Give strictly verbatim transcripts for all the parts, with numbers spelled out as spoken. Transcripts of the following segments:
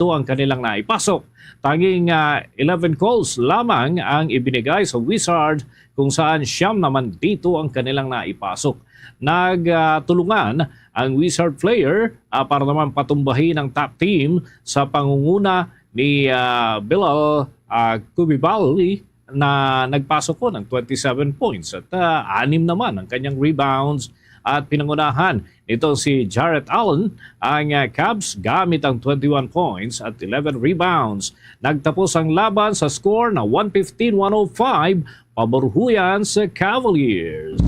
dito ang kanilang naipasok. Tanging, ah, eleven calls lamang ang ibinigay sa Wizard, kung saan siyam naman dito ang kanilang naipasok. Nagtulungan ang Wizard player, ah, para naman patumbahin ang top team sa pangunguna ni, ah, Bilal, ah, Kubibali, na nagpasok ko ng twenty-seven points at, ah, anim naman ang kanyang rebounds. At pinangunahan nito si Jarrett Allen ang, ah, Cavs gamit ang twenty-one points at eleven rebounds. Nagtapos ang laban sa score na one fifteen one oh five, pabor huyan sa Cavaliers.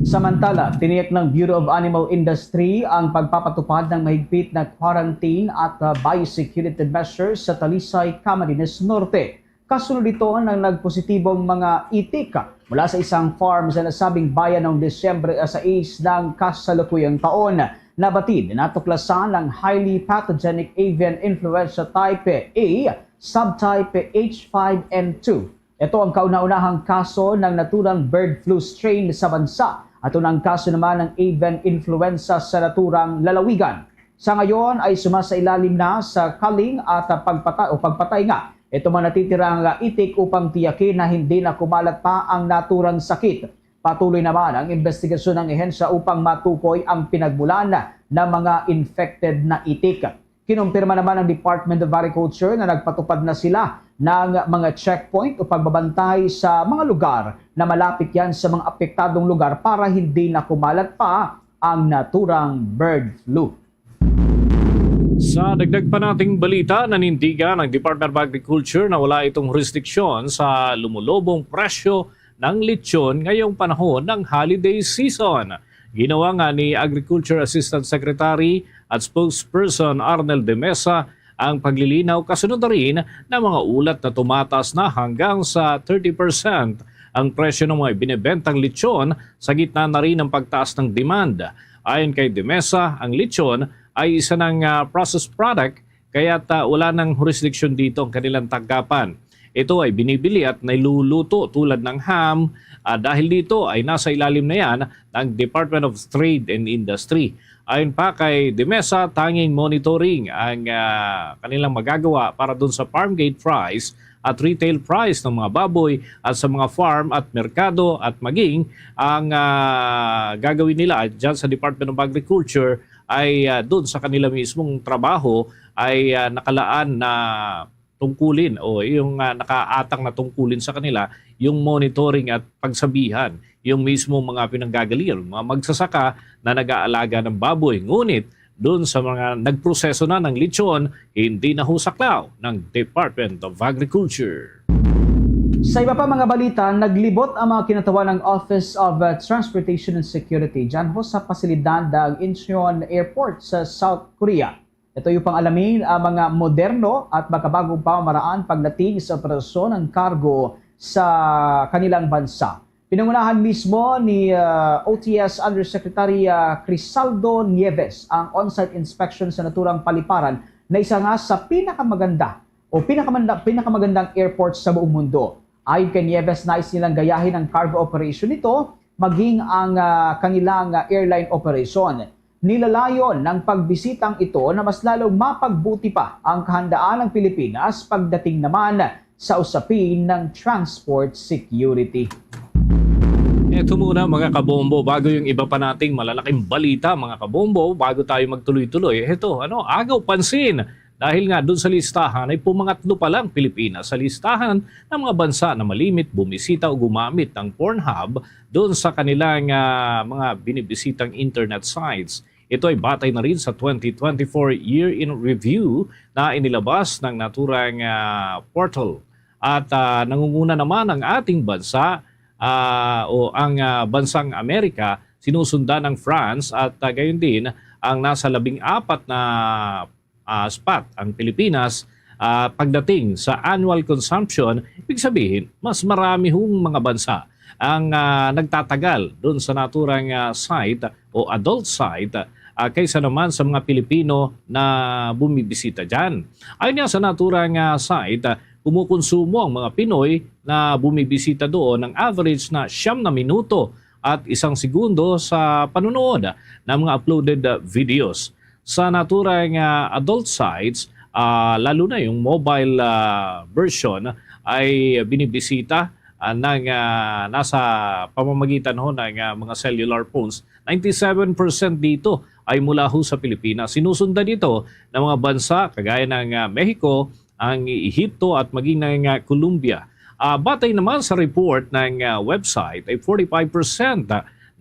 Samantala, tiniyak ng Bureau of Animal Industry ang pagpapatupad ng mahigpit na quarantine at, ah, biosecurity measures sa Talisay, Camarines Norte. Kasunod ito ng nagpositibong mga itik mula sa isang farm sa nasabing bayan noong Disyembre sais ng kasalukuyang taon. Nabatid, natuklasan ang highly pathogenic avian influenza type A, subtype H five N two. Ito ang kauna-unahang kaso ng naturang bird flu strain sa bansa. At unang kaso naman ng avian influenza sa naturang lalawigan. Sa ngayon ay sumasailalim na sa kaling at pagpatay o pagpatay nga itong mga natitirang itik upang tiyakin na hindi na kumalat pa ang naturang sakit. Patuloy naman ang investigasyon ng ahensya upang matukoy ang pinagmulan ng mga infected na itik. Kinumpirma naman ng Department of Agriculture na nagpatupad na sila ng mga checkpoint o pagbabantay sa mga lugar na malapit yan sa mga apektadong lugar para hindi na kumalat pa ang naturang bird flu. Sa dagdag pa nating balita, nanindigan ang Department of Agriculture na wala itong jurisdiction sa lumulubong presyo ng lechon ngayong panahon ng holiday season. Ginawa nga ni Agriculture Assistant Secretary at Spokesperson Arnel de Mesa ang paglilinaw, kasunod na rin ng mga ulat na tumataas na hanggang sa thirty percent ang presyo ng mga binebentang lechon sa gitna na rin ng pagtaas ng demand. Ayon kay de Mesa, ang lechon ay isa ng, ah, processed product, kaya't, ah, wala nang jurisdiction dito ang kanilang tanggapan. Ito ay binibili at niluluto tulad ng ham, ah, dahil dito ay nasa ilalim na yan ng Department of Trade and Industry. Ayon pa kay de Mesa, tanging monitoring ang, ah, kanilang magagawa para dun sa farm gate price at retail price ng mga baboy at sa mga farm at merkado, at maging ang, ah, gagawin nila dyan sa Department of Agriculture ay, ah, dun sa kanila mismong trabaho ay, ah, nakalaan na tungkulin o yung, ah, nakaatang na tungkulin sa kanila yung monitoring at pagsabihan yung mismo mga pinanggagalingan, mga magsasaka na nag-aalaga ng baboy. Ngunit doon sa mga nagproseso na ng lechon, hindi na ho saklaw ng Department of Agriculture. Sa iba pa mga balita, naglibot ang mga kinatawan ng Office of, uh, Transportation and Security dyan ho sa pasilidad ng Incheon Airport sa South Korea. Ito yung pang-alamin ang mga moderno at makabagong pamamaraan pagdating sa operasyon ng kargo sa kanilang bansa. Pinangunahan mismo ni, ah, O T S Undersecretary, ah, Crisaldo Nieves ang on-site inspection sa naturang paliparan na isa nga sa pinakamaganda o pinakamanda-, pinakamagandang airport sa buong mundo. Ayon kay Nieves, nais nilang gayahin ang cargo operation nito, maging ang, ah, kanilang, ah, airline operation. Nilalayon ng pagbisitang ito na mas lalong mapagbuti pa ang kahandaan ng Pilipinas pagdating naman sa usapin ng transport security. Ito muna, mga kabombo, bago yung iba pa nating malalaking balita, mga kabombo, bago tayo magtuloy-tuloy. Ito, ano, agaw pansin, dahil nga doon sa listahan ay pumangatlo pa lang Pilipinas sa listahan ng mga bansa na malimit bumisita o gumamit ng Pornhub doon sa kanilang, ah, mga binibisitang internet sites. Ito ay batay na rin sa twenty twenty-four Year in Review na inilabas ng naturang, ah, portal. At, ah, nangunguna naman ang ating bansa, ah, o ang, ah, bansang Amerika, sinusundan ng France at, ah, gayon din ang nasa labing apat na, ah, spot ang Pilipinas, ah, pagdating sa annual consumption. Ibig sabihin, mas marami hong mga bansa ang, ah, nagtatagal doon sa naturang, ah, site o adult site, ah, kaysa naman sa mga Pilipino na bumibisita dyan. Ayon nga sa naturang, ah, site, ah, kumukonsumo ang mga Pinoy na bumibisita doon ng average na siyam na minuto at isang segundo sa panonood ng mga uploaded, ah, videos. Sa naturang, ah, adult sites, ah, lalo na yung mobile, ah, version ay binibisita, ah, ng, ah, nasa pamamagitan ho ng, ah, mga cellular phones. Ninety-seven percent dito ay mula ho sa Pilipinas. Sinusundan ito ng mga bansa kagaya ng, ah, Mexico, ang Ehipto at maging ng, ah, Colombia. Ah, batay naman sa report ng, ah, website ay forty-five percent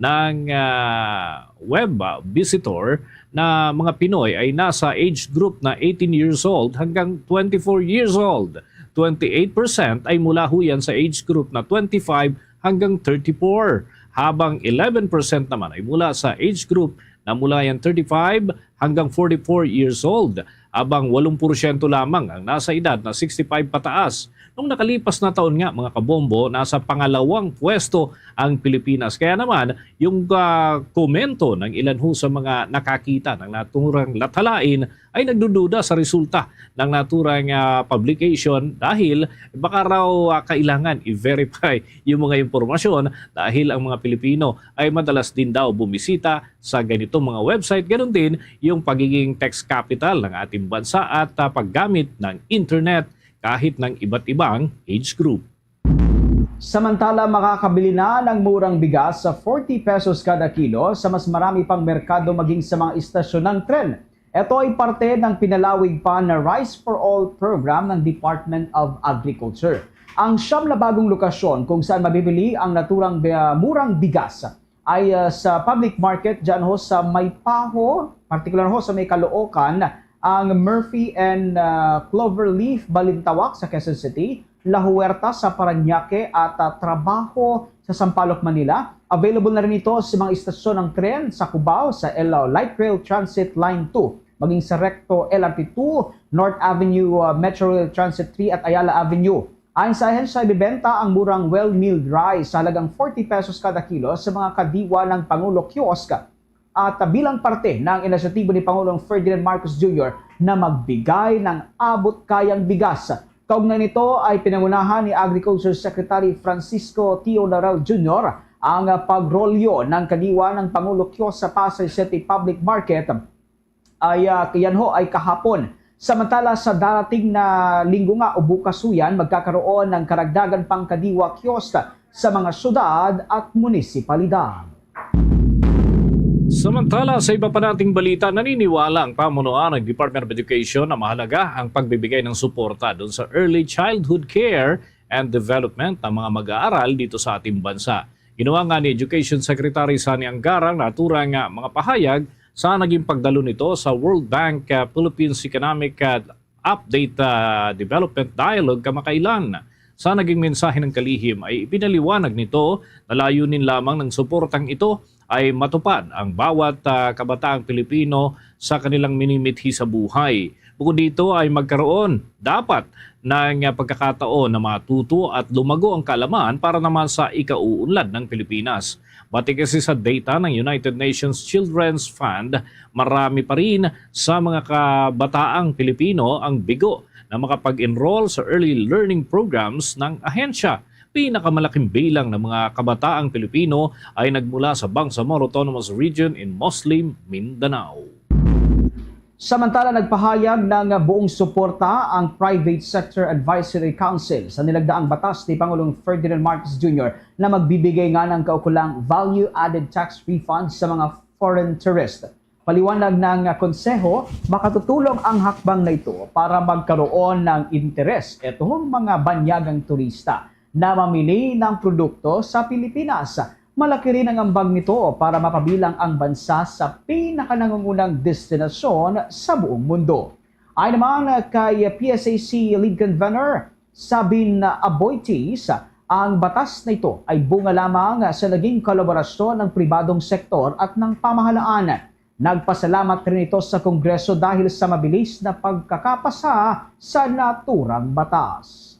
ng, ah, web, ah, visitor na mga Pinoy ay nasa age group na eighteen years old hanggang twenty-four years old. Twenty-eight percent ay mula ho yan sa age group na twenty-five hanggang thirty-four, habang eleven percent naman ay mula sa age group na mula yan thirty-five hanggang forty-four years old, habang walong porsyento lamang ang nasa edad na sixty-five pataas. Nung nakalipas na taon nga, mga kabombo, nasa pangalawang pwesto ang Pilipinas. Kaya naman, yung, ah, komento ng ilan ho sa mga nakakita ng naturang lathalain ay nagdududa sa resulta ng naturang, ah, publication dahil baka raw, ah, kailangan i-verify yung mga impormasyon dahil ang mga Pilipino ay madalas din daw bumisita sa ganitong mga website. Ganun din yung pagiging tech capital ng ating bansa at, ah, paggamit ng internet kahit ng iba't ibang age group. Samantala, makakabili na ng murang bigas sa forty pesos kada kilo sa mas marami pang merkado maging sa mga istasyon ng tren. Ito ay parte ng pinalawig pa na Rice for All program ng Department of Agriculture. Ang siyam na bagong lokasyon kung saan mabibili ang naturang bi-, murang bigas ay, ah, sa public market dyan ho sa may Paho, partikular ho sa may Caloocan, ang Murphy and, ah, Cloverleaf Balintawak sa Quezon City, La Huerta sa Parañaque, at, ah, Trabajo sa Sampaloc, Manila. Available na rin ito sa mga istasyon ng tren sa Cubao, sa L-, Light Rail Transit Line two, maging sa Recto L R T two, North Avenue, ah, Metro Rail Transit three, at Ayala Avenue. Ayon sa ahensya, ibebenta ang murang well-milled rice sa halagang forty pesos kada kilo sa mga kadiwa ng Pangulo Kiosk at bilang parte ng inisyatibo ni Pangulong Ferdinand Marcos Junior na magbigay ng abot-kayang bigas. Kaugnay nito ay pinangunahan ni Agriculture Secretary Francisco Tio Laurel Junior ang pagrolyo ng kadiwa ng Pangulo Kiosk sa Pasay City Public Market. Ay, ah, yan ho ay kahapon. Samantala, sa darating na linggo nga o bukas ho yan, magkakaroon ng karagdagan pang kadiwa kiosk sa mga syudad at munisipalidad. Samantala, sa iba pa nating balita, naniniwala ang pamunuan ng Department of Education na mahalaga ang pagbibigay ng suporta doon sa early childhood care and development ng mga mag-aaral dito sa ating bansa. Ginawa nga ni Education Secretary Sonny Angara ang naturang, ah, mga pahayag sa naging pagdalo nito sa World Bank, ah, Philippines Economic, ah, Update, ah, Development Dialogue kamakailan. Sa naging mensahe ng kalihim ay ipinaliwanag nito na layunin lamang ng suportang ito ay matupad ang bawat, ah, kabataang Pilipino sa kanilang minimithi sa buhay. Bukod dito ay magkaroon dapat ng, ah, pagkakataon na matuto at lumago ang kaalaman para naman sa ikauunlad ng Pilipinas. Bati kasi sa data ng United Nations Children's Fund, marami pa rin sa mga kabataang Pilipino ang bigo na makapag-enroll sa early learning programs ng ahensya. Pinakamalaking bilang ng mga kabataang Pilipino ay nagmula sa Bangsamoro Autonomous Region in Muslim Mindanao. Samantala, nagpahayag ng buong suporta ang Private Sector Advisory Council sa nilagdaang batas ni Pangulong Ferdinand Marcos Junior na magbibigay nga ng kaukulang value-added tax refund sa mga foreign tourist. Paliwanag ng konseho, makatutulong ang hakbang na ito para magkaroon ng interes itong mga banyagang turista na mamili ng produkto sa Pilipinas. Malaki rin ang ambag nito para mapabilang ang bansa sa pinakanangungunang destinasyon sa buong mundo. Ayon naman kay P S A C Lead Convener Sabin Aboitiz, ang batas na ito ay bunga lamang sa naging kolaborasyon ng pribadong sektor at ng pamahalaan. Nagpasalamat rin ito sa Kongreso dahil sa mabilis na pagkakapasa sa naturang batas.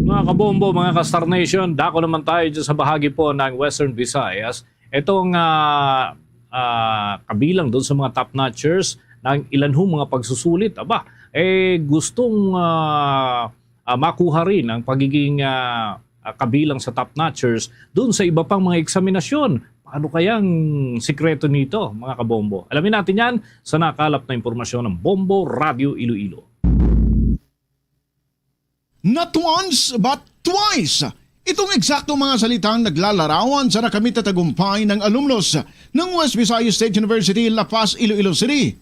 Mga kabombo, mga ka-Star Nation, dako naman tayo dyan sa bahagi po ng Western Visayas. Itong, ah, ah, kabilang doon sa mga top notchers ng ilan hong mga pagsusulit, aba, eh, gustong, ah, ah, makuha rin ang pagiging, ah, ah, kabilang sa top notchers doon sa iba pang mga eksaminasyon. Ano kayang sikreto nito, mga kabombo? Alamin natin yan sa nakalap na impormasyon ng Bombo Radyo Iloilo. Not once, but twice. Itong eksaktong mga salitang naglalarawan sa nakamit na tagumpay ng alumnos ng West Visayas State University, La Paz, Iloilo City.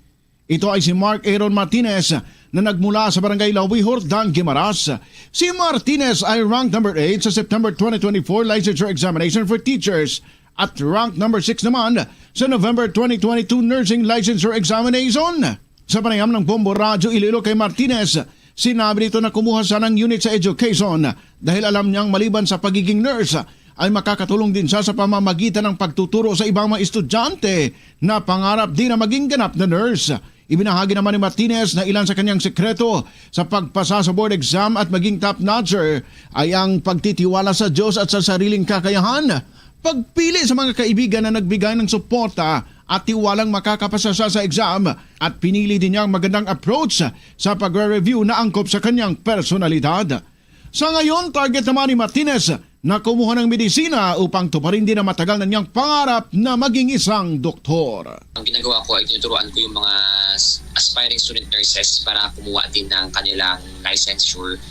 Ito ay si Mark Aaron Martinez na nagmula sa Barangay Lawi, Jordan, Guimaras. Si Martinez ay rank number eight sa September twenty twenty-four Licensure Examination for Teachers at rank number six naman sa November twenty twenty-two Nursing Licensure Examination. Sa panayam ng Bombo Radyo Iloilo kay Martinez, sinabi nito na kumuha siya ng unit sa education dahil alam niyang maliban sa pagiging nurse, ay makakatulong din siya sa pamamagitan ng pagtuturo sa ibang mga estudyante na pangarap din na maging ganap na nurse. Ibinahagi naman ni Martinez na ilan sa kanyang sekreto sa pagpasa sa board exam at maging top notcher ay ang pagtitiwala sa Diyos at sa sariling kakayahan, pagpili sa mga kaibigan na nagbigay ng suporta at tiwalang makakapasa siya sa exam, at pinili din niya ang magandang approach sa pagre-review na angkop sa kanyang personalidad. Sa ngayon, target naman ni Martinez na kumuha ng medisina upang tuparin din ang matagal na niyang pangarap na maging isang doktor. Ang ginagawa ko ay tinuturuan ko yung mga s- aspiring student nurses para kumuha din ng kanilang licensure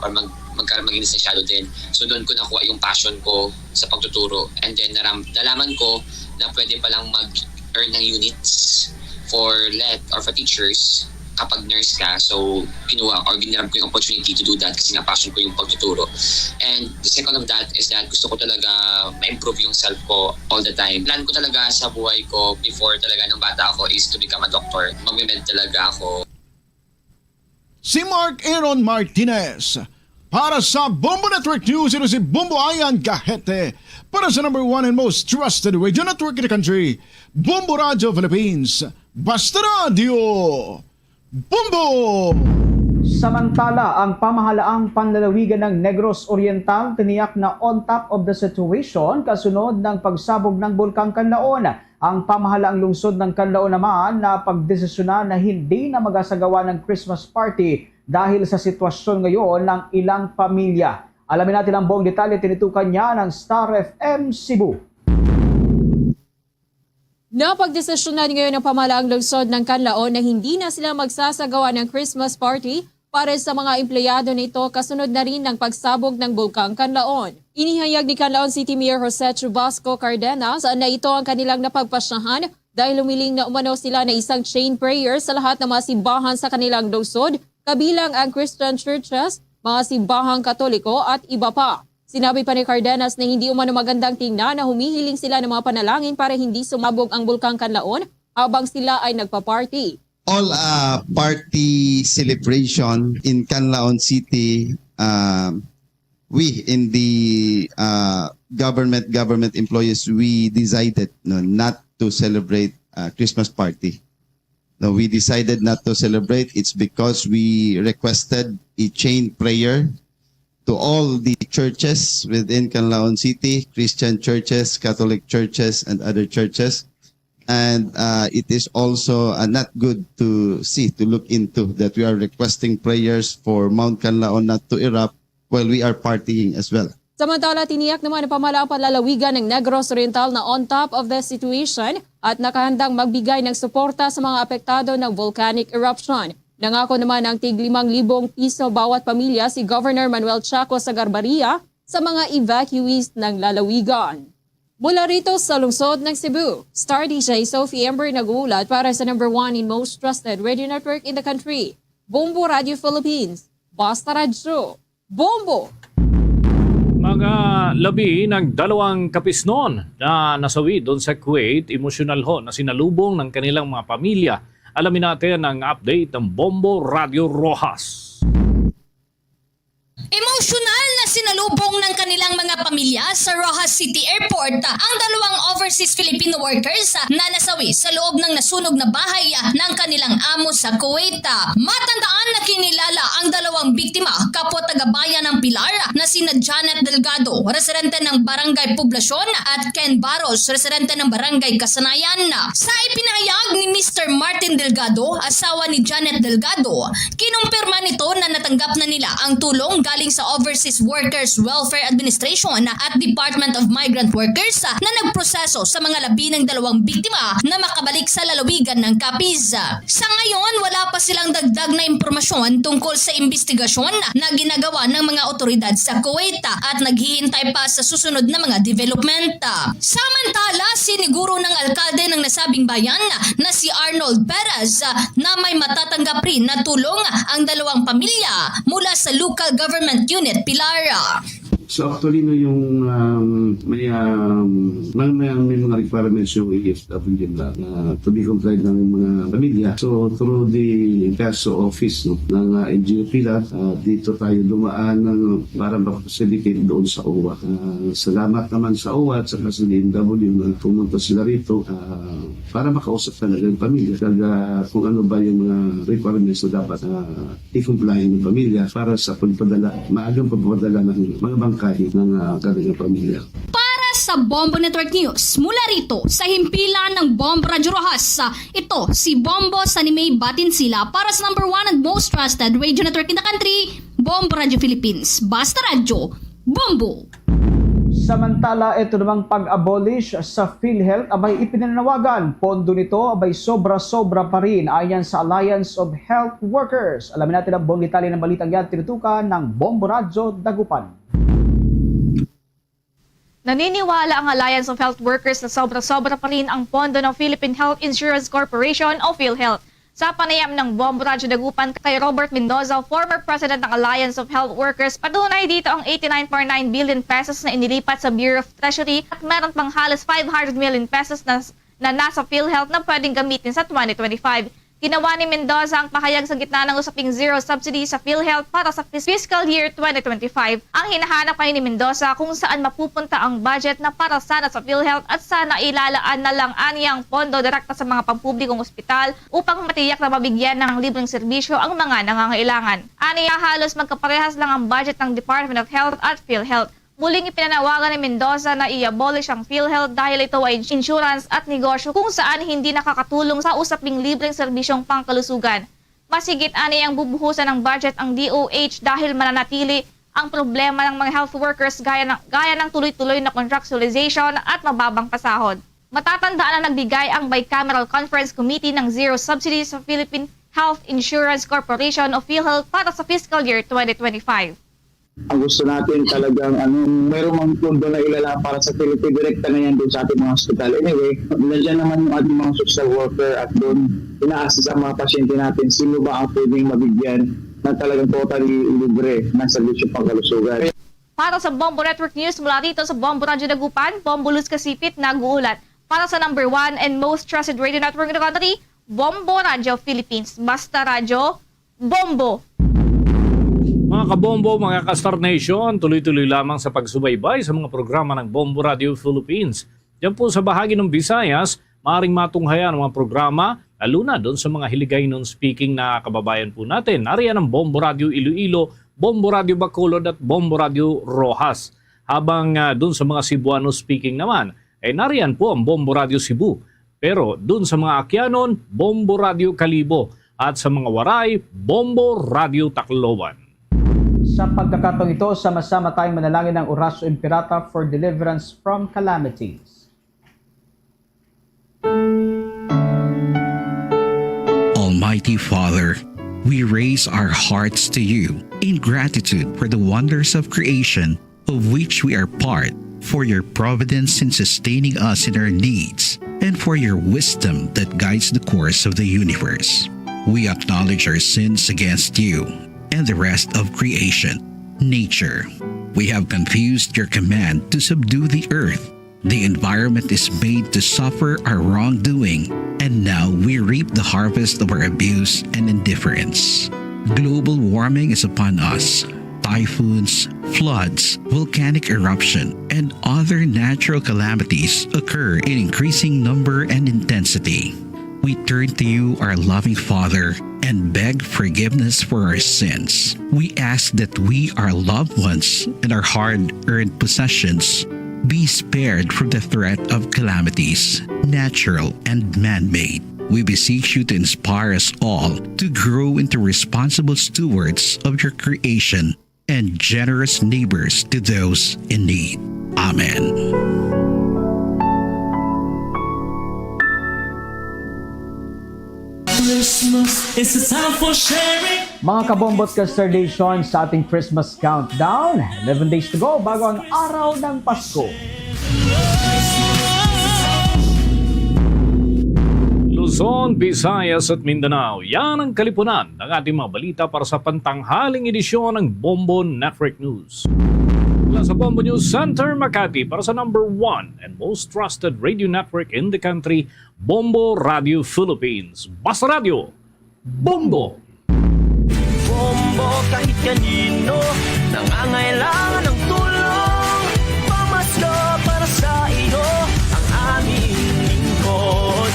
or mag magka maging lisensyado din. So doon ko nakuha yung passion ko sa pagtuturo. And then naram nalaman ko na pwede palang mag-earn ng units for let or for teachers kapag nurse ka. So kinuha or ginrab ko yung opportunity to do that kasi nga passion ko yung pagtuturo. And the second of that is that gusto ko talaga ma-improve yung self ko all the time. Plan ko talaga sa buhay ko before talaga nung bata ako is to become a doctor. Magme-med talaga ako. Si Mark Aaron Martinez. Para sa Bombo Network News, ito si Bombo Ayan Gahete. Para sa number one and most trusted radio network in the country, Bombo Radio Philippines. Basta Radio, Bombo! Samantala, ang pamahalaang panlalawigan ng Negros Oriental tiniyak na on top of the situation kasunod ng pagsabog ng Bulkang Kanlaon. Ang pamahalaang lungsod ng Kanlaon naman na pagdesisyonan na hindi na magasagawa ng Christmas party dahil sa sitwasyon ngayon ng ilang pamilya. Alamin natin ang buong detalye, tinitukan niya ng Star F M Cebu. Napagdesisyonan ngayon ng pamahalaang lungsod ng Kanlaon na hindi na sila magsasagawa ng Christmas party para sa mga empleyado nito kasunod na rin ng pagsabog ng Bulkang Kanlaon. Inihayag ni Kanlaon City Mayor Jose Chubasco Cardenas na ito ang kanilang napagpasyahan dahil humiling na umano sila na isang chain prayer sa lahat ng mga simbahan sa kanilang lungsod, kabilang ang Christian churches, mga simbahang Katoliko at iba pa. Sinabi pa ni Cardenas na hindi umano magandang tingnan na humihiling sila ng mga panalangin para hindi sumabog ang Bulkang Kanlaon habang sila ay nagpa-party. All uh, party celebration in Canlaon City, uh, we in the uh, government government employees, we decided no, not to celebrate uh, Christmas party. No, we decided not to celebrate. It's because we requested a chain prayer to all the churches within Canlaon City, Christian churches, Catholic churches, and other churches. And uh, it is also uh, not good to see, to look into that we are requesting prayers for Mount Canlaon not to erupt while we are partying as well. Samantala, tiniyak naman ang pamahalaang panlalawigan ng Negros Oriental na on top of the situation at nakahandang magbigay ng suporta sa mga apektado ng volcanic eruption. Nangako naman ng tig limang libong piso bawat pamilya si Governor Manuel Chaco Sagarbaria sa mga evacuees ng lalawigan. Mula rito sa lungsod ng Cebu, Star D J Sophie Ember nag-uulat para sa number one and most trusted radio network in the country, Bombo Radio Philippines. Basta Radyo, Bombo! Mga labi ng dalawang kapisnon na nasawi doon sa Kuwait, emosyonal ho na sinalubong ng kanilang mga pamilya. Alamin natin ang update ng Bombo Radio Roxas. Emosyonal na sinalubong ng kanilang mga pamilya sa Roxas City Airport ang dalawang overseas Filipino workers na nasawi sa loob ng nasunog na bahay ng kanilang amo sa Kuwait. Matandaan na kinilala ang dalawang biktima kapwa taga-Bayan ng Pilar na sina Janet Delgado, residente ng Barangay Poblacion, at Ken Barros, residente ng Barangay Kasanayan. Sa ipinahayag ni Mister Martin Delgado, asawa ni Janet Delgado, kinumpirma nito na natanggap na nila ang tulong galing sa overseas worker Welfare Administration at Department of Migrant Workers na nagproseso sa mga labi ng dalawang biktima na makabalik sa lalawigan ng Capiz. Sa ngayon, wala pa silang dagdag na impormasyon tungkol sa investigasyon na ginagawa ng mga otoridad sa Kuwait at naghihintay pa sa susunod na mga development. Samantala, siniguro ng alkalde ng nasabing bayan na si Arnold Perez na may matatanggap rin na tulong ang dalawang pamilya mula sa local government unit Pilar. So actually, no, yung um, may, um, may, may, may mga requirements yung A F W na, na to be complied ng mga pamilya. So through the CASO office, no, ng uh, N G O Pilar, uh, dito tayo dumaan ng, para mag-facilitate doon sa OWWA. Uh, salamat naman sa OWWA at saka sa D M W na pumunta sila rito uh, para makausap talaga yung pamilya. Talaga kung ano ba yung mga requirements na dapat uh, i-comply ng pamilya para sa pagpadala, maagang pagpadala ng mga bangkay ng uh, kanilang pamilya. Para sa Bombo Network News, mula rito sa himpilan ng Bombo Radyo Rojas, ito si Bombo Sanimay Batinsila para sa number one and most trusted radio network in the country, Bombo Radyo Philippines. Basta Radyo, Bombo! Samantala, ito namang pag-abolish sa PhilHealth abay ipinanawagan. Pondo nito abay sobra-sobra pa rin ayan sa Alliance of Health Workers. Alamin natin ang buong detalye ng balitang yan, tinutukan ng Bombo Radyo Dagupan. Naniniwala ang Alliance of Health Workers na sobra-sobra pa rin ang pondo ng Philippine Health Insurance Corporation o PhilHealth. Sa panayam ng Bombo Radyo Dagupan kay Robert Mendoza, former president ng Alliance of Health Workers, patunay dito ang eighty-nine point nine billion pesos na inilipat sa Bureau of Treasury at meron pang halos five hundred million pesos na, na nasa PhilHealth na pwedeng gamitin sa twenty twenty-five. Ginawa ni Mendoza ang pahayag sa gitna ng usaping zero subsidy sa PhilHealth para sa fis- fiscal year twenty twenty-five. Ang hinahanap ngayon ni Mendoza kung saan mapupunta ang budget na para sana sa PhilHealth at sana ilalaan na lang ani ang pondo direkta sa mga pampublikong ospital upang matiyak na mabigyan ng libreng serbisyo ang mga nangangailangan. Aniya, halos magkaparehas lang ang budget ng Department of Health at PhilHealth. Muling ipinanawagan ni Mendoza na i-abolish ang PhilHealth dahil ito ay insurance at negosyo kung saan hindi nakakatulong sa usaping libreng serbisyong pangkalusugan. Mas higit ani ang bubuhusan ng budget ang D O H dahil mananatili ang problema ng mga health workers gaya ng, gaya ng tuloy-tuloy na contractualization at mababang pasahod. Matatandaan na nagbigay ang Bicameral Conference Committee ng zero subsidy sa Philippine Health Insurance Corporation o PhilHealth para sa fiscal year twenty twenty-five. Ang gusto natin talagang ano, mayroong mga pondo na ilala para sa Philippine, direkta na yan doon sa ating mga hospital. Anyway, nandiyan naman yung ating mga social worker at doon ina-assist ang mga pasyente natin. Sino ba ang pwedeng mabigyan na talagang totally libre ng serbisyo pangkalusugan? Para sa Bombo Network News mula dito sa Bombo Radyo Dagupan, Bombo Luz Kasipit nag-uulat. Para sa number one and most trusted radio network in the country, Bombo Radyo Philippines. Basta Radyo, Bombo! Mga kabombo, mga ka-Star Nation, tuloy-tuloy lamang sa pagsubaybay sa mga programa ng Bombo Radio Philippines. Diyan po sa bahagi ng Visayas, maaaring matunghayan ang mga programa, lalo na doon sa mga Hiligaynon speaking na kababayan po natin. Nariyan ang Bombo Radio Iloilo, Bombo Radio Bacolod at Bombo Radio Roxas. Habang uh, doon sa mga Cebuano speaking naman, eh nariyan po ang Bombo Radio Cebu. Pero doon sa mga Aquianon, Bombo Radio Kalibo at sa mga Waray, Bombo Radio Tacloban. Sa pagkakataong ito, sama-sama tayong manalangin ng Oracio Imperata for deliverance from calamities. Almighty Father, we raise our hearts to you in gratitude for the wonders of creation of which we are part, for your providence in sustaining us in our needs, and for your wisdom that guides the course of the universe. We acknowledge our sins against you and the rest of creation, nature. We have confused your command to subdue the earth. The environment is made to suffer our wrongdoing, and now we reap the harvest of our abuse and indifference. Global warming is upon us. Typhoons, floods, volcanic eruption, and other natural calamities occur in increasing number and intensity. We turn to you, our loving Father, and beg forgiveness for our sins. We ask that we, our loved ones, and our hard earned possessions be spared from the threat of calamities, natural and man made. We beseech you to inspire us all to grow into responsible stewards of your creation and generous neighbors to those in need. Amen. Christmas is a time for sharing. Mga kabombo at ka-Star Nation, sa ating Christmas countdown, eleven days to go bago ang araw ng Pasko. Luzon, Visayas at Mindanao, yan ang kalipunan ng ating mga balita para sa pantanghaling edisyon ng Bombo Network News. Mula sa Bombo News Center, Makati, para sa number one and most trusted radio network in the country, Bombo Radio Philippines. Basta Radyo, Bombo! Bombo, kahit kanino nangangailangan ng tulong, pamasko para sa iyo ang aming lingkod.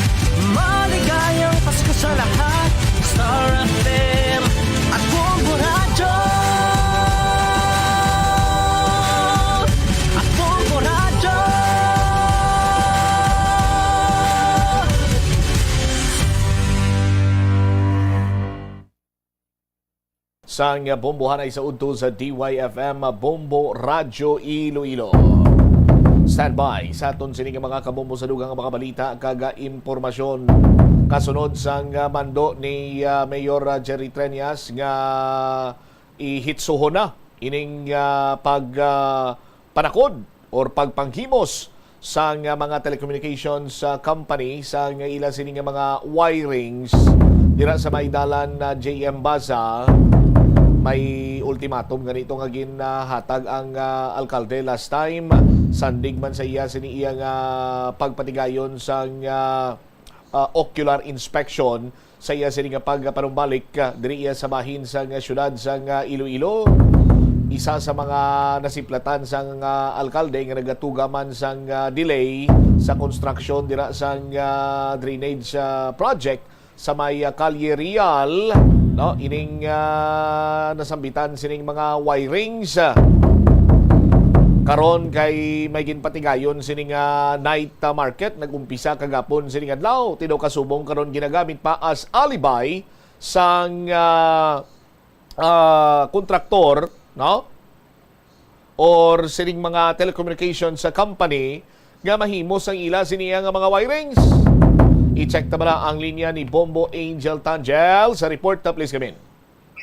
Maligayang Pasko sa lahat, Star F M at Bombo Radyo. At Bombo Radyo. Sang bombohanay sa udto sa D Y F M Bombo Radyo Iloilo. Standby sa aton sini nga mga kabombo sa dugang nga mga balita kag, ah, impormasyon. Kasunod sang, ah, mando ni, ah, Mayor, ah, Jerry Treñas nga ihitsuhon na ining, ah, pag, ah, panakod or pagpanghimos sang, ah, mga telecommunications, ah, company sang ila sini nga mga wirings dira sa may dalan na J M Baza. May ultimatum ganito nga ginhatag ang, ah, alkalde last time. Sandig man sa iya sini iya nga pagpatigayon sang, ah, ah, ocular inspection sa iya sini nga pagpanumbalik, ah, diri iya sa bahin sang, ah, siyudad sang, ah, Iloilo. Isa sa mga nasiplatan sang, ah, alkalde nga nagatuga man sang, ah, delay sa construction dira sang, ah, drainage, ah, project sa may, ah, Calle Real, no? Ining, ah, nasambitan sining mga wirings, ah, karon kay may ginpatigayon sining, ah, night, ah, market. Nag-umpisa kagapon sining adlaw, tinuod kasubong karon ginagamit pa as alibi sang, ah, ah, kontraktor, no? Or sining mga telecommunications sa company nga mahimo sang ila sini nga mga wirings. I-check ta bala ang linya ni Bombo Angel Tangel sa report. Ta, please, come in.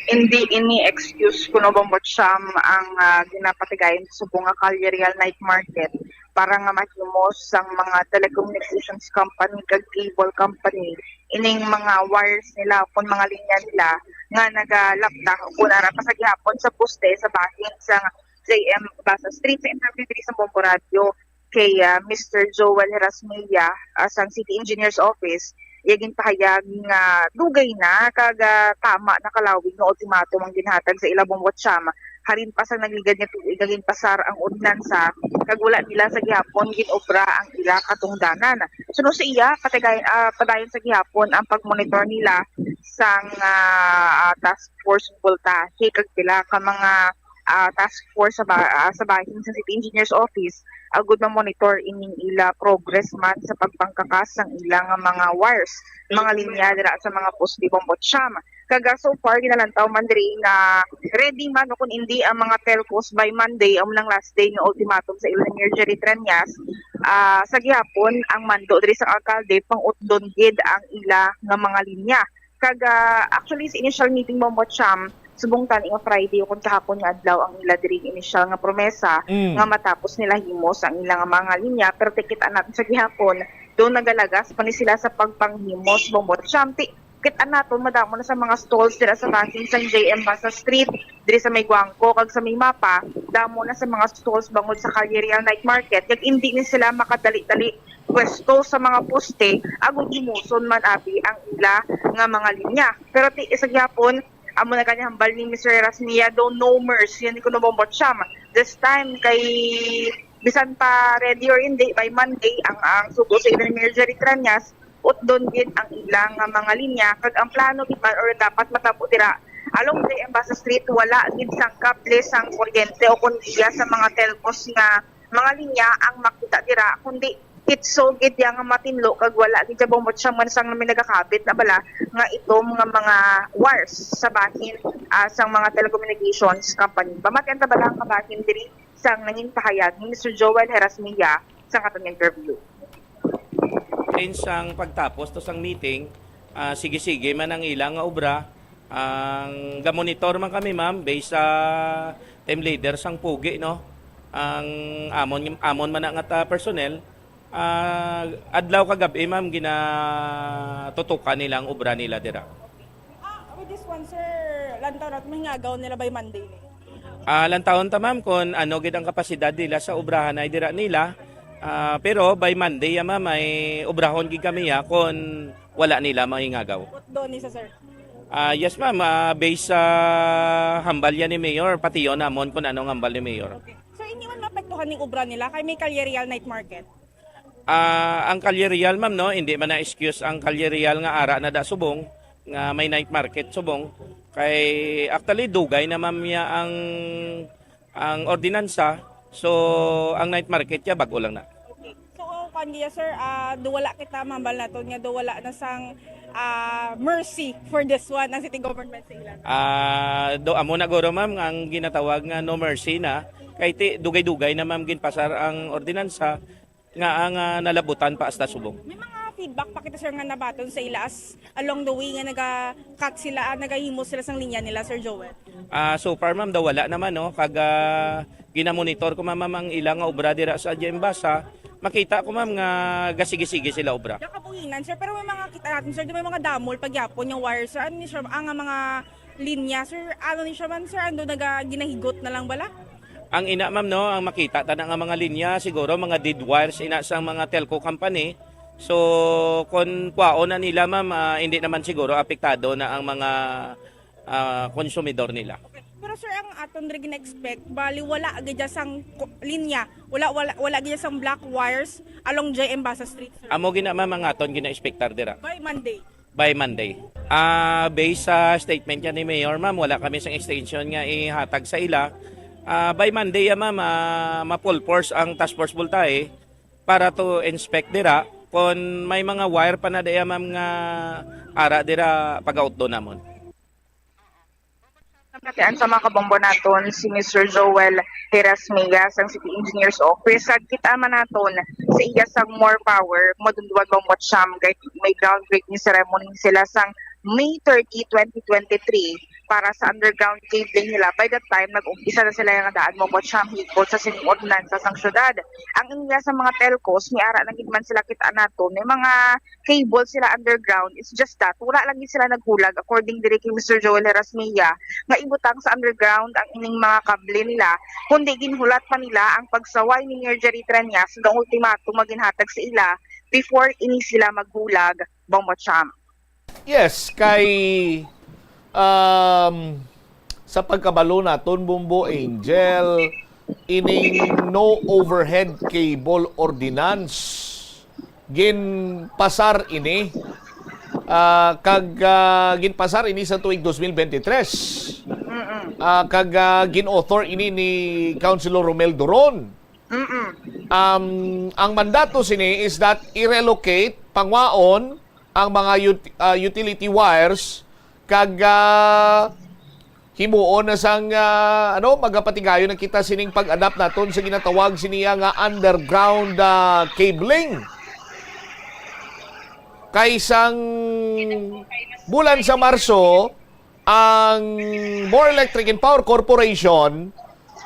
Hindi ini excuse kuno, Bombo Cham, ang, ah, ginapatigayon sa subong nga Calle Real Night Market para nga mahimo sang mga telecommunications company kag cable company ining mga wires nila o kon mga linya nila nga nagalapta o kon ara pa sa gihapon sa poste sa bahin sa J M Basa Street. Sa interview diri sa Bombo Radio kay, ah, Mister Joel Herasmilla, ah, sang City Engineer's Office, iya ginpahayag nga dugay na kag, ah, tama na kalawig nga ultimatum ang ginhatag sa ila, Bombo Cham, halin pa sa nagligad nga tuig nga ginpasar ang ordinansa kag wala nila sa gihapon gin-obra ang ila katungdanan. Suno sa iya, patagay-, ah, padayon sa gihapon ang pagmonitor nila sang, ah, ah, task force voltahe kag pila ka mga, ah, task force sa ba-, ah, sa bahin sa City Engineer's Office agud ma-monitor ining ila progress man sa pagpangkakas sang ila nga mga wires, mga linya dira sa mga poste, Bombo Cham. Kag, ah, so far, ginalantaw man diri nga ready man o kung hindi ang mga telcos by Monday, amo nang last day nga ultimatum sa ila ni Mayor Jerry Treñas. Ah, sa gihapon, ang mando diri sa alkalde, pang-utdon gid ang ila nga mga linya. Kag, ah, actually, sa initial meeting, Bombo Cham, subong tani nga Friday o kung kahapon nga adlaw ang ila diri initial nga promesa Mm. nga matapos nila himos ang ila nga mga linya, pero tikit-an natin sa gihapon, do nagalagas pa ni sila sa pagpanghimos, Bombo Cham. Ti-, kit-an naton, madamo na sa mga stalls dira sa bahin sang J M Basa Street, diri sa may Guangco, kag sa may Mapa, damo na sa mga stalls bangod sa Calle Real Night Market, kag hindi ni sila makadali-dali pwesto sa mga poste, agud himuson man abi ang ila nga mga linya. Pero ti-, sa gihapon, amo na gani hambal ni Mister Erasmia, do no mercy, yan ni kuno Bombo Cham. This time, kay bisan pa ready or hindi, by Monday, ang, ang sugo sa ila ni Mayor Jerry Treñas, utdon gid ang ila nga mga linya, kag ang plano gid man or dapat matabo dira, along J M Basa Street, wala gid sang kable sang kuryente o kon iya sa mga telcos nga mga linya ang makita dira, kundi Kitso gid ya nga matinlo kag wala gid ya bumot siya man sang may nagakabit na bala nga itom nga mga wires sa bahin, ah, sang mga telecommunications company. Pamatian ta bala ang kabahin diri sang nangin pahayag ni Mister Joel Herasmilla sa atong interview. Since ang pagtapos to sang meeting, ah, sige-sige man ang ilang nga obra. Ang gamonitor man kami, ma'am, based sa team leader sang Pugi, no? Ang amon, amon man na nga ta personnel, ah, adlaw kag gab-i, ma'am, ginatutukan nila ang obra nila dira. Ah, with this one, sir, lantaw naton, mahingagaw nila by Monday ni. Ah, lantawon ta, ma'am, kung ano gid ang kapasidad nila sa obrahan ay dira nila. Ah, pero by Monday, ya, ma'am, may obrahon gid kami, ya, kung wala nila mahingagaw. What do ni sa, sir? Ah, yes, ma'am. Ah, based sa hambal yan ni Mayor, pati yon namon kung anong hambal ni Mayor. Okay. Sir, hindi man maapektuhan ning obra nila kay may Callereal Night Market? Ah, ang Callereal, ma'am, no, hindi man na-excuse ang Callereal nga ara na da subong, nga may night market subong. Kay, actually, dugay na, ma'am, ya ang, ang ordinansa. So, ang night market ya, bag-o lang na. Okay. So, kwan diya, sir, ah, do wala kita mambal naton nga do wala na sang, ah, mercy for this one ang city government sa ilang. Ah, do amo na guro, ma'am, ang ginatawag nga no mercy na. Kay ti, dugay-dugay na, ma'am, ginpasar ang ordinansa nga ang, ah, nalabutan pa hasta subong. May mga feedback pa kita, sir, nga nabaton sa ila as along the way nga naga-cut sila, ah, nagahimo sila sang linya nila, Sir Joel? Ah, so far, ma'am, daw wala naman, no? Kag, ah, ginamonitor ko, ma'am, ma'am, ang ila nga obra dira sa J M Basa. Makita ko, ma'am, nga gasige-sige sila obra. Nakabuhinan, sir, pero may mga kita natin, sir, di may mga damol pagyapon yung wire, sir. Ano ni, sir, ang mga linya, sir? Ano ni siya man, sir? Ano, naga, ginahigot na lang bala? Ang ina, ma'am, no, ang makita ta na nga mga linya, siguro mga dead wires ina sang mga telco company. So, kung kwaon na nila, ma'am, ah, hindi naman siguro apektado na ang mga, ah, konsumidor nila. Okay. Pero, sir, ang aton rin gina-expect, bali wala gid sang ko-, linya, wala, wala, wala gid sang black wires along J M Basa Street, sir. Amo gina, ma'am, ang aton gina-expectar dira. By Monday. By Monday. Ah, based sa statement niya ni Mayor, ma'am, wala kami sang extension nga ihatag sa ila. Ah, by Monday, ya, ma'am, ah, ma-full force ang Task Force Bultahe para to inspect dira. Kon may mga wire pa na diya, ma'am, nga ara dira, pag-out do namon. Nabatian sa mga kabombo naton si Mister Joel Herasmilla sang City Engineers Office. Kag kita man naton sa iya sang More Power, madunduan bang Wacham, kay may groundbreaking ceremony sila sang May thirty, twenty twenty-three para sa underground cabling nila. By that time, nag-umpisa na sila nga daan mo Wacham hikot sa sining ordinansa sang syudad. Ang iya sa mga telcos, may ara na gid man sila kita nato. May mga cable sila underground. It's just that wala lang gid sila naghulag, according diri kay Mister Joel Herasmilla, nga ibutang sa underground ang ining mga kable nila, kundi ginhulat pa nila ang pagsaway ni Mayor Jerry Treñas nga ultimatum nga ginhatag sa ila before ini sila maghulag, Bombo Cham. Yes, kay, um, sa pagkabalo naton, Bombo Angel, ining no overhead cable ordinance, ginpasar ini, ah, kag, ah, ginpasar ini sa tuig dos mil bente tres. Ah, kag, ah, gin-author ini ni Councilor Romel Duron. Um, ang mandato sini is that i-relocate, pangwaon ang mga ut-, ah, utility wires, kag, ah, himuon na sang, ah, ano, magapatigayon na kita sining pag-adapt naton sa ginatawag siniya nga underground, ah, cabling. Kay sang bulan sa Marso, ang More Electric and Power Corporation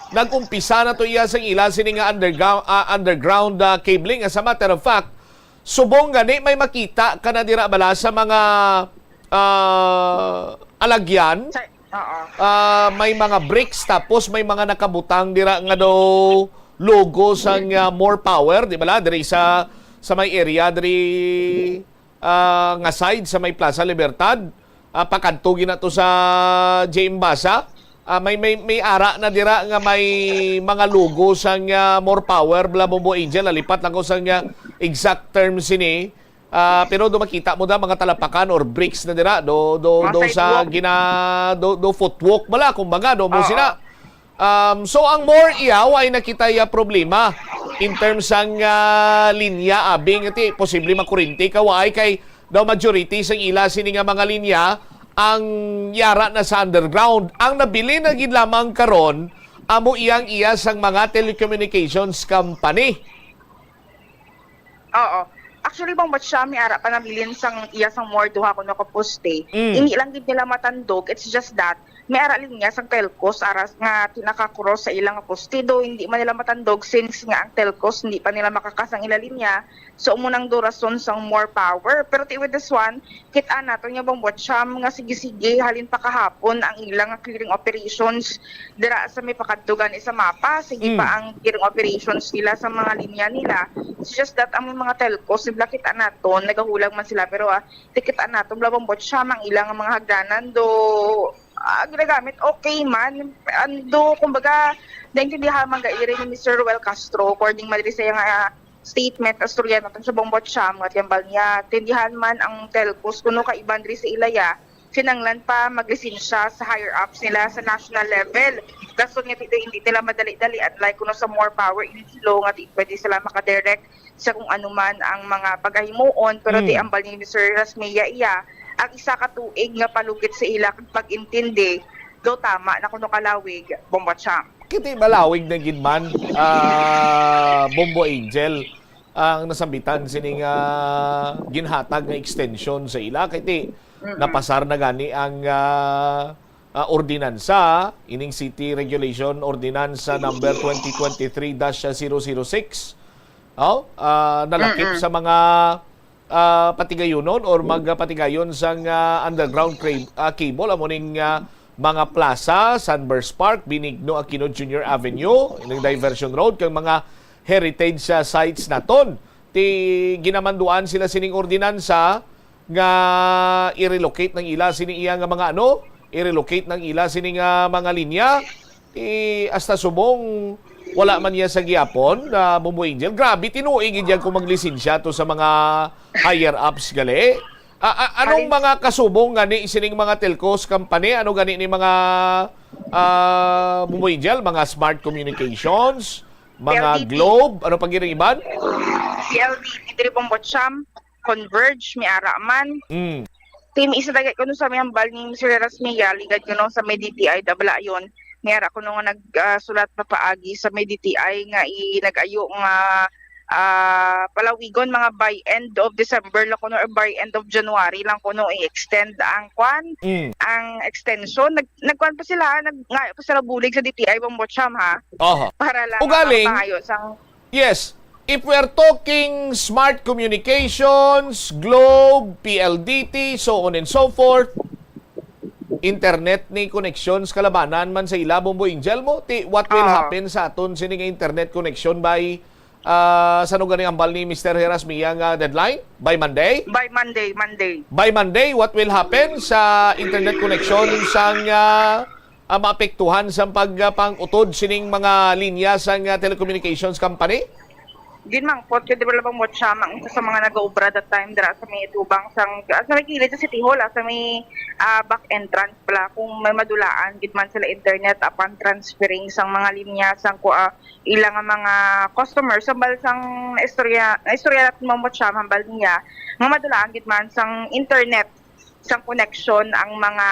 nag-umpisa na to iya sang ila sini nga underground, ah, underground, ah, cabling. As a matter of fact, subong gani may makita ka na dira bala sa mga, ah, alagyan. Sir, oo. Ah, may mga bricks, tapos may mga nakabutang dira nga daw logo sang, ah, More Power, di bala? Diri sa, sa may area diri, ah, nga side sa may Plaza Libertad, ah, pakadto gina to sa J M Basa. Ah, may, may, may ara na dira nga may mga logo sang, ah, More Power, bala, Bombo Angel. Nalipat lang ko sang, ah, exact term sini. Ah, pero do makita mo da mga talapakan or bricks na dira, do, do, Mga do sa sidewalk. Gina, do, do footwalk bala, kumbaga, do mo Oo. Sina. Um, so ang More iya, way na kita iya problema. In terms sang, ah, linya, abi nga ti posible makurinti ka, waay kay daw majority sang ila sini nga mga linya ang yara na sa underground. Ang nabilin na gid lamang karon amo iyang iya sang mga telecommunications company. Oo. Actually, Bong Botcham, may ara pa nabilin sang iya sang more duha kuno ka poste. Mm. Hindi lang gid nila matandog, it's just that may ara linya sang telcos aras nga tinaka-cross sa ilang poste, do hindi man nila matandog since nga ang telcos hindi pa nila makakasang ila linya. So, amo nang do rason sang more power. Pero ti with this one, kita nato nga, Bong Botcham, nga sige-sige halin pa kahapon ang ilang clearing operations dira sa may pakadto gani sa mapa. Sige Mm. pa ang clearing operations nila sa mga linya nila. It's just that ang mga telcos, sibla kita nato, nagahulag man sila, pero ah, ti kita nato, bla, Bong Botcham, ang ilang mga hagdanan do ah, ginagamit, okay man. Ando, kumbaga, naintindihan man gairi ni Mister Roel Castro, according man diri sa iya nga statement, astorya naton sa Bong Botcham, nga tiyambal niya, tindihan man ang telcos kuno kaiban diri sa ilaya, kinanglan pa maglisensya sa higher ups nila sa national level. Rason nga dito hindi nila madali-dali, unlike kuno sa more power in law nga di pwede sila makadirect sa kung ano man ang mga pagahimuon, pero ti Mm. ambal ni Mister Rasmia iya ang isa ka tuig nga palugit sa ila kag pag-intindi daw tama na kuno kalawig, Bong Botcham. Kiti malawig na gid man, ah, Bombo Angel, ang nasambitan sining, ah, ginhatag nga extension sa ila. Kay ti, Mm-mm. napasar na gani ang, ah, ah, ordinansa, ining City Regulation Ordinance, ah, number twenty twenty-three dash zero zero six. Oh, ah, nalakip Mm-mm. sa mga, ah, patigayonon or magpatigayon sang, ah, underground cra-, ah, cable, amo ning, ah, mga plaza, Sunburst Park, Benigno Aquino Junior Avenue, ining Diversion Road, kag mga heritage, ah, sites naton. Ti ginamanduan sila sining ordinansa nga i-relocate ng ila sini iya nga mga ano, i-relocate ng ila sini nga mga linya. Ti hasta subong wala man niya sa gihapon na, Bombo Angel. Grabe, tinuig gid yan kung maglisensya to sa mga higher ups gali. A-, a-, anong Alin? Mga kasubong gani sining mga telcos company? Ano gani ni mga, ah, Bombo Angel? Mga smart communications, mga P L D T. Globe? Ano pa gid ang iban? P L D T diri, Bong Botcham, Converge, may ara man. Mm. Team, isa dagay kuno sa may ambal ni Mister Rasmia, ligad kuno sa may D T I Dablayon. May ara kuno nga nag, ah, sulat pa paagi sa may D T I nga i-, nag-ayo nga, ah, palawigon mga by end of December lang kuno or by end of January lang kuno i-extend ang kwan, Mm. ang extension. Nag-, nagkwan pa sila, nag-, nga pa sila bulig sa D T I, Bong Botcham, ha? Aha. Para lang Ugaling, makapangayo sang Yes. If we are talking smart communications, Globe, P L D T, so on and so forth, internet ni connections kalabanan man sa ila, Bombo Angel mo, ti, what will Ah. happen sa aton sini nga internet connection by, ah, sa ano gani ambal ni Mister Heras Mia nga deadline? By Monday? By Monday, Monday. By Monday, what will happen sa internet connection sang, ah, ah, maapektuhan sang pag, ah, pang-utod sining mga linya sang, ah, telecommunications company? Ginmangkot ko, di ba, labang mo siya, ang isa sa mga nag-aobra that time dira sa may tubang sang, ah, sa may kilid sa City Hall, ah, sa may, ah, back entrance pala, kung may madulaan gid man sila internet upon transferring sang mga linya sang ku-, ah, ilang nga mga customers, hambal sang istorya, istorya natin mo siya, hambal niya, nga madulaan gid man sang internet, sang connection ang mga,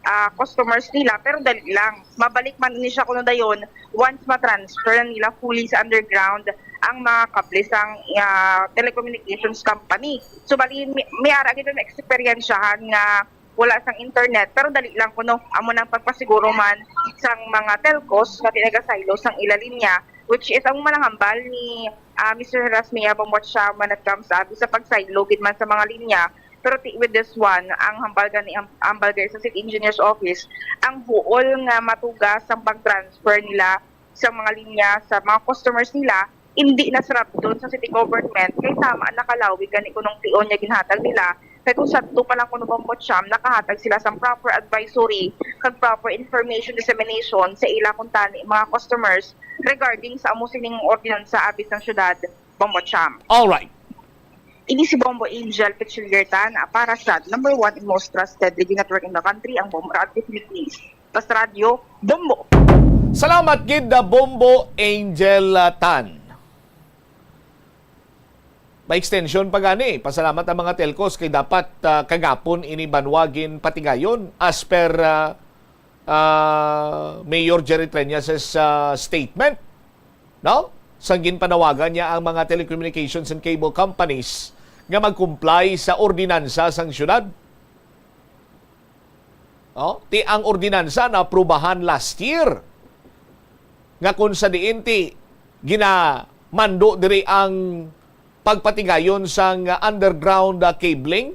ah, customers nila, pero dali lang. Mabalik man ni siya kuno dayon once ma-transfer na nila fully sa underground ang mga kable sang, ah, telecommunications company. So, bali, may, may ara gid na eksperyensyahan nga wala sang internet, pero dali lang kuno. Amo nang pagpasiguro man sang mga telcos nga tinagasaylo sang ila linya, which is ang mananghambal ni, ah, Mister Rasmia Bambuat siya when it comes, ah, sa pagsaylo gid man sa mga linya. Pero ti-, with this one, ang hambal gani, ang hambal gani sa City Engineers Office, ang buol nga matugas ang pag-transfer nila sa mga linya sa mga customers nila, hindi na sarabdon sa city government, kay tama nakalawig gani kunong tion nga ginhatag nila. Kay kung sadto pa lang kuno Bambuat siya, nakahatag sila sa proper advisory kag proper information dissemination sa ila kuntani mga customers regarding sa amo sining ordinansa abis sang syudad, Bambuat siya. All right. Ini si Bombo Angel Pichillier Tan, ah, para sa number one and most trusted radio network in the country, ang Bombo Radio Philippines. Basta Radyo, Bombo! Salamat gid, ah, Bombo Angel, ah, Tan. Pa-extension pa gani, pasalamat ang mga telcos kay dapat, ah, kagapon ini banwa ginpatigayon as per, ah, ah, Mayor Jerry Treñas' statement, no? Sang ginpanawagan niya ang mga telecommunications and cable companies nga mag-comply sa ordinansa sang syudad. No? Ti ang ordinansa na aprubahan last year nga kung sa diin ti ginamando diri ang pagpatigayon sang underground, ah, cabling,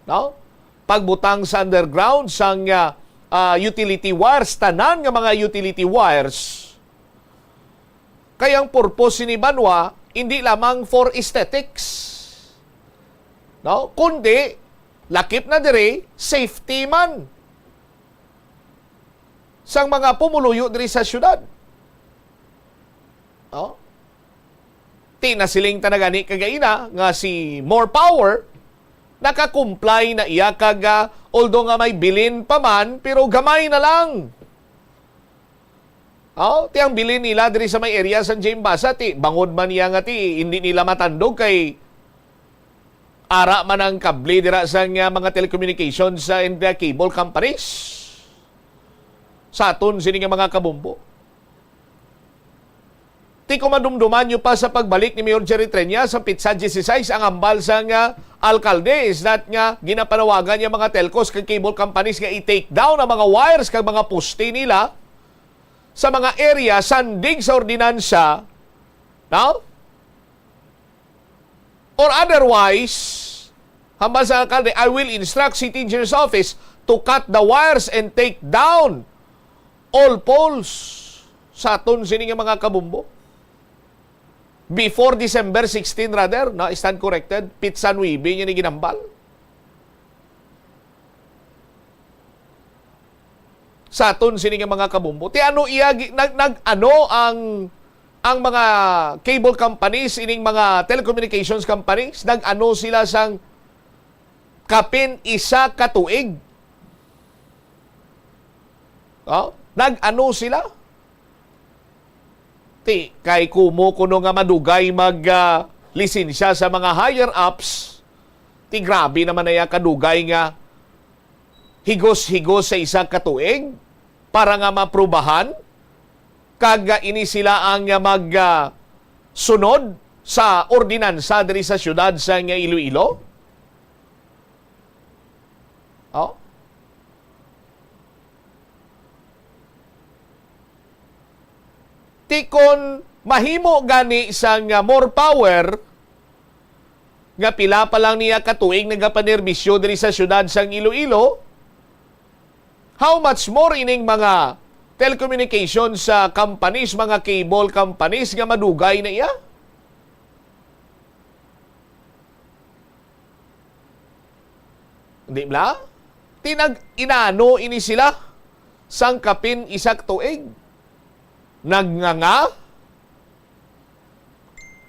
no? Pagbutang sa underground sang, ah, ah, utility wires, tanan nga mga utility wires. Kay ang purpose ni banwa hindi lamang for aesthetics, no? Kundi lakip na diri, safety man sang mga pumuluyo diri sa syudad. No? Ti nasiling ta na gani kagaina nga si More Power naka-comply na iya kag, ah, although nga may bilin pa man, pero gamay na lang. Oh, ti ang bilin nila diri sa may area sa James Basa, ti bangod man niya nga ti hindi nila matandog kay ara man ang kable dira sa nga mga telecommunications sa and the cable companies. Sa aton sini nga mga kabombo. Ti kung madumduman nyo pa sa pagbalik ni Mayor Jerry Treñas sa petsa dieciséis, ang hambal sa nga alkalde is that nga ginapanawagan niya mga telcos kag cable companies nga i-take down ang mga wires kag mga poste nila sa mga area sandig sa ordinansa, no? Or otherwise, hambal sa alkalde, "I will instruct City Engineer's Office to cut the wires and take down all poles," sa aton sini nga mga kabombo. Before December sixteen, rather, na stand corrected, petsa nuebe niya ni ginambal. Sa aton sini nga mga kabombo. Ti ano iya gi-, nag-, nag-ano ang, ang mga cable companies, ining mga telecommunications companies, nag-ano sila sang kapin isa ka tuig? Oh, nag-ano sila? Ti, kay kumo kuno nga madugay mag, ah, lisensya sa mga higher ups, ti grabe naman na iya kadugay nga higos-higos sa isa ka tuig para nga maaprubahan, kag, ah, ini sila ang, ah, mag, ah, sunod sa ordinansa diri sa siyudad sa nga Iloilo. Oh? Ti kon mahimo gani sang, ah, More Power, nga pila pa lang niya ka tuig nagapanerbisyo diri sa siyudad sang Iloilo, how much more ining mga telecommunications, ah, companies, mga cable companies nga madugay na iya? Di bala? Ti nag-inano ini sila sang kapin isa ka tuig. Nagnganga.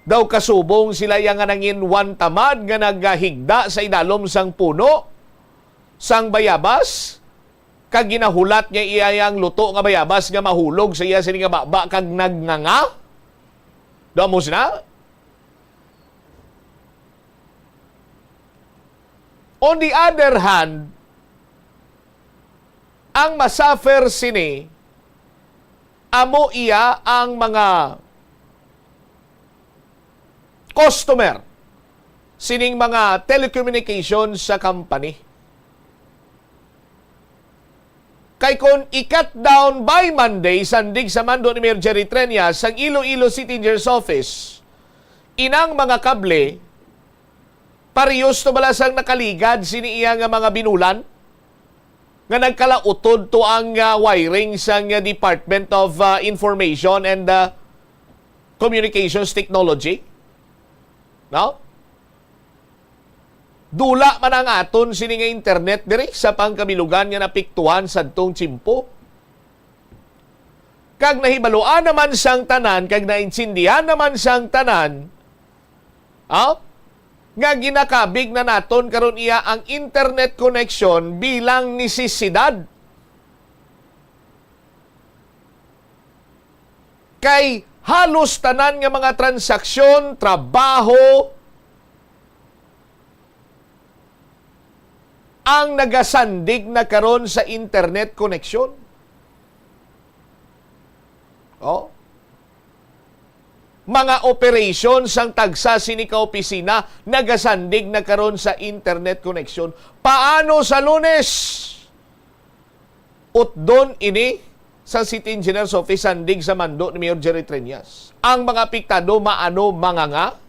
Daw kasubong sila iya nga nanginwan tamad nga nagahigda sa idalom sang puno sang bayabas, kag ginahulat niya iya yang luto nga bayabas nga mahulog sa iya sini nga baba kag nagnganga. Daw mo sina? On the other hand, ang masuffer sini amo iya ang mga customer sining mga telecommunications sa company. Kay kon i-cut down by Monday, sandig sa mando ni Mayor Jerry Treñas, sang Iloilo City Engineer's Office, inang mga kable, parehas to bala sang nakaligad sini iya nga mga binulan nga nagkalautod to ang, ah, wiring sang, ah, Department of, ah, Information and, ah, Communications Technology? No? Dula man ang aton sini nga internet diri sa pangkabilugan nga napiktuhan sadtong tiyempo. Kag nahibaluan naman sang tanan, kag naintindihan naman sang tanan, ah, nga ginakabig na naton karon iya ang internet connection bilang nesesidad. Kay halos tanan nga mga transaksyon, trabaho, ang nagasandig na karon sa internet connection. Oh. Mga operation sang tagsa sini ka opisina nagasandig na karon sa internet connection. Paano sa Lunes? Utdon ini sa City Engineer's Office, sandig sa mando ni Mayor Jerry Treñas. Ang mga apektado maano, manganga?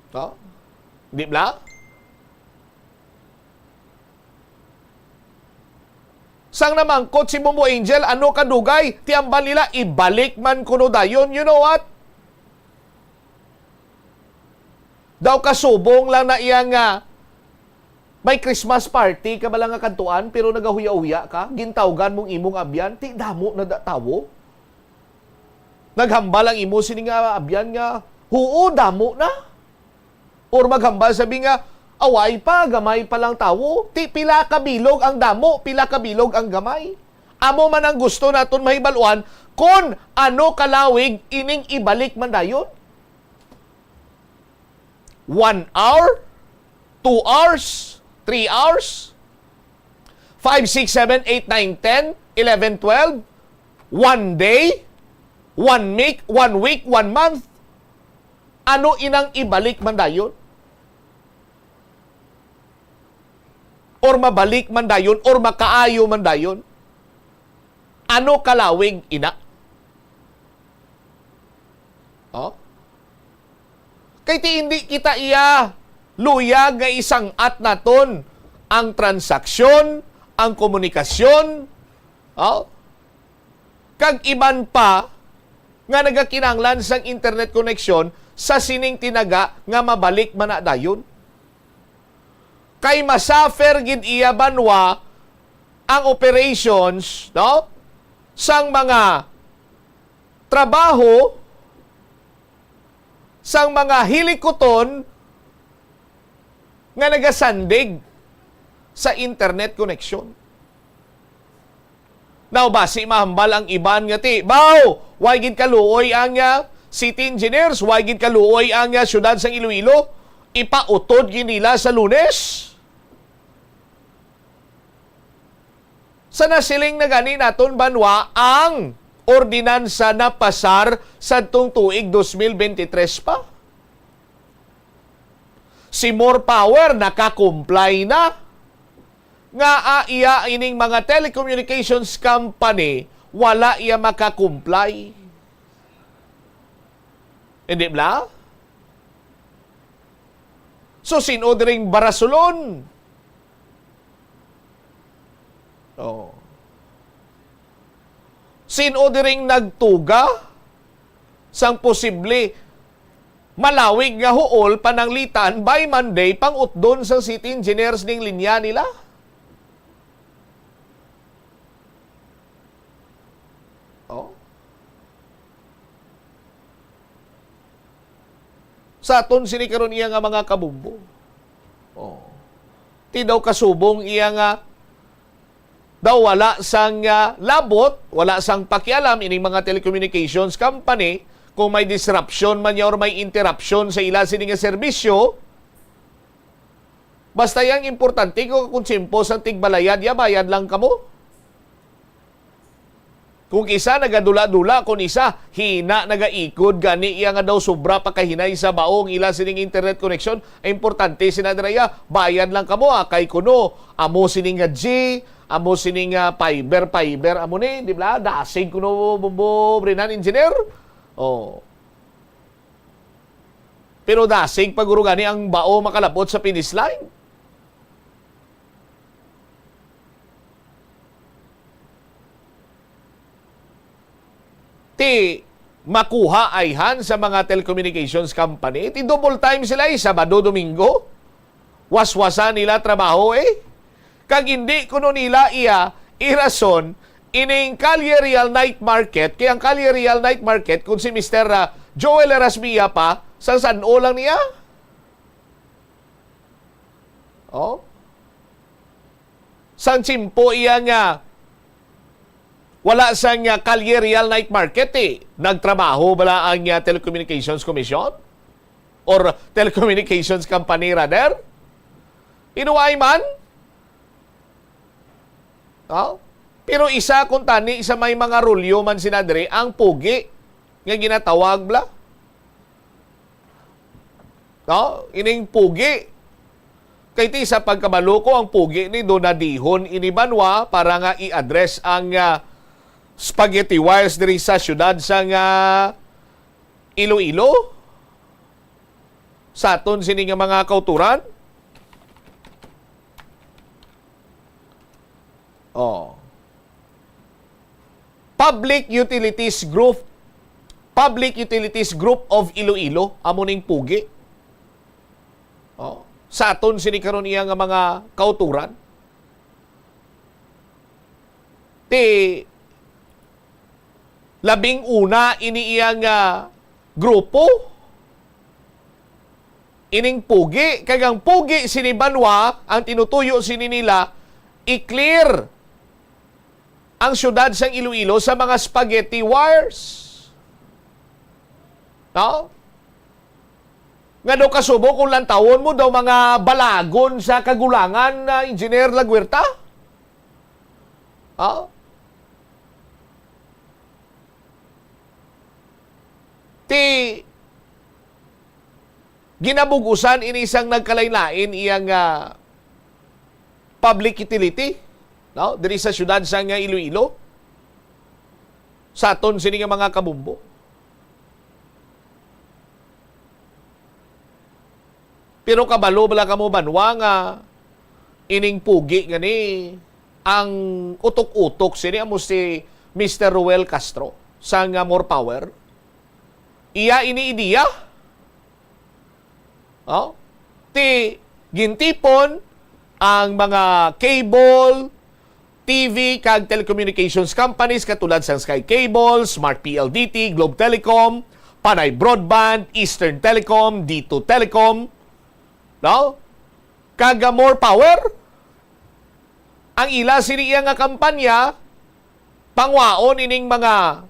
No? Di bala? Sang namangkot si Bombo Angel, ano kadugay? Ti hambal nila, ibalik man kuno dayon. You know what? Daw kasubong lang na iya nga may Christmas party ka bala nga kantuan, pero nagahuya-huya ka, gintawgan mong imong abyan, ti damo na da tawo. Naghambal ang imo sini nga abyan nga, "Huo, damo na." Or maghambal sabi nga, "Away pa, gamay pa lang tawo." Ti pila ka bilog ang damo, pila ka bilog ang gamay. Amo man ang gusto naton mahibaluan kon ano kalawig ining ibalik man dayon. One hour, two hours, three hours, five, six, seven, eight, nine, ten, eleven, twelve, one day, one week, one week, one month. Ano inang ibalik man dayon? Or mabalik man dayon, or makaayo man dayon? Ano kalawig ina? Oh? Kay ti hindi kita iya luyag nga isang-at naton ang transaksyon, ang komunikasyon, oh? Kag iban pa nga nagakinahanglan sang internet connection sa sining tinaga nga mabalik man na dayon. Kay masuffer gid iya banwa ang operations, no? Sang mga trabaho, sang mga hilikuton nga nagasandig sa internet connection. Now, basi mahambal ang iban nga ti, "Baw, way gid kaluoy ang, ah, city engineers, way gid kaluoy ang, ah, syudad sang Iloilo. Ipautod gid nila sa Lunes." Sa nasiling na gani naton banwa ang ordinansa na pasar sadtong tuig dos mil bente tres pa. Si More Power naka-comply na. Ngaa iya ining mga telecommunications company, wala iya maka-comply. Hindi bala? So, sin-o diring barasulon? Oh. Sin-o diring nagtuga sang posible malawig nga huol pananglitan by Monday, pang-utdon sang city engineers ning linya nila? Oh. Sa aton sini karon iya nga mga kabombo. Oh. Ti daw kasubong iya nga daw wala sang, ah, labot, wala sang pakialam ining mga telecommunications company kung may disruption man niya or may interruption sa ila sini nga serbisyo. Basta yang importante ko kung tsimpo sang tigbalayad ya, bayad lang kamo. Kung isa nagadula-dula, kung isa hina nagaikod, gani iya nga daw sobra pa kahinay sa baong ila sining internet connection, ang importante sina dira iya, bayad lang kamo, ah, kay kuno, amo sini nga G, amo sini nga fiber, fiber, amo ni, di ba? Dasig kuno, Bombo, Brinan, engineer. Oh. Pero dasig pa guro gani ang bao makalabot sa finish line. Ti makuha ayhan sa mga telecommunications company, ti double time sila, eh, Sabado, Domingo. Waswasan nila trabaho, eh. Kag hindi kuno nila iya irason ining Calle Real Night Market, kay ang Calle Real Night Market, kung si Mister, ah, Joel Erasmia pa, sang san-o lang niya. Oh? Sang tsimpo iya nga wala sang, ah, Calle Real Night Market, eh, nagtrabaho bala ang, ah, Telecommunications Commission? or telecommunications company rather. Inuway man. Oh? Pero isa kuntani sa may mga rulyo man sina diri ang pugi nga ginatawag bla. No? Ining pugi. Kay ti sa pagkabalo ko, ang pugi ni donadihon ini banwa para nga i-address ang ah, spaghetti wires diri sa syudad sa nga Iloilo. Sa aton sini nga mga kauturan. Oh. Public Utilities Group, Public Utilities Group of Iloilo, amo ning pugi. Oh. Sa aton sini karon iya nga mga kauturan. Ti labing una ini iya nga grupo. Ining pugi, kag ang pugi sini banwa, ang tinutuyo sini nila, i-clear ang siyudad sang Iloilo sa mga spaghetti wires. No? Nga daw kasubo kung lantawon mo daw mga balagon sa kagulangan na Engineer Laguerta? Ha? Ti ginabug-usan ini sang nagkalain-lain iya nga public utility, no? Diri sa siyudad sa nga Iloilo. Sa aton sini nga mga kabumbo. Pero kabalo bala kamo banwa nga ining pugi nga ni ang utok-utok sini amo si Mister Roel Castro sa nga More Power? Iya ini ideya? Oh? Ti gintipon ang mga cable, T V kag telecommunications companies katulad sang Sky Cable, Smart P L D T, Globe Telecom, Panay Broadband, Eastern Telecom, D two Telecom, no? Kag ah, More Power. Ang ila sini iya nga kampanya, pangwaon ining mga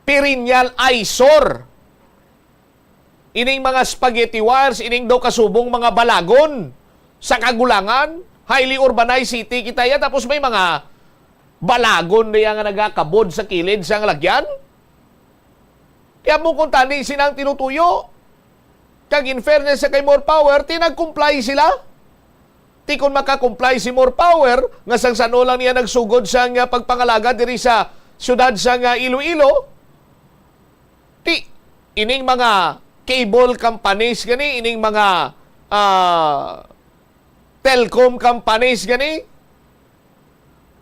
perennial eyesore, ining mga spaghetti wires, ining daw kasubong mga balagon sa kagulangan. Highly urbanized city kita iya, tapos may mga balagon diya nga nagakabod sa kilid sang lagyan. Kaya mo kung tani sila ang tinutuyo. Kag in fairness sa kay More Power, ti nag-comply sila. Ti kon maka-comply si More Power, nga sang san-o lang niya nagsugod sa nga pagpangalaga diri sa siyudad sa nga Iloilo, ti ining mga cable companies gani, ining mga ah, telecom companies gani,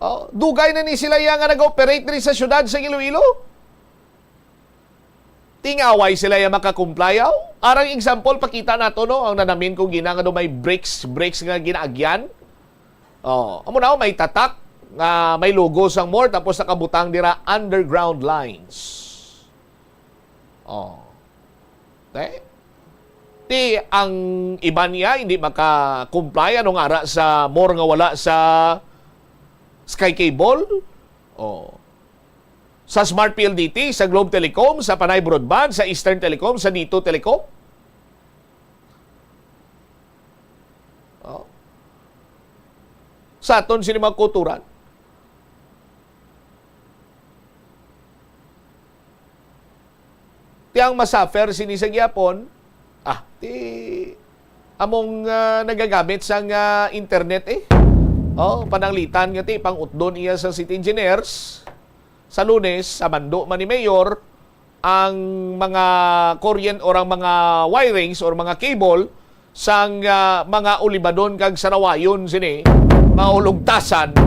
oh, dugay na ni sila iya nga nag-operate diri sa siyudad sa Iloilo. Tingaway sila iya maka-comply, aw. Arang example, pakita nato, no, ang nanamin kong gina nga do may bricks, bricks nga ginaagyan. Oh, amo na, oh, may tatak nga may logo sang More, tapos nakabutang dira underground lines. Oh. Okay? Ti ang iban niya hindi maka-comply, ano nga ara sa More nga wala sa Sky Cable? Oh. Sa Smart P L D T, sa Globe Telecom, sa Panay Broadband, sa Eastern Telecom, sa D two Telecom? Oh. Sa aton sini mga kuturan. Ti ang masuffer sini sa gihapon, ah, ti among ah, nagagamit sang ah, internet eh. Oh, pananglitan nga ti pang-utdon iya sa city engineers. Sa Lunes, sa mando man ni Mayor, ang mga kuryente or ang mga wirings or mga cable sang ah, mga ulibadon kag sarawayon sini, mga ulugtasan,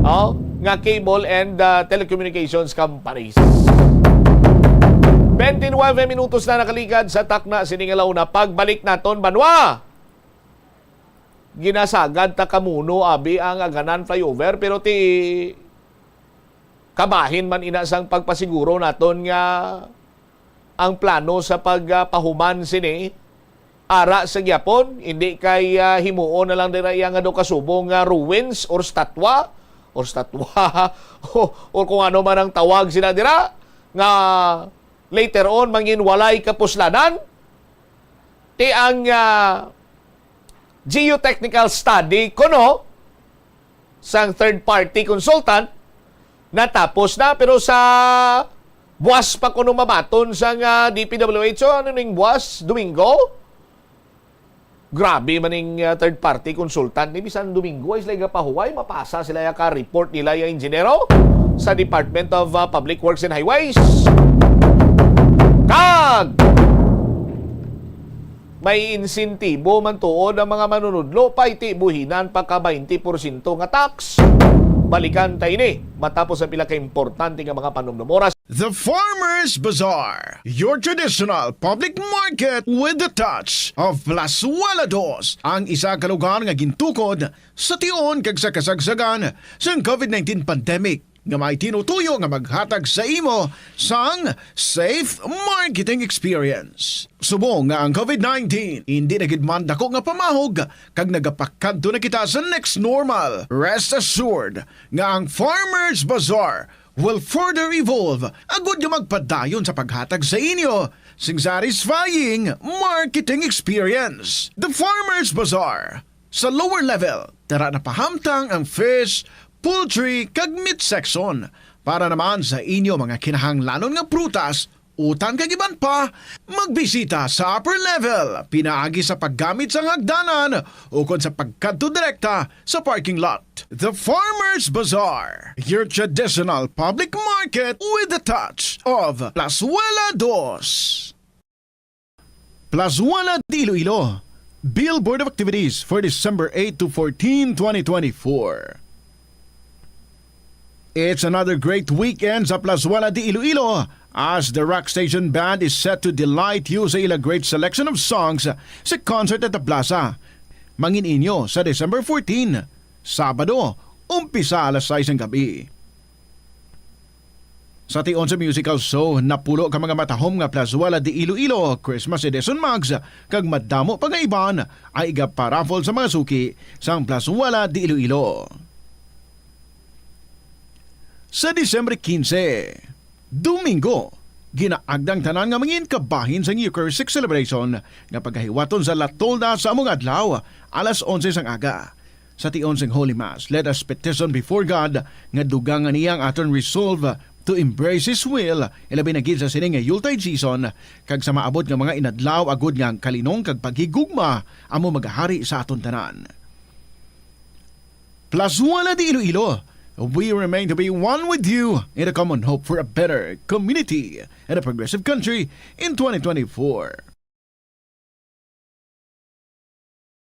oh, nga cable and ah, telecommunications companies. Twenty-nine minutos na nakaligad sa takna sini nga launa. Pagbalik naton, banwa, ginasagad ta kamuno abi ang Aganan Flyover, pero ti kabahin man ina sang pagpasiguro naton nga ang plano sa pagpahuman sini ara sa gyapon, hindi kay ah, himuon na lang dira iya nga do kasubong nga ruins or statwa or statwa o, o kung ano man ang tawag sila dira nga later on mangin walay kapuslanan. Ti ang, ah, geotechnical study kuno sang third party consultant natapos na, pero sa buwas pa kuno mabaton sang, ah, D P W H. So, ano ning buwas? Domingo? Grabe man ning, ah, third party consultant ni, bisan Domingo ay sila gapahuway, mapasa sila ya ka report nila ya ingenyero sa Department of, ah, Public Works and Highways. Kag may insentibo man tuod ang mga manunudlo, pay ti buhinan pa ka twenty porsyento nga tax. Balikan ta ini matapos ang pila ka importante nga mga panumdom. Oras. The Farmers Bazaar, your traditional public market with the touch of Plazuela Dos, ang isa ka lugar nga gintukod sa tion kag sa kasagsagan sang covid nineteen pandemic, nga may tinutuyo nga maghatag sa imo sang safe marketing experience. Subong nga ang covid nineteen indi na gid man dako nga pamahog kag nagapakadto na kita sa next normal, rest assured nga ang Farmers Bazaar will further evolve agud nga magpadayon sa paghatag sa inyo sing satisfying marketing experience. The Farmers Bazaar, sa lower level, tara na pahamtang ang fish, poultry, kag meat section. Para naman sa inyo mga kinahanglanon nga prutas, utan kag iban pa, magbisita sa upper level pinaagi sa paggamit sang hagdanan ukon sa pagkadto direkta sa parking lot. The Farmers Bazaar, your traditional public market with the touch of Plazuela Dos. Plazuela de Iloilo, Billboard of Activities for December eight to fourteen, twenty twenty-four. It's another great weekend sa Plazuela de Iloilo, as the Rock Station Band is set to delight you sa ila great selection of songs sa concert at the plaza. Mangin-inyo sa December fourteen, Sabado, umpisa alas sais sang gabi. Sa tion sa musical show, napulo ka mga matahom nga Plazuela de Iloilo Christmas Edition mugs, kag madamo pa nga iban ang iga-paraffle sa mga suki sang Plazuela de Iloilo. Sa Disyembre quince, Domingo, ginaagda ang tanan nga mangin kabahin sang Eucharistic celebration nga pagahiwaton sa La Tolda sa amo nga adlaw, alas onse sang aga. Sa tion sing Holy Mass, let us petition before God nga dugangan niya ang aton resolve to embrace His will, ilabi na gid sa sini nga Yuletide season, kag sa maabot nga mga inadlaw, agud nga ang kalinong kag paghigugma amo magahari sa aton tanan. Plazuela de Iloilo, we remain to be one with you in a common hope for a better community and a progressive country in twenty twenty-four.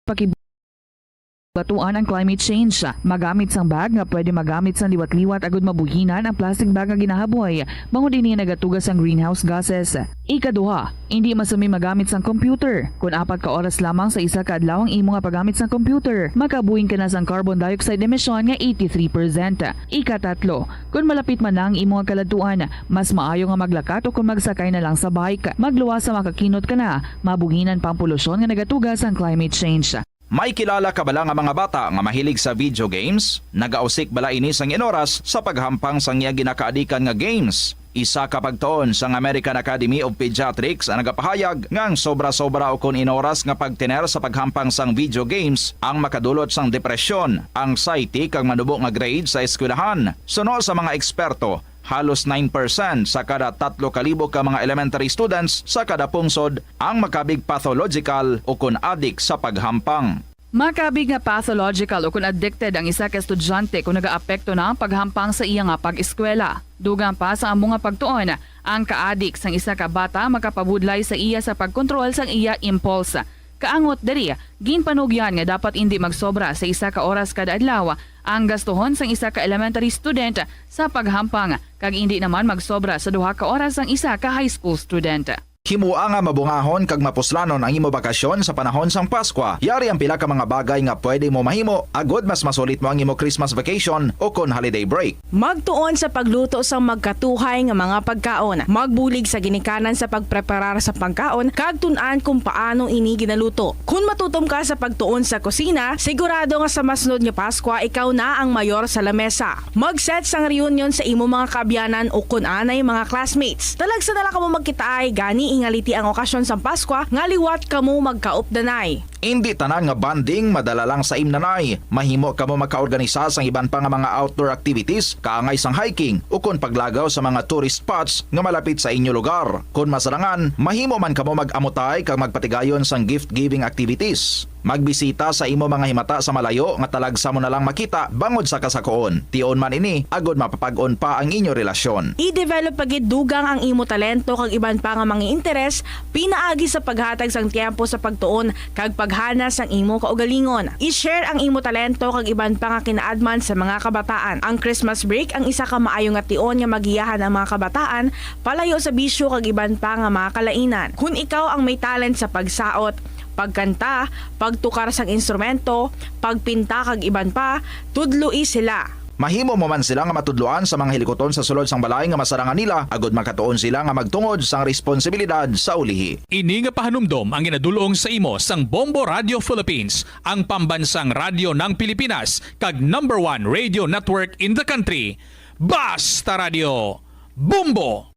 Pakibatuan ang climate change. Magamit sang bag nga pwede magamit sang liwat-liwat agud mabuhinan ang plastic bag nga ginahaboy, bangod ini nagatuga sang greenhouse gases. Ikaduha, indi masumi magamit sang computer. Kon apat ka oras lamang sa isa ka adlaw ang imo nga paggamit sang computer, makabuhin ka na sang carbon dioxide emission nga eighty-three percent. Ikatatlo, kon malapit man na ang imo nga kaladtuan, mas maayo nga maglakat o kon magsakay na lang sa bike. Magluwas sa makakinot ka na, mabuhinan pa ang polusyon nga nagatuga sang climate change. May kilala ka bala nga mga bata nga mahilig sa video games? Nagausik bala ini sang inoras sa paghampang sang iya ginakaadikan nga games? Isa ka pagtuon sang American Academy of Pediatrics ang nagapahayag nga ang sobra-sobra ukon inoras nga pagtener sa paghampang sang video games ang makadulot sang depresyon, anxiety, kag manubo nga grade sa eskwelahan. Suno sa mga eksperto, halos nine percent sa kada tatlo ka libo ka mga elementary students sa kada pungsod ang makabig pathological ukon adik sa paghampang. Makabig nga pathological ukon addicted ang isa ka estudyante kon nagaapekto na ang paghampang sa iya nga pag-eskwela. Dugang pa sa amo nga pagtuon, ang kaadik sang isa ka bata makapabudlay sa iya sa pagkontrol sang iya impulse. Kaangot diri, ginpanugyan nga dapat indi magsobra sa isa ka oras kada adlaw ang gastuhon sang isa ka elementary student sa paghampang, kag indi naman magsobra sa duha ka oras ang isa ka high school student. Himoa nga mabungahon kag mapuslanon ang imo bakasyon sa panahon sang Paskwa. Yari ang pila ka mga bagay nga pwede mo mahimo agud mas masulit mo ang imo Christmas vacation ukon holiday break. Magtuon sa pagluto sang magkatuhay nga mga pagkaon. Magbulig sa ginikanan sa pagpreparar sa pagkaon kag tun-an kon paano ini ginaluto. Kon matutom ka sa pagtuon sa kusina, sigurado nga sa masunod nga Paskwa ikaw na ang mayor sa lamesa. Mag-set sang reunion sa imo mga kaabyanan ukon anay mga classmates. Talagsa na lang kamo magkitaay gani Ingaliti ang okasyon sang Paskwa nga liwat kamo magkaupdanay. Indi tanan nga bonding madala lang sa imnanay. Mahimo kamo makaorganisa sang iban pa nga mga outdoor activities, kaangay sang hiking, ukon paglagaw sa mga tourist spots nga malapit sa inyo lugar. Kon masarangan, mahimo man kamo mag-amutay kag magpatigayon sang gift-giving activities. Magbisita sa imo mga himata sa malayo nga talagsa mo na lang makita bangod sa kasakoon. Tion man ini agod mapapag-on pa ang inyo relasyon. I-develop pa gid dugang ang imo talento kag iban pa nga mga interes pinaagi sa paghatag sang tiyempo sa pagtuon kag paghana sang imo kaugalingon. I-share ang imo talento kag iban pa nga kinaadman sa mga kabataan. Ang Christmas break ang isa ka maayo nga tion nga magiyahan ang mga kabataan palayo sa bisyo kag iban pa nga mga kalainan. Kon ikaw ang may talent sa pagsaot, pagkanta, pagtukar sang instrumento, pagpinta kag iban pa, tudloi sila. Mahimo mo man sila nga matudloan sa mga hilikuton sa sulod sang balay nga masarangan nila, agod makatuon sila nga magtungod sang responsibilidad sa ulihi. Ini nga pahanumdom ang ginadul-ong sa imo sang Bombo Radio Philippines, ang pambansang radyo ng Pilipinas, kag number one radio network in the country. Basta Radio, Bombo!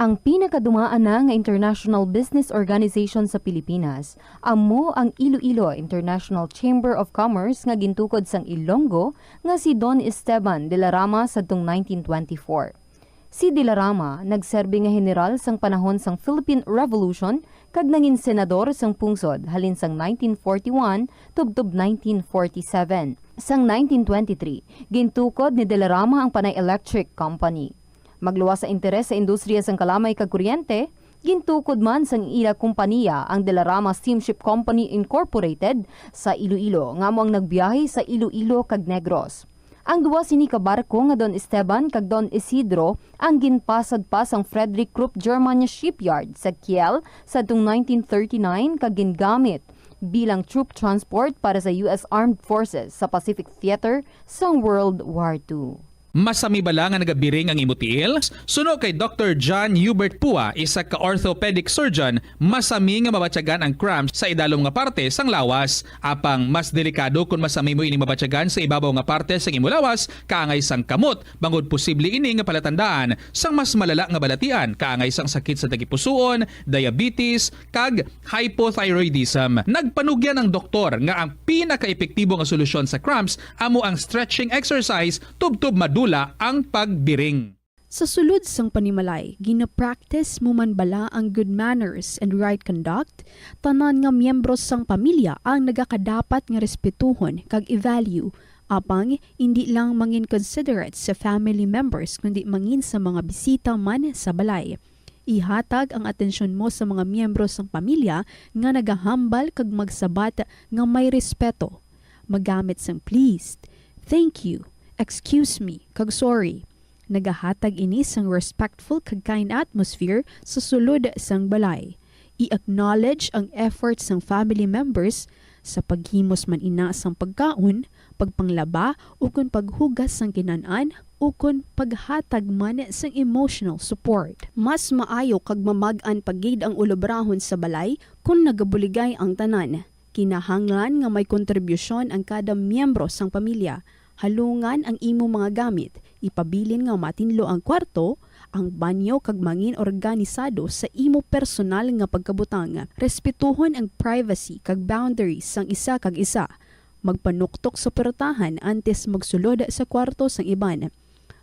Ang pinakadumaan na nga international business organization sa Pilipinas amo ang Iloilo International Chamber of Commerce nga gintukod sang Ilonggo nga si Don Esteban de la Rama sadtong nineteen twenty-four. Si de la Rama nagserbi nga heneral sang panahon sang Philippine Revolution kag nangin senador sang pungsod halin sang nineteen forty-one tubtob nineteen forty-seven. Sang nineteen twenty-three, gintukod ni de la Rama ang Panay Electric Company. Magluwas sa interes sa industriya sang kalamay kag kuryente, gintukod man sang ila kompaniya ang De La Rama Steamship Company Incorporated sa Iloilo, nga amo ang nagbiyahe sa Iloilo kag Negros. Ang duha sini ka barko nga Don Esteban kag Don Isidro ang ginpasad pa sang Frederick Krupp German Shipyard sa Kiel sadtong nineteen thirty-nine kag gingamit bilang troop transport para sa U S Armed Forces sa Pacific Theater sang World War Two. Masami bala nga nagabiring ang imo tiil? Suno kay Doktor John Hubert Pua, isa ka orthopedic surgeon, masami nga mabatyagan ang cramps sa idalom nga parte sang lawas. Apang mas delikado kon masami mo ini mabatyagan sa ibabaw nga parte sang imo lawas, kaangay sang kamot, bangod posible ini nga palatandaan sang mas malala nga balatian, kaangay sang sakit sa tagipusoon, diabetes, kag hypothyroidism. Nagpanugyan ang doktor nga ang pinakaepektibo nga solusyon sa cramps amo ang stretching exercise tubtob madula ang pagbiring. Sa sulod sang panimalay, gina-practice mo man bala ang good manners and right conduct? Tanan nga miyembro sang pamilya ang nagakadapat nga respetuhon kag i-value. Apang indi lang mangin considerate sa family members, kundi mangin sa mga bisita man sa balay. Ihatag ang atensyon mo sa mga miyembro sang pamilya nga nagahambal kag magsabat nga may respeto. Magamit sang please, thank you, excuse me, kag sorry. Nagahatag ini sang respectful kag kind atmosphere sa sulod sang balay. I-acknowledge ang effort sang family members sa paghimos man ina sang pagkaon, pagpanglaba, ukon paghugas sang kinan-an, ukon paghatag man sang emotional support. Mas maayo kag mamag-an pa gid ang ulobrahon sa balay kon nagabuligay ang tanan. Kinahanglan nga may kontribusyon ang kada miyembro sang pamilya. Halungan ang imo mga gamit, ipabilin nga matinlo ang kwarto, ang banyo, kag mangin organisado sa imo personal nga pagkabutang. Respetuhon ang privacy kag boundaries sang isa kag isa. Magpanuktok sa puwertahan antes magsulod sa kwarto sang iban.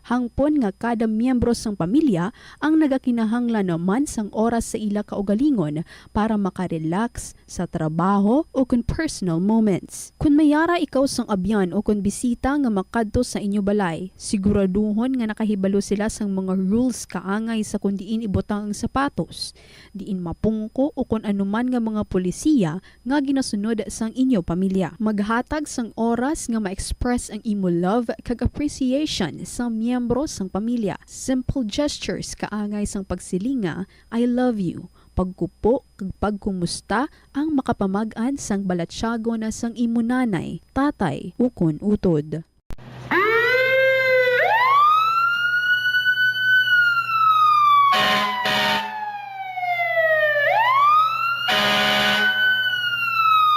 Hangpon nga kada miyembro sang pamilya ang nagakinahanglan man sang oras sa ila kaugalingon para makarelax sa trabaho o kon personal moments. Kon may ara ikaw sang abyan o kon bisita nga makadto sa inyo balay, siguraduhon nga nakahibalo sila sang mga rules kaangay sa kon diin ibutang ang sapatos, diin mapungko o kon anuman nga mga polisiya nga ginasunod sang inyo pamilya. Maghatag sang oras nga ma-express ang imo love kag appreciation sa miyembro sang pamilya. Simple gestures kaangay sang pagsiling nga, "I love you," pagkupo kag pagkumusta ang makapamag-an sang balatyagon sang imo nanay, tatay, ukon utod.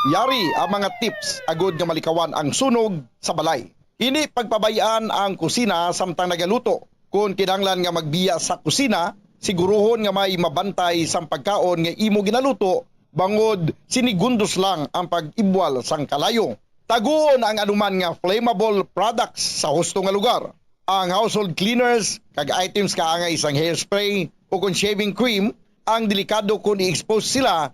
Yari ang mga tips agud nga malikawan ang sunog sa balay. Indi pagpabay-an ang kusina samtang nagaluto. Kon kinahanglan nga magbiya sa kusina, siguruhon nga may mabantay sang pagkaon nga imo ginaluto, bangod sinigundos lang ang pag-ibwal sang kalayo. Taguon ang anuman nga flammable products sa husto nga lugar. Ang household cleaners kag items kaangay sang hairspray o kon shaving cream ang delikado kon i-expose sila.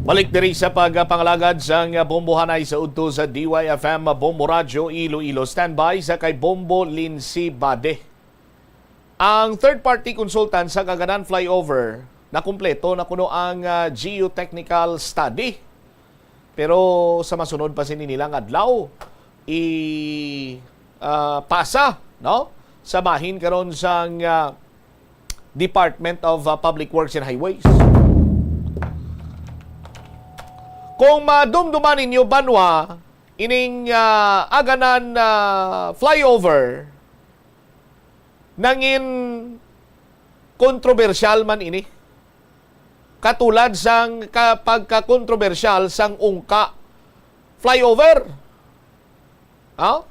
Balik diri sa pagpangalagad sang bombohanay sa udto sa D Y F M Bombo Radyo Iloilo. Standby sa kay Bombo Lindsay Bade. Ang third-party consultant sa Aganan Flyover, nakumpleto na kuno ang, ah, geotechnical study. Pero sa masunod pa sini nilang adlaw, i, ah, pasa, no? Sa bahin karon sang, ah, Department of, ah, Public Works and Highways. Kung madumduman ninyo, banwa, ining, ah, Aganan, ah, Flyover, nangin kontrobersyal man ini. Katulad sang ka-, pagkakontrobersyal sang Ungka Flyover. Ha?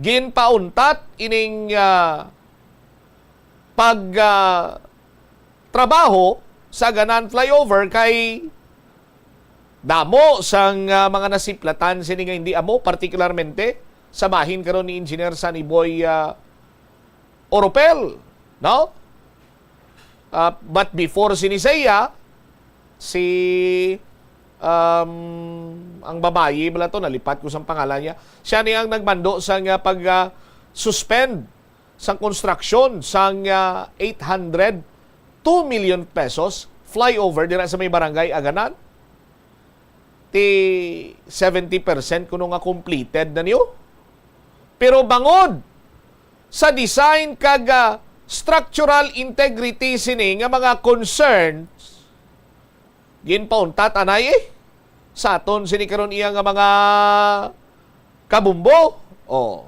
Ginpauntat ining, ah, pag, ah, trabaho sa Aganan Flyover kay damo sang, ah, mga nasiplatan sini nga hindi amo, partikularmente sa bahin karon ni Engineer Sunny Boy, ah, Oropel, no? Ah, but before sini sa iya, si, um, ang babayi bala to, nalipat ko sang pangalan niya. Siya ni ang nagmando sang, ah, pag, ah, suspend sang konstruksyon sang, ah, eight hundred two million pesos flyover dira sa may barangay Aganan. Ti seventy percent kuno nga completed na niyo. Pero bangod sa design kag, ah, structural integrity sini nga mga concerns, ginpauntat anay, eh, sa aton sini karon iya nga mga kabumbo. Oh.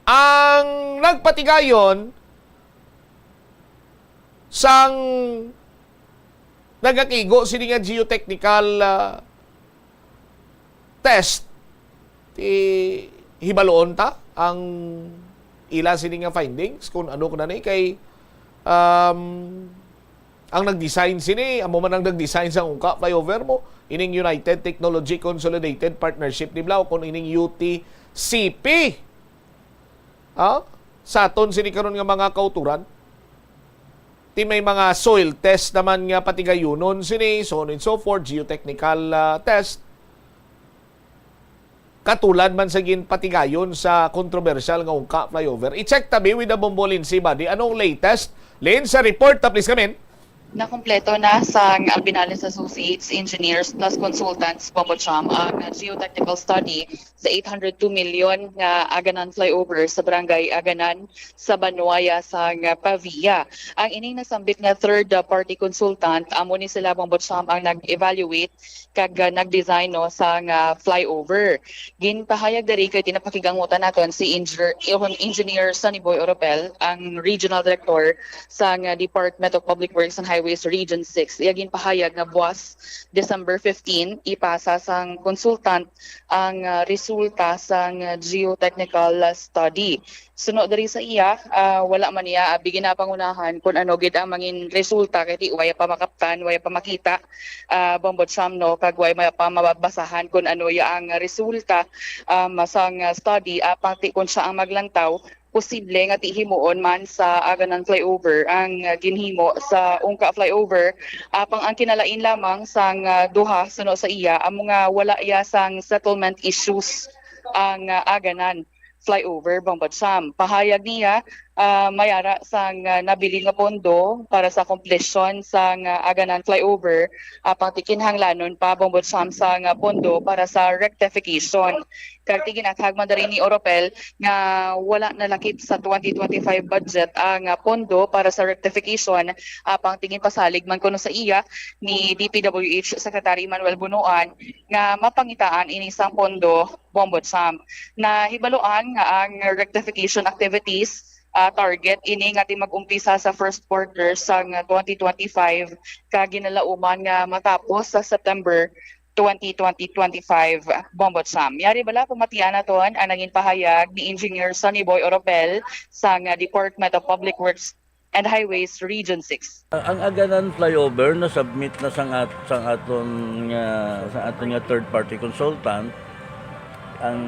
Ang nagpatigayon sang nagakigo sini nga geotechnical, ah, test, ti hibaluon ta ang ila sini nga findings, kung ano ko na ni kay, um, ang nag-design sini, amo man ang nag-design sa Ungka Flyover mo, ining United Technology Consolidated Partnership ni Blau, kung ining U T C P. Ha? Sa aton sini karon nga mga kauturan, ti may mga soil test naman nga patigayunon sini, so on and so forth, geotechnical, ah, test. Katulad man sa ginpatigayon sa kontrobersyal nga Ungka Flyover. I-check tabi with the Bombo Lindsay Bade. Anong latest? Lin, sa report ta, please, come in. Nakompleto na sang Albinales Associates Engineers plus Consultants, Bombo Cham, ang geotechnical study sa eight hundred two million nga Aganan Flyover sa Barangay Aganan sa Banuaya sang Pavia. Ang ining nasambit nga third, uh, party consultant, amo ni sila, Bombo Cham, ang nag-evaluate kag, uh, nag-design, no, sang, uh, flyover. Ginpahayag diri kay tinapakigangutan naton si Engineer, Engineer Sunny Boy Oropel, ang Regional Director sang, uh, Department of Public Works and Highways Region six. Iya ginpahayag nga buwas December fifteen, ipasa sang consultant ang, ah, resulta sang, ah, geotechnical, ah, study. Suno diri sa iya, ah, wala man niya abi ginapangunahan kun ano gid ang mangin resulta, kay ti waya pa makaptan, waya pa makita, ah, Bombo Cham, no, kag waya pa mababasahan kun ano ya ang resulta, um, sang, ah, study, apang ti kun siya ang maglantaw, posible nga ti himuon man sa Aganan Flyover ang, ah, ginhimo sa Ungka Flyover, apang ang kinalain lamang sang, ah, duha suno sa iya amo nga wala iya sang settlement issues ang, ah, Aganan Flyover, Bombo Cham. Pahayag niya, ah, may ara sang, ah, nabilin nga pondo para sa komplisyon sang, ah, Aganan Flyover, apang ti kinahanglanon pa, Bombo Cham, sang, ah, pondo para sa rectification. Kag ti ginathag man diri ni Oropel nga wala nalakip sa twenty twenty-five budget ang, ah, pondo para sa rectification, apang ti ginpasalig man kuno sa iya ni D P W H Secretary Manuel Bonoan nga mapangitaan ini sang pondo, Bombo Cham. Nahibaluan nga ang rectification activities, ah, target ini nga ti mag-umpisa sa first quarter sang twenty twenty-five kag ginalauman nga matapos sa September twenty twenty-five, Bombo Cham. Yari bala, pamatian naton ang nangin pahayag ni Engineer Sunny Boy Oropel sang, ah, Department of Public Works and Highways Region six. Ang Aganan flyover na-submit na sang at-, sang aton nga, sa aton nga third party consultant, ang,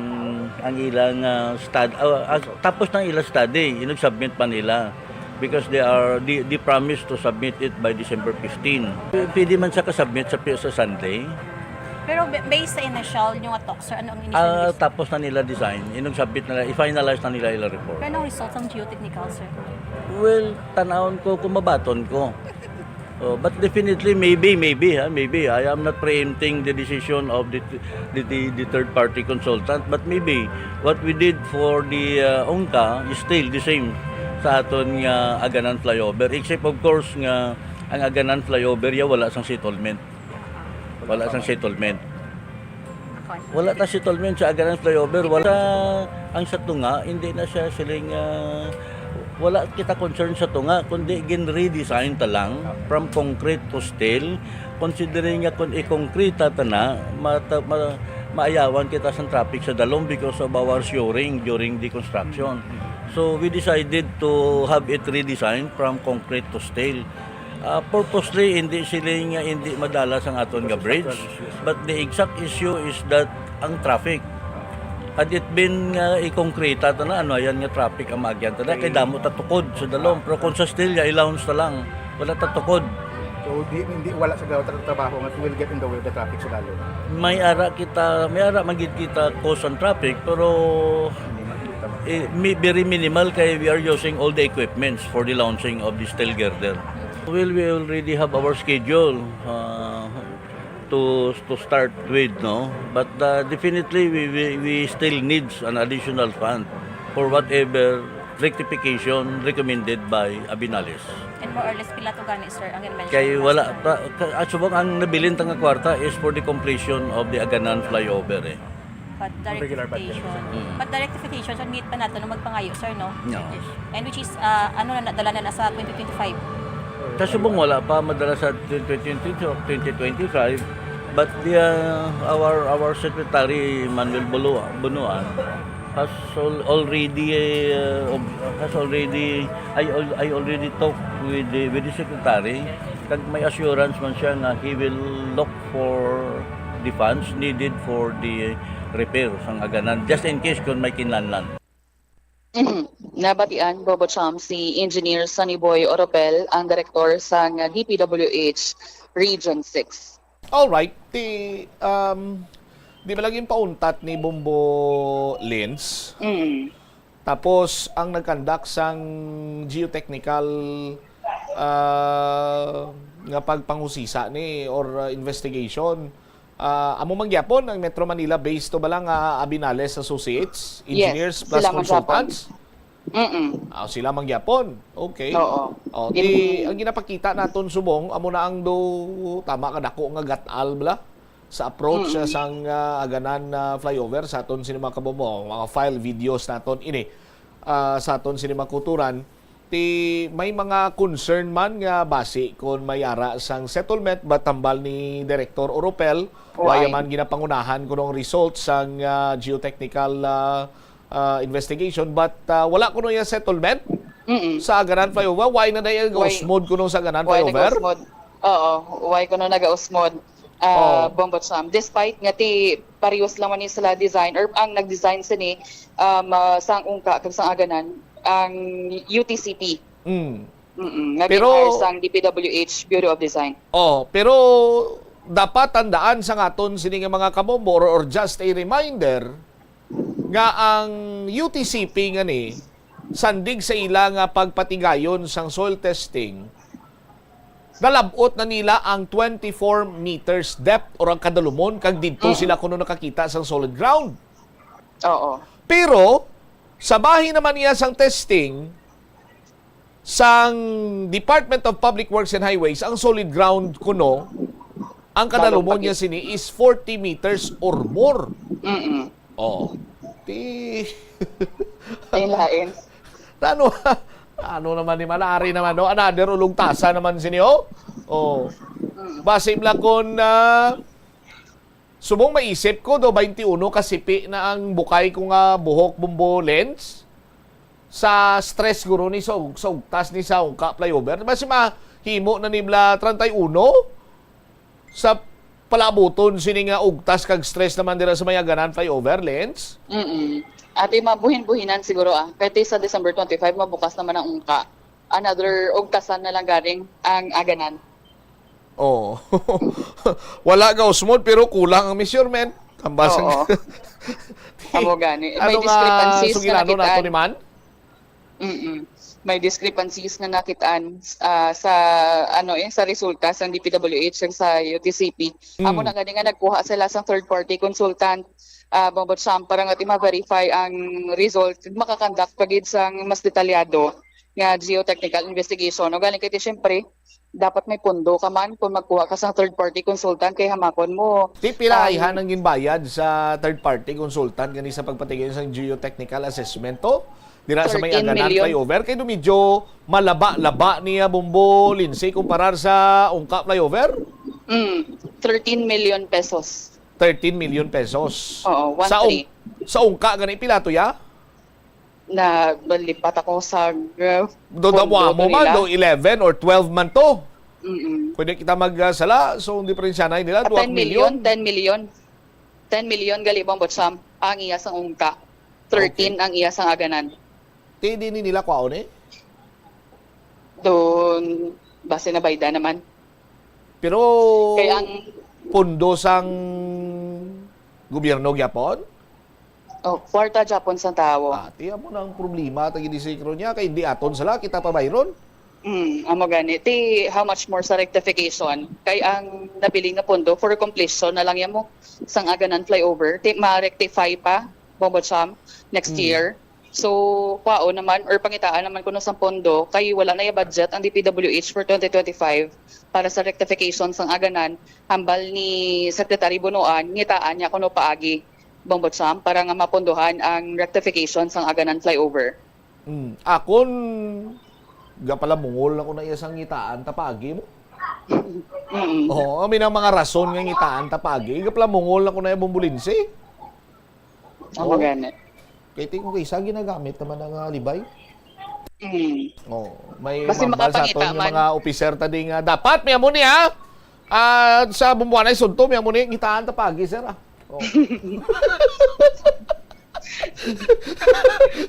ang ilang, ah, stud-, ah, ah, tapos na ang ilang study, inag-submit pa nila because they are, they, they promised to submit it by December fifteen. P-, pwede man siya ka-submit sa pi-, sa Sunday. Pero ba-, based sa initial nyo nga talk, sir, ano ang initial Ah, results? Tapos na nila design, inag-submit na nila, i-finalize na nila ilang report. Pero anong results ang geotechnical, sir? Well, tanawon ko kung mabaton ko. Oh, but definitely, maybe, maybe, ha, maybe. I am not preempting the decision of the, the, the, the third party consultant, but maybe what we did for the, uh, UNCA is still the same sa aton nga Aganan flyover, except of course nga ang Aganan flyover ya wala sang settlement. Wala sang settlement. Wala ta settlement sa Aganan flyover. Wala ang sa tunga, hindi na siya siling, ah, wala kita concern sa tunga, kundi gin-redesign ta lang from concrete to steel. Considering nga kung i-concrete ta na, mata-, ma-, maayawan kita sa traffic sa dalom because of our shoring during the construction. So we decided to have it redesigned from concrete to steel. Ah, purposely, hindi sila nga hindi madala sang aton nga bridge. But the exact issue is that ang traffic. Had it been nga i-concrete ta na, ano yan nga traffic ang maagyan ta na, kay damo ta tukod sa dalom. Pero kung sa Stella, i-lounge ta lang. Wala ta tukod. So, di, hindi, wala sa gawa tra-, trabaho nga will get in the way of the traffic sa dalom. May ara kita, may ara man gid kita cause ang traffic, pero Hindi makikita mo. Eh, mi-, very minimal kay we are using all the equipments for the launching of the steel girder. Well, we already have our schedule, uh, to, to start with, no? But, uh, definitely, we, we, we still needs an additional fund for whatever rectification recommended by Abinales. And more or less, pila to gani, sir, ang in-mention Kay last wala time? pa, ka-, at subong ang nabilin ta nga kwarta is for the completion of the Aganan flyover, eh. But the Ang regular budget. rectification. Mm. But the rectification, so need pa nato na magpangayo, sir, no? No. And which is, ah, ano na, nadala na, na sa twenty twenty-five? Sa subong wala pa madala sa twenty twenty-two o twenty twenty-five, but the, uh, our, our Secretary Manuel Bulua-, Bunuan has al-, already, uh, ob-, has already, I al-, I already talked with the, with the Secretary, kag may assurance man siya nga he will look for the funds needed for the repair sang Aganan, just in case kung may kinahanglan. Mhm. Nabatian, Bobo Cham, si Engineer Sonny Boy Oropel, ang direktor sang D P W H Region six. Alright. Ti, um, di ba lagi pauntat ni Bombo Lens? Mm. Tapos, ang nagkandak sang geotechnical, ah, nga pagpanghusisa ni or, ah, investigation, ah, amo man gyapon ang Metro Manila based to ba lang, ah, Abinales Associates, Yes, engineers plus sila man gyapon. consultants? Mm-mm. Ah, sila man gyapon. Okay. Oo. Oh, In- ti, ang ginapakita naton subong, amo na ang do, tama ka, dako nga gat-al bala sa approach, Mm-mm. ah, sang, ah, Aganan, ah, flyover sa aton sini mga kabobo, mga file videos naton ini, ah, sa aton sini mga kuturan. Ti may mga concern man nga basi kon may ara sang settlement, but tambal ni Director Oropel, Why? wala man ginapangunahan kuno ang results sang, ah, geotechnical, ah, ah, investigation, but, ah, wala kuno yung settlement Mm-mm. sa Aganan flyover. Why na dahil Why? gausmod kuno sa Aganan Why flyover? nagausmod? Oo, why kuno nagausmod? Ah, Oh. Bombo Cham. Despite nga ti parehas lang man ni sila design or ang nag-design sini, um, ah, sang UNCA kag sang Aganan, ang U T C P. Mm. Mm-mm. Nga Pero gin-hire sang D P W H Bureau of Design. Oh, pero dapat tandaan sa aton sini nga mga kabombo or, or just a reminder nga ang U T C P nga ni sandig sa ila nga pagpatigayon sang soil testing, nalab-ot na nila ang twenty-four meters depth or ang kadalumon kag didto Mm. sila kuno nakakita sang solid ground. Oo. Pero, sa bahin naman niya sang testing, sang Department of Public Works and Highways, ang solid ground kuno, ang kadalumon Dalom pa niya gid. sini is forty meters or more. Mm-mm. Oh. Ti-, Ay, lain. Ano, ano naman ni Manari naman, no? Another ulong tasa naman sini, oh. Oh. Mm. Basim lang kung, ah, subong maisip ko, do, twenty-one ka sipi na ang bukay ko nga buhok, Bombo Lens. sa stress guro ni sa, ug- sa ugtas ni sa Ungka Flyover. Basi mahimo na ni bala treinta y uno sa palabuton sini nga ugtas kag stress naman dira sa may Aganan Flyover, Lens? Mm-mm. Ati, mabuhin-buhinan siguro, ah. Kay ti sa December twenty-five, mabukas naman ang Ungka. Another ugtasan na lang garing ang Aganan. Oh. Wala ga usmod, pero kulang ang measurement. Kambas ang Oo. Amo gani. May Ano nga discrepancies nga sugilanon nato nakitaan. Ni Man? Mm-mm. May discrepancies nga nakitaan, ah, sa, ano, eh, sa resulta sang D P W H kag sa U T C P. Amo Mm. na gani nga nagkuha sila sang third party consultant, ah, Bongbot Sam, para nga ti ma-verify ang result, makakonduct pa gid sang mas detalyado nga geotechnical investigation. O gani kay ti, syempre, dapat may pondo ka man kung magkuha ka sa third party consultant, kay hamakon mo, Ti pila um, ayhan ang ginbayad sa third party consultant gani sa pagpatigay sang geotechnical assessment to? Dira sa may Thirteen Aganan million. Flyover, kay do medyo malaba-laba niya, Bombo Lindsay, kumparar sa Ungka Flyover? Mm, thirteen million pesos. Thirteen million pesos. Oo, one Sa ung-, three. Sa Ungka gani, pila to ya? Na, lipat ako sa, uh, Do pondo dawa mo to man, nila. Do eleven or twelve man to. Mm-mm. Pwede kita mag, ah, sala, so ang diferensya na nila, Ah, duha ka ten million, milyon. Ten million. Ten million gali, Bongbot Sam, ang iya sang Ungka. Thirteen Okay. ang iya sang Aganan. Ti di ni nila kwaon eh? Doon, base na bayda naman. Pero Kay ang pondo sang gobyerno gyapon? Oh, kwarta gyapon sa tawo. Ah, ti amo na ang problema, ta ginisikro niya, kay hindi aton sala, kita pa bayron. Mm, amo gani. Ti, how much more sa rectification? Kay ang nabilin nga pondo for completion na lang yan mo sang Aganan Flyover. Ti, ma-rectify pa, Bongbot Sam, next Mm. year. So, kwaon naman or pangitaan naman kuno sang pondo kay wala na ya budget ang D P W H for twenty twenty-five para sa rectification sang Aganan. Hambal ni Secretary Bonoan, ngitaan niya kuno paagi, Bongbot Sam, para nga mapondohan ang rectification sang Aganan Flyover. Hmm. Akon, gapalamungol na ko na iya sang ngitaan ta paagi mo. Mm. Oo, amin ang mga rason nga ngitaan ta paagi. Gapalamungol na ko na iya, Bombo Lindsay. Amo Oo. gani. Kay tingin ko isa ginagamit naman ang, ah, libay. Mm. Oh, may Basi mambal sa aton makapangita nga man. Mga opiser ta di nga dapat may amo ni, ha? Ah, sa Bumbuanay Sunto, may amo ni, ngitaan ta paagi, sir, ah. Oh.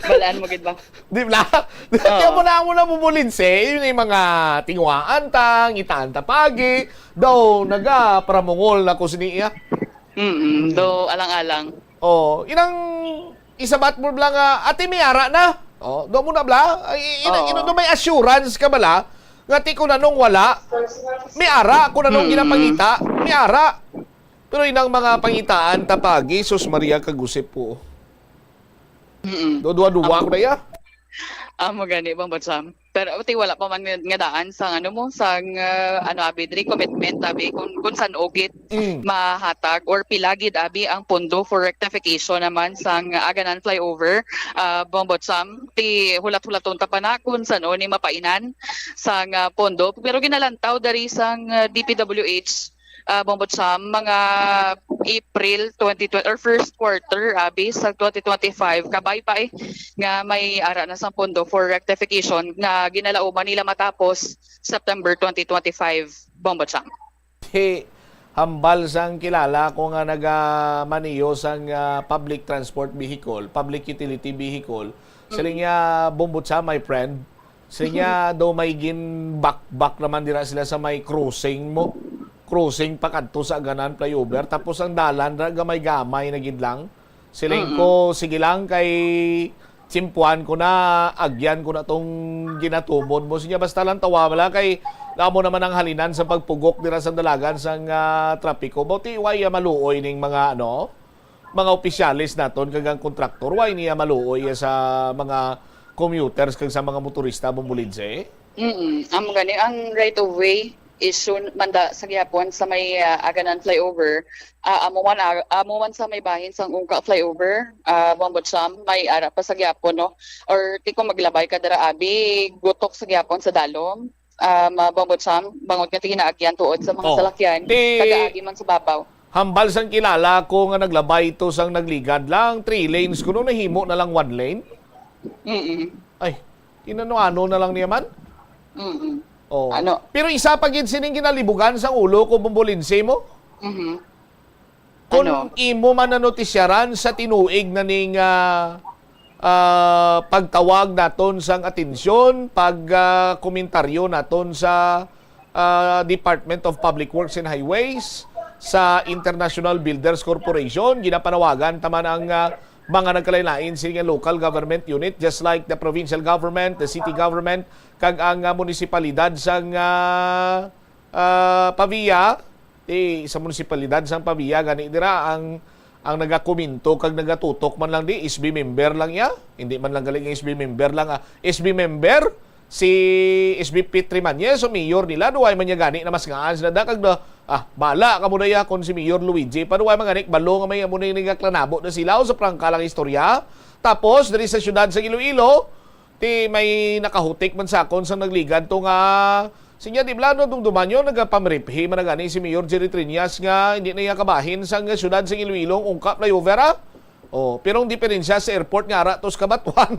Balaan mo gid ba? Di ba? Oo. Kaya mo na, mo na bubulinse, yun yung mga tinguhaan ta, ngitaan ta paagi, daw nagaparamungol na ko sini iya. Mm-mm, do alang-alang. Oh, inang isabat mo lang nga, ati may ara na. Oh, do mo na bla? Ay, ina, Oo. Ina, do may assurance ka bala? Nga ti kung anong wala, may ara, kung anong Mm. ginapangita, may ara. Pero inang mga pangitaan ta paagi, sus Maria kagusip po. Mm-mm. Do, duwa-duwa Amo. Ko na iya. Amo gani, Bang Botsam. Pero, ti, wala pa man nga, nga daan sa, ano mo, sa, ah, ano, abi, diri, commitment, abi, kung, kung san-o gid Mm. mahatag or pila gid, abi, ang pondo for rectification naman sa, ah, Aganan flyover, ah, Bang Botsam. Ti, hulat-hulaton ta pa na kung san-o ni mapainan sa, ah, pondo. Pero ginalantaw dari sa, ah, D P W H, ah, Bang Botsam, mga April twenty twenty or first quarter, abi, sa twenty twenty-five, kabay pa, eh, nga may ara na sang pondo for rectification nga ginalauman nila matapos September twenty twenty-five, Bang Botsam. Hey, hambal sang kilala ko nga nagamaniyo sang, ah, public transport vehicle, public utility vehicle. Siling Mm. niya, Bang Botsam, my friend, Siling niya daw may ginbakbak naman dira sila sa may crossing mo. Crossing pa kadto sa Aganan flyover. Tapos ang dalan ra gamay-gamay na gid lang. Siling Mm-mm. ko, sige lang kay tsimpuan ko na, agyan ko na tong ginatumon mo. Sinya basta lang tawa wala kay amo naman ang halinan sa pagpugok dira sa dalagan sang, ah, trapiko. Bauti, why, ah, maluoy ning mga, ano, mga opisyales naton kag ang kontraktor, why niya maluoy sa mga commuters kag sa mga motorista, Bumbulinse? Mm, amo gani ang right of way issue man da sa gihapon sa may, ah, Aganan flyover. Ah, amo man, ah, amo man sa may bahin sang Ungka flyover, ah, Bang Botsam, may ara pa sa gihapon, no? Or ti kung maglabay ka dira, abi, gutok sa gihapon sa dalom. Ah, ma-, Bang Botsam, bangod nga ti ginaagyan tuod sa mga Oh, salakyan, ti- taga-agi man sa babaw. Hambal sang kilala ko nga naglabay to sang nagligad lang, three lanes kuno, nahimo na lang one lane. Mm-mm. Ay, inano-ano na lang niya man. Mm-mm. Oh. Ano? Pero isa pa gid sining ginalibugan sa ulo ko, Bombolinse mo. Mhm. Kung Ano? imo man nanotisyaran sa tinuig na ning, ah, ah, pagtawag naton sang atensyon, pag, ah, komentaryo naton sa, ah, Department of Public Works and Highways, sa International Builders Corporation, ginapanawagan ta man ang, ah, mga nagkalain-lain sini nga local government unit, just like the provincial government, the city government, kag ang, ah, munisipalidad sang, ah, ah, Pavia, ti sa munisipalidad sang Pavia gani dira ang, ang nagakomento kag nagatutok man lang di, S B member lang iya. Hindi man lang galing S B member lang, ah, S B member, si S B P Trimañez, so mayor nila, duway man niya gani na mas ngaan sila da, kag na, ah, bala ka mo na iya kung si Mayor Luigi pa, duway man gani balo nga may amo na yung nagaklanabo na sila o sa prangka lang istorya. Tapos, diri sa siyudad sa Iloilo, ti may nakahutik man sa akon sang nagligad to nga, sinya, di bala, no, dumduman nyo, nagapamriphi man na gani si Mayor Jerry Triñas nga hindi na iya kabahin sang siyudad sa Iloilo ang ungkap flyover, ah. Oh, pero ang diferensya sa airport nga ara to sa Cabatuan.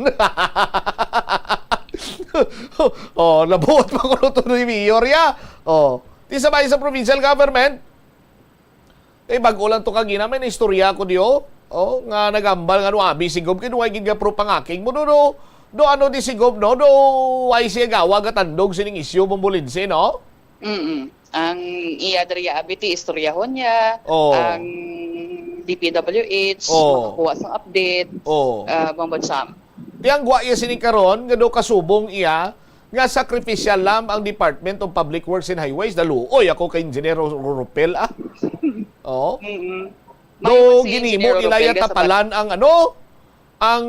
Oh, nabuot pa kuno to ni Mayor, ya. Oh, ti sabay sa provincial government, eh, bag-o lang to kagina, may naistorya ko diyo, oh, nga nagambal nga no abi si Gob, kay duway gid nga pro pangaking mo, do, do, do, ano di si Gob, no? Do, why siya gawa gatandog sining isyu, Bombolinse, no? Mm-mm. Ang iya diri abi ti istoryahon niya, Oh. ang D P W H, Oh. makakuha sang update, Oh. ah, Bombo Cham. Ti ang gwa iya sini karon, nga do kasubong iya, nga sacrificial lam ang Department of Public Works and Highways, daluoy ako kay Engineer Ro-, Ro-, Ropel, ah. Oh. Mm-mm. Do May si ginimo Engineer nila Ropel ya ka sa tapalan ang ano, ang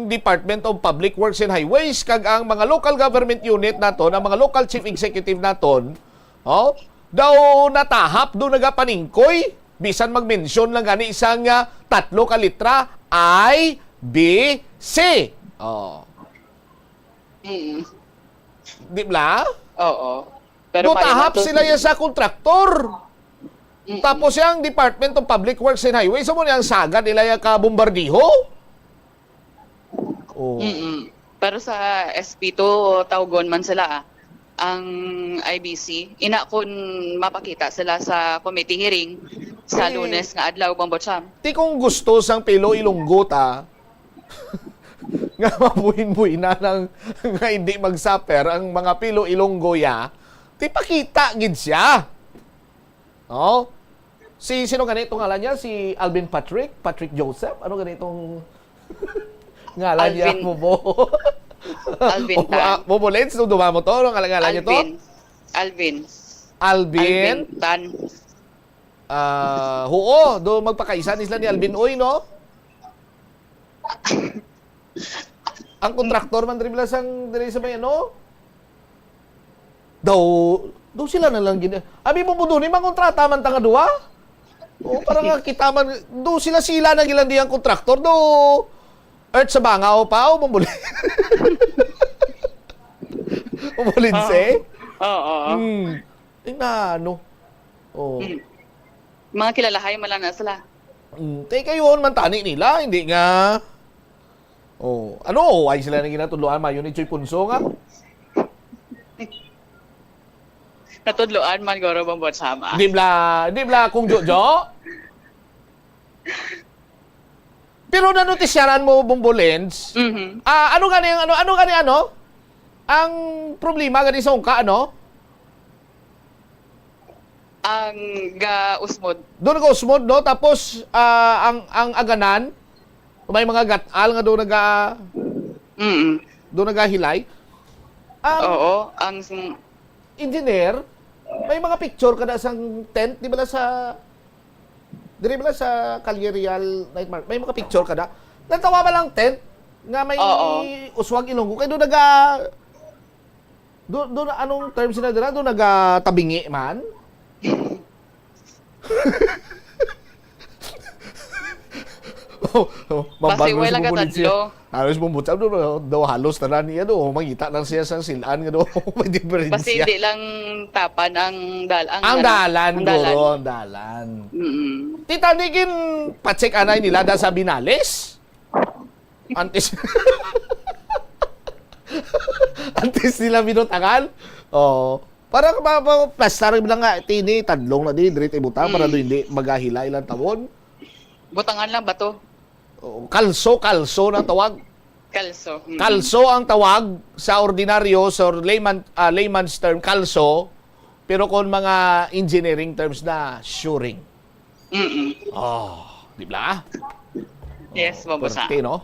Department of Public Works and Highways kag ang mga local government unit naton, ang mga local chief executive naton, oh, daw natahap do nagapaningkoy bisan mag-mention lang gani sang, ah, tatlo ka litra, I, B, C. Oh. Mm. Di bala? Oo. Pero Pero paano tahap to? Sila yan sa kontraktor. Mm-mm. Tapos yung Department of Public Works and Highways, amo ni ang sagad nila yung kabombardiho? Oh. Mm-mm. Pero sa S P two, tawgon man sila, ah, ang I B C. Ina kun mapakita sila sa committee hearing sa Eh. Lunes nga adlaw, Bombo Cham. Ti kung gusto sang pilo Ilonggo ta, nga mabuhin-buhina ng nga hindi mag-suffer ang mga pilo Ilonggo ya, ti pakita gid siya. Oh? Si, sino gani itong ngalan niya? Si Alvin Patrick? Patrick Joseph? Ano gani itong ngalan niya? Alvin. Bobo? Alvin Bobo, Tan. ah, Bobo Lens, nung dumamo to, ano ngalan, ngalan niya to? Alvin. Alvin. Alvin? Alvin Tan. Ah, huo, do magpakaisa ni sila ni Alvin Uy, no? Ang kontraktor man diri bala sang diri sa may ano? Daw, daw sila na lang gid. Abi mo, Buduni, mangontrata man ta nga duha? O, para nga kita man, do sila, sila na gilang diyang kontraktor, do earth sa Bangaw pa, o, Bambuli-, Bambulinse? Oo. Oo. Hmm. Ay, na, ano? Oh. Mm. Mga kilalahay man lang na sila. Mm, kay kayo man tani nila, hindi nga. Oh, ano, ay sila na ginatudloan, mayo ni Choy Punso nga? Natudloan man, guro, bang buwan sama? Di bla, di bla, kung Jojo? Pero nanotisyaran mo, Bombo Lens? Mhm. Ah, ano gani ang, ano, ano gani, ano? Ang problema gani sa ungka, ano? Ang ga-usmod. Doon nag-usmod, no? Tapos, ah, ang, ang aganan, may mga gat-al nga doon naga-, Mm. doon nagahilay. Ang Oo, ang engineer, may mga picture kada sang tent, di ba, sa, diri ba sa Calle Real Night Market? May mga picture kada. Natawa ba lang tent nga may Oo. uswag Ilonggo? Kay doon naga-, Do, do, anong term sila dira? Do nagatabingi man? Oh, oh, Basi mambal wala si Bumbulit siya. Halos bumbuta, do, daw halos tanan niya, do. Mangita lang siya sa silan nga, do. May diferensya. Basi hindi lang tapan ang dal-, ang Ang ano, dalan, ang dalan. Guro, ang dalan. Mm-mm. Tita, di gin pacheck anay nila da sa Binales? Antes. Antes nila binutangan. Oh. Para ma, ma, plastar lang nga, tini, tadlong na di, diri ibutang, para do Mm. hindi magahila ilang tawon. Butangan lang ba to? Oh, kalso, kalso na tawag. Kalso. Mm. Kalso ang tawag sa ordinaryo, sa layman, ah, layman's term, kalso. Pero kung mga engineering terms na, shoring. Mm-mm. Oh, di ba? Yes, Oh, Bombo Sam. pwerte, no?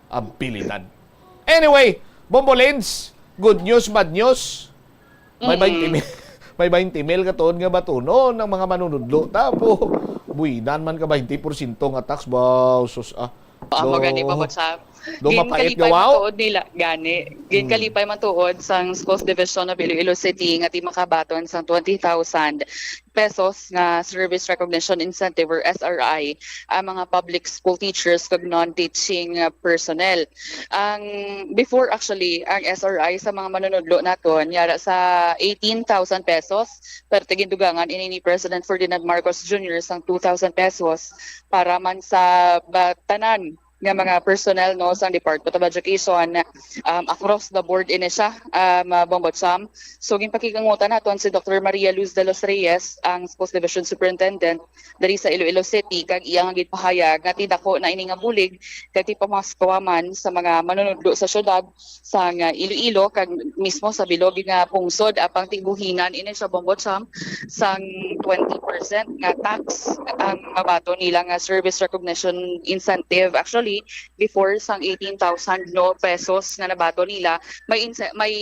Abilidad. Anyway, Bombo Lens, good news, bad news. May Mm-mm. twenty mil, may twenty mil ka tuod nga batunon ang mga manunudlo. Tapo, buwinan man ka twenty porsyento nga tax, baw, sus, ah. Oo, Do, mo gani, Bombo Sam. do mapait Ginkalipay nga, man wow. Tuod nila, gani. Hmm. Ginkalipay man tuod sang Schools Division of Iloilo City nga di makabaton sang twenty thousand pesos nga service recognition incentive or S R I ang mga public school teachers kag non-teaching, uh, personnel. Ang before, actually, ang S R I sa mga manunudlo naton yara sa eighteen thousand pesos, pero tigindugangan ini ni President Ferdinand Marcos Junior sang two thousand pesos para man sa ba, tanan nga mga personnel, no, sang Department of Education, um, across the board ini siya, um, uh, Bombo Sam. So, ginpakikangutan naton si Doctor Maria Luz de los Reyes, ang Schools Division Superintendent diri sa Iloilo City, kag iya nga ginpahayag nga tidako na ini nga bulig kag tipamaskwa man sa mga manunudlo sa syudad sang, uh, Iloilo kag mismo sa bilog nga pungsod, apang tigbuhinan ini siya, Bombo Sam, sang twenty percent nga tax ang mabaton nila nga service recognition incentive. Actually, before sang eighteen thousand, no, pesos nga nabaton nila, may inse-, may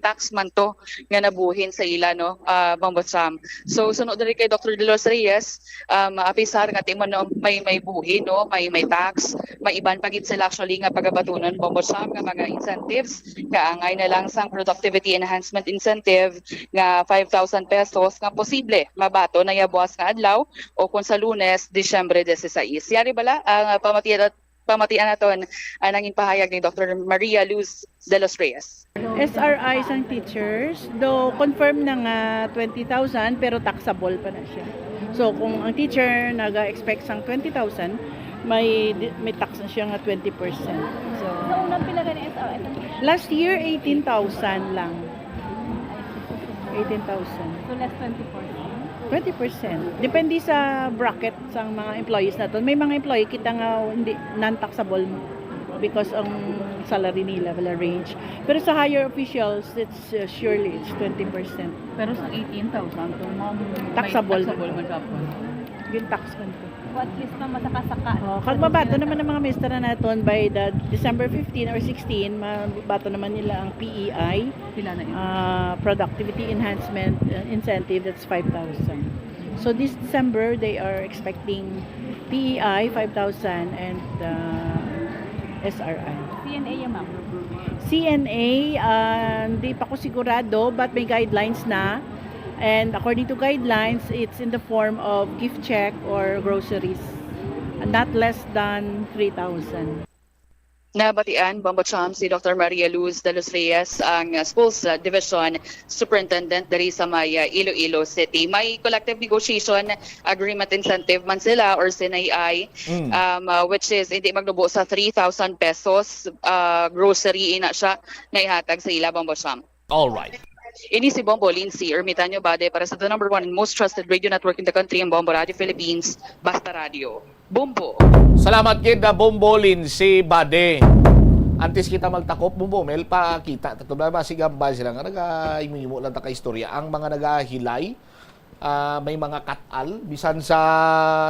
tax man to nga nabuhin sa ila, no, ah, Bombo Sam. So, sunod diri kay Doctor De Los Reyes, um, apisar nga timo, no, may, may buhi, no, may, may tax, may iban pa gid sila actually nga pagabatunon, Bombo Sam, nga mga incentives, kaangay na lang sang productivity enhancement incentive nga five thousand pesos nga posible mabaton na ya buwas nga adlaw o kung sa Lunes, Disyembre dieciséis. Yari bala ang, ah, pamatian at pamatian naton ang nangin pahayag ni Doctor Maria Luz de los Reyes. S R I sang teachers, do confirm na nga twenty thousand pero taxable pa na siya. So kung ang teacher naga-expect sang twenty thousand, may di- may tax na siya nga twenty percent. So Sa una, pila gani S R I? Last year, eighteen thousand lang. Eighteen thousand. So, less twenty percent. Twenty percent. Depende sa bracket sang mga employees naton. May mga employee kita nga hindi, non-taxable because ang salary nila wala range. Pero sa higher officials, it's uh, surely it's twenty percent. Pero sa eighteen thousand, kung ma'am, may Taxable. Taxable man siya po. Yung tax man po. So, at least, ma'am, masaka-saka. Oh, kag mabato naman ang mga mister na naton by the December fifteen or sixteen, mabato naman nila ang P E I, Sila na yun. uh, productivity enhancement uh, incentive, that's five thousand. So this December, they are expecting P E I five thousand and uh, S R I. C N A yan, ma'am. C N A, uh, hindi pa ko sigurado, but may guidelines na. And according to guidelines, it's in the form of gift check or groceries. Not less than three thousand. Nabatian, Bombo Cham, si Doctor Maria Luz de los Reyes, ang, uh, Schools, uh, Division Superintendent diri sa may, uh, Iloilo City. May collective negotiation agreement incentive man sila or C N A I, Mm. um, uh, which is hindi magnubo sa three thousand pesos, uh, grocery ina siya nga ihatag sa ila, Bombo Cham. All right. Ini si Bombo Lindsay Ermitanyo Bade para sa the number one and most trusted radio network in the country, ang Bombo Radio Philippines, Basta Radio. Bombo! Salamat gid na Bombo Lindsay Bade. Antes kita magtakop, Bombo Mel, pakita ta to ba, sigambal sila nga nagaimo-imo lang ta ka istorya. Ang mga nagahilay, ah, may mga katal, bisan sa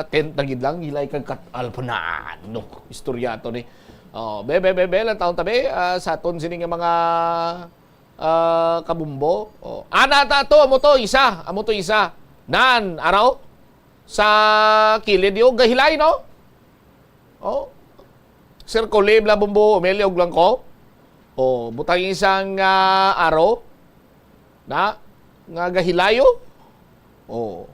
tent na gid lang, hilay kag katal pa na, no, istorya to ni. Oh, be, be, be, be, lang taon tabi, ah, sa aton sini nga mga, ah, kabumbo. Oh, ana ta to, amo to isa, amo to isa. Nan, araw? Sa kilid yo, gahilay, no? Oh. Circle bla Bombo Mel, og lang ko. Oh, butang isang, ah, araw. Na, nga gahilayo. Oh.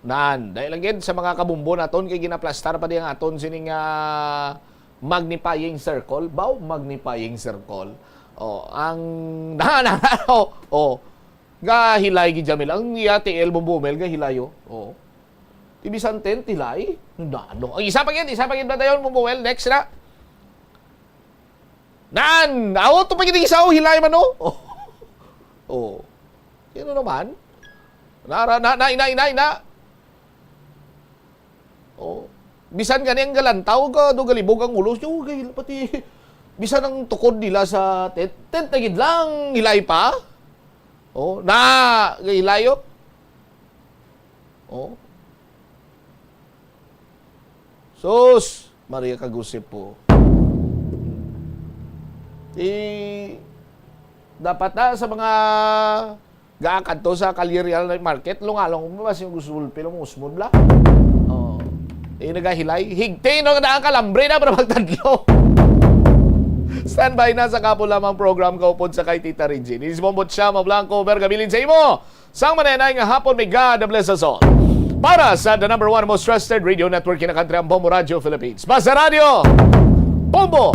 Nan, dahil lang gid sa mga kabumbo naton kay ginaplastar pa di ang aton sining, ah, magnifying circle. Baw, magnifying circle. Oh, ang, na, na, oh, oh. Gahilay gid Jamil. Ang iya T L Bombo Mel gahilayo. Oh. Ti bisan tent, hilay. Na, no. Ang isa pa gid, isa pa gid ba dayon, Bombo Mel? Next na. Nan! Aw, to pa gid ang isa, oh, hilay man, oh. Oh. Oh. Sino naman? Nara, na, na, na, na, na. Oh. Bisan gani ang galantaw, ka, do galibog ang ulo. Yo, kay, pati, bisan ang tukod nila sa tent, tent na gid lang, hilay pa. Oh, na, kay hilayo. Oh. Sus, Maria kag Jose po. Eh, dapat na sa mga gaakadto sa Calle Real Night Market, lungalong mo ba siyang gusto sulpi, lumusmod bla? Oh. Eh, nagahilay. Higti, no, na ang kalambre na para magtadlo. Standby na sa kapo lamang program kaupod sa kay Tita Regine. Is Bombot siya, Mablanco, Bergabilin sa imo. Sang manenay nga hapon, may God bless us all. Para sa the number one most trusted radio network in the country, ang Bombo Radio Philippines. Basta Radio, Bombo!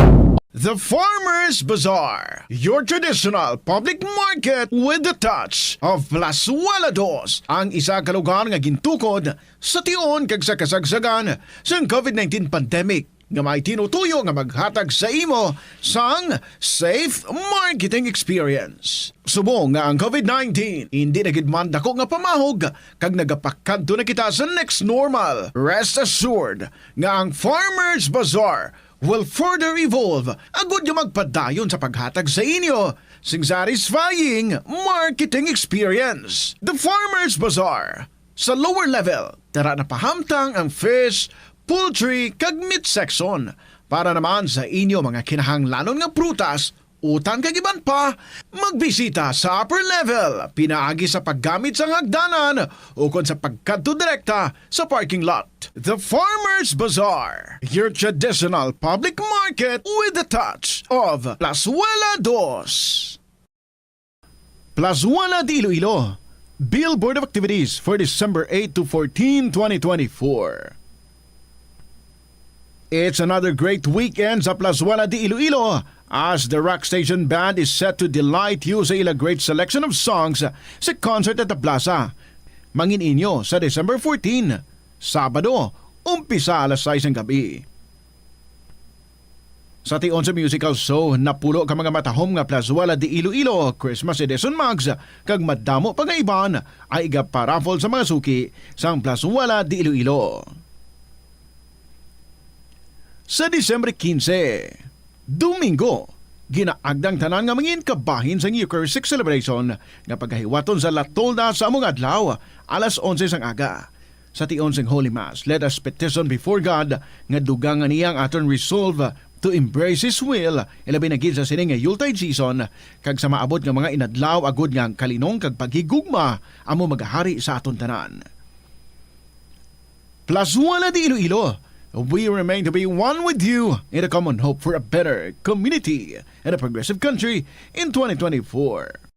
The Farmers Bazaar, your traditional public market with the touch of Plazuela Dos, ang isa ka lugar nga gintukod sa tion kag sa kasagsagan sang covid nineteen pandemic. Nga may tinutuyo nga maghatag sa imo sang safe marketing experience. Subong nga ang covid nineteen indi na gid man dako nga pamahog kag nagapakadto na kita sa next normal, rest assured nga ang Farmers Bazaar will further evolve agud nga magpadayon sa paghatag sa inyo sing satisfying marketing experience. The Farmers Bazaar, sa lower level, tara na pahamtang ang fish, poultry, kag meat section. Para naman sa inyo mga kinahanglanon nga prutas, utan kag iban pa, magbisita sa upper level, pinaagi sa paggamit sang hagdanan ukon sa pagkadto direkta sa parking lot. The Farmers Bazaar, your traditional public market with the touch of Plazuela Dos. Plazuela de Iloilo, Billboard of Activities for December eight to fourteen, twenty twenty-four. It's another great weekend sa Plazuela de Iloilo as the Rock Station Band is set to delight you sa ila great selection of songs sa concert at the plaza. Mangin-inyo sa December fourteen, Sabado, umpisa alas sais sang gabi. Sa tion sa musical show, napulo ka mga matahom nga Plazuela de Iloilo Christmas Edition mugs kag madamo pa nga iban ang igaparaffle sa mga suki sang Plazuela de Iloilo. Sa Disyembre quince, Domingo, ginaagda ang tanan nga mangin kabahin sang Eucharistic celebration nga pagahiwaton sa La Tolda sa among adlaw, alas onse sang aga. Sa tion sing Holy Mass, let us petition before God nga dugangan niya ang aton resolve to embrace His will, ilabi na gid sa sini nga Yuletide season, kag sa maabot nga mga inadlaw, agod nga ang kalinong kag paghigugma amo magahari sa aton tanan. Plazuela de Iloilo, we remain to be one with you in a common hope for a better community and a progressive country in twenty twenty-four.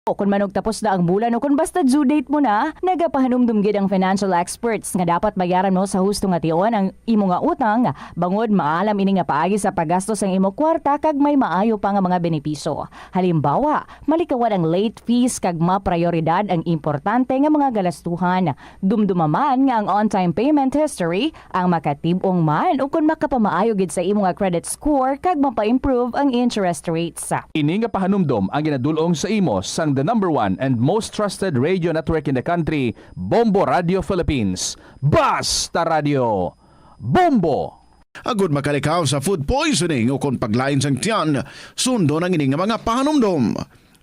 Kon manugtapos na ang bulan o kon basta due date mo na, nagapahanumdom gid ang financial experts nga dapat bayaran mo sa husto nga tion ang imo nga utang, bangod maalam ini nga paagi sa paggasto sang imo kwarta kag may maayo pa nga mga benepisyo. Halimbawa, malikawan ang late fees kag maprayoridad ang importante nga mga galastuhan. Dumduma man nga ang on-time payment history ang makatib-ong man ukon makapamaayo gid sa imo nga credit score kag mapa-improve ang interest rates. Ini nga pahanumdom ang ginadul-ong sa imo sang the number one and most trusted radio network in the country, Bombo Radio Philippines. Basta Radio, Bombo! Agud makalikaw sa food poisoning ukon paglain sang tiyan, sundon ang ini nga mga pahanumdom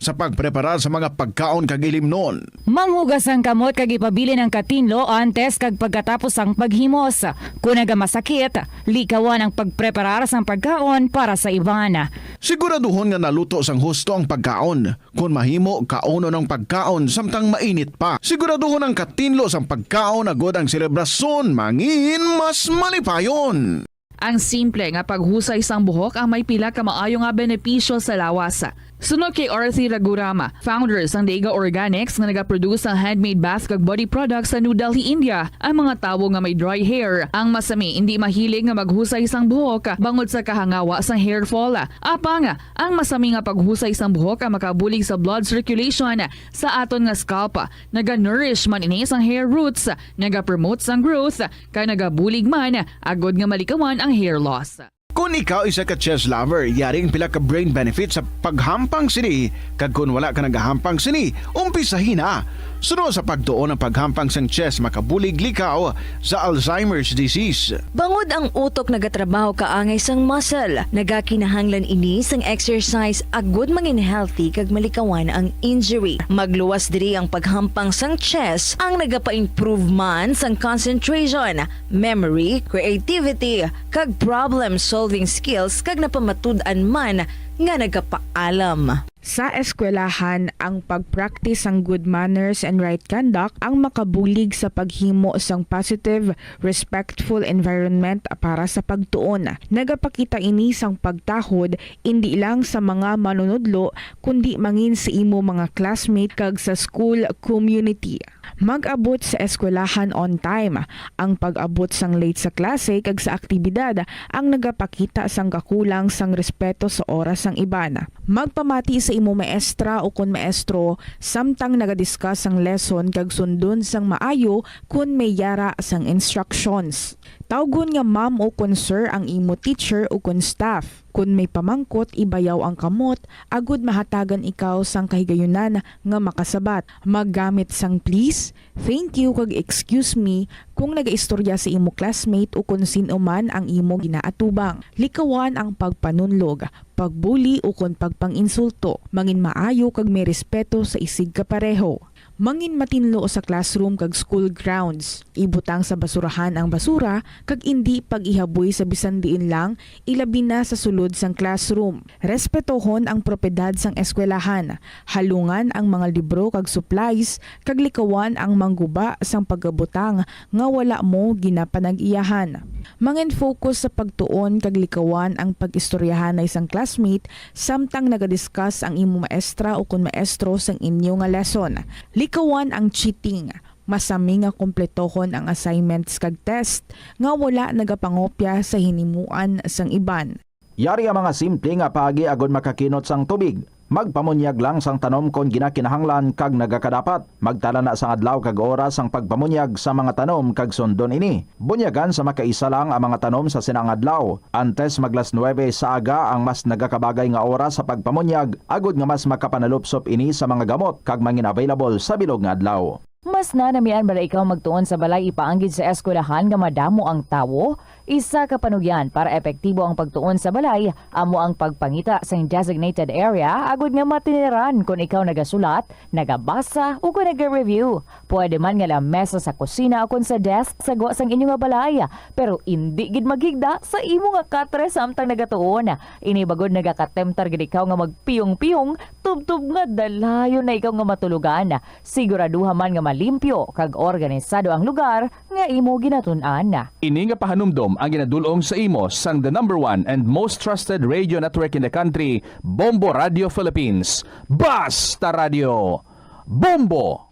sa pagpreparar sa mga pagkaon kag ilimnon. Manghugas ang kamot kag ipabilin ang katinlo antes kag pagkatapos sang paghimos. Kon nagamasakit, likawan ang pagpreparar sang pagkaon para sa iban. Siguraduhon nga naluto sang husto ang pagkaon. Kon mahimo, kaunon ang pagkaon samtang mainit pa. Siguraduhon ang katinlo sang pagkaon agud ang selebrasyon mangin mas malipayon. Ang simple nga paghusay sang buhok ang may pila ka maayo nga benepisyo sa lawas. Suno kay Arthi Ragurama, founder sang Dega Organics nga nagaproduce sang handmade bath kag body products sa New Delhi, India, ang mga tawo nga may dry hair ang masami indi mahilig nga maghusay sang buhok bangod sa kahangawa sang hair fall. Apang ang masami nga paghusay sang buhok ang makabulig sa blood circulation sa aton nga scalp. Naga-nourish man ini sang hair roots, nagapromote sang growth, kag nagabulig man agud nga malikawan ang hair loss. Kon ikaw isa ka chess lover, yari ang pila ka brain benefits sa paghampang sini, kag kon wala ka nagahampang sini, umpisahi na. Suno sa pagtuon ang paghampang sang chess makabulig likaw sa Alzheimer's disease. Bangod ang utok nagatrabaho kaangay sang muscle, nagakinahanglan ini sang exercise agud mangin healthy kag malikawan ang injury. Magluwas diri ang paghampang sang chess, ang nagapa-improve man sang concentration, memory, creativity, kag problem-solving skills, kag napamatud-an man nga nagapaalam. Sa eskwelahan, ang pag-practice sang good manners and right conduct ang makabulig sa paghimo sang positive, respectful environment para sa pagtuon. Nagapakita ini sang pagtahod indi lang sa mga manunudlo, kundi mangin sa imo mga classmate kag sa school community. Mag-abot sa eskwelahan on time. Ang pag-abot sang late sa klase kag sa aktibidad ang nagapakita sang kakulang sang respeto sa oras sang iban. Magpamati sa imo maestra ukon maestro samtang naga-discuss sang lesson kag sundon sang maayo kon may yara sang instructions. Tawgon nga ma'am ukon sir ang imo teacher ukon staff. Kon may pamangkot, ibayaw ang kamot agud mahatagan ikaw sang kahigayunan nga makasabat. Maggamit sang please, thank you, kag excuse me kung nagaistorya sa imo classmate ukon sin-o man ang imo ginaatubang. Likawan ang pagpanunlog, pagbuli ukon pagpang-insulto. Mangin maayo kag may respeto sa isigkapareho. Mangin matinlo sa classroom kag school grounds. Ibutang sa basurahan ang basura kag indi pag-ihaboy sa bisan diin lang, ilabi na sa sulod sang classroom. Respetohon ang propiedad sang eskwelahan. Halungan ang mga libro kag supplies, kag likawan ang mangguba sang pagabutang nga wala mo ginapanag-iyahan. Mangin-focus sa pagtuon kag likawan ang pag-istoryahanay sang classmate samtang naga-discuss ang imo maestra ukon maestro sang inyo nga lesson. Likawan ang cheating. Masami nga kompletohon ang assignments kag test nga wala nagapangopya sa hinimuan sang iban. Yari ang mga simple nga paagi agud makakinot sang tubig. Magpamunyag lang sang tanom kon ginakinahanglan kag nagakadapat. Magtala na sang adlaw kag oras sang pagpamunyag sa mga tanom kag sundon ini. Bunyagan sa makaisa lang ang mga tanom sa sina nga adlaw. Antes mag las nuebe sa aga ang mas nagakabagay nga oras sa pagpamunyag, agud nga mas makapanalupsop ini sa mga gamot kag mangin-available sa bilog nga adlaw. Mas nanamian bala ikaw magtuon sa balay ipaanggid sa eskwelahan nga madamo ang tawo? Isa ka panugyan para epektibo ang pagtuon sa balay amo ang pagpangita sang designated area agud nga matiniran kon ikaw nagasulat, nagabasa, o kon naga-review. Pwede man nga lamesa sa kusina o kon sa desk sa gwa sang inyo nga balay, pero indi gid maghigda sa imo nga katre samtang nagatuon. Ini bagod nagakatemptar gid ikaw nga magpiyong-piyong tubtob nga dalayon na ikaw nga matulogan. Siguraduha man nga malimpyo kag organisado ang lugar nga imo ginatun-an. Ini nga pahanumdom ang ginadul-ong sa imo sang the number one and most trusted radio network in the country, Bombo Radio Philippines. Basta Radio, Bombo!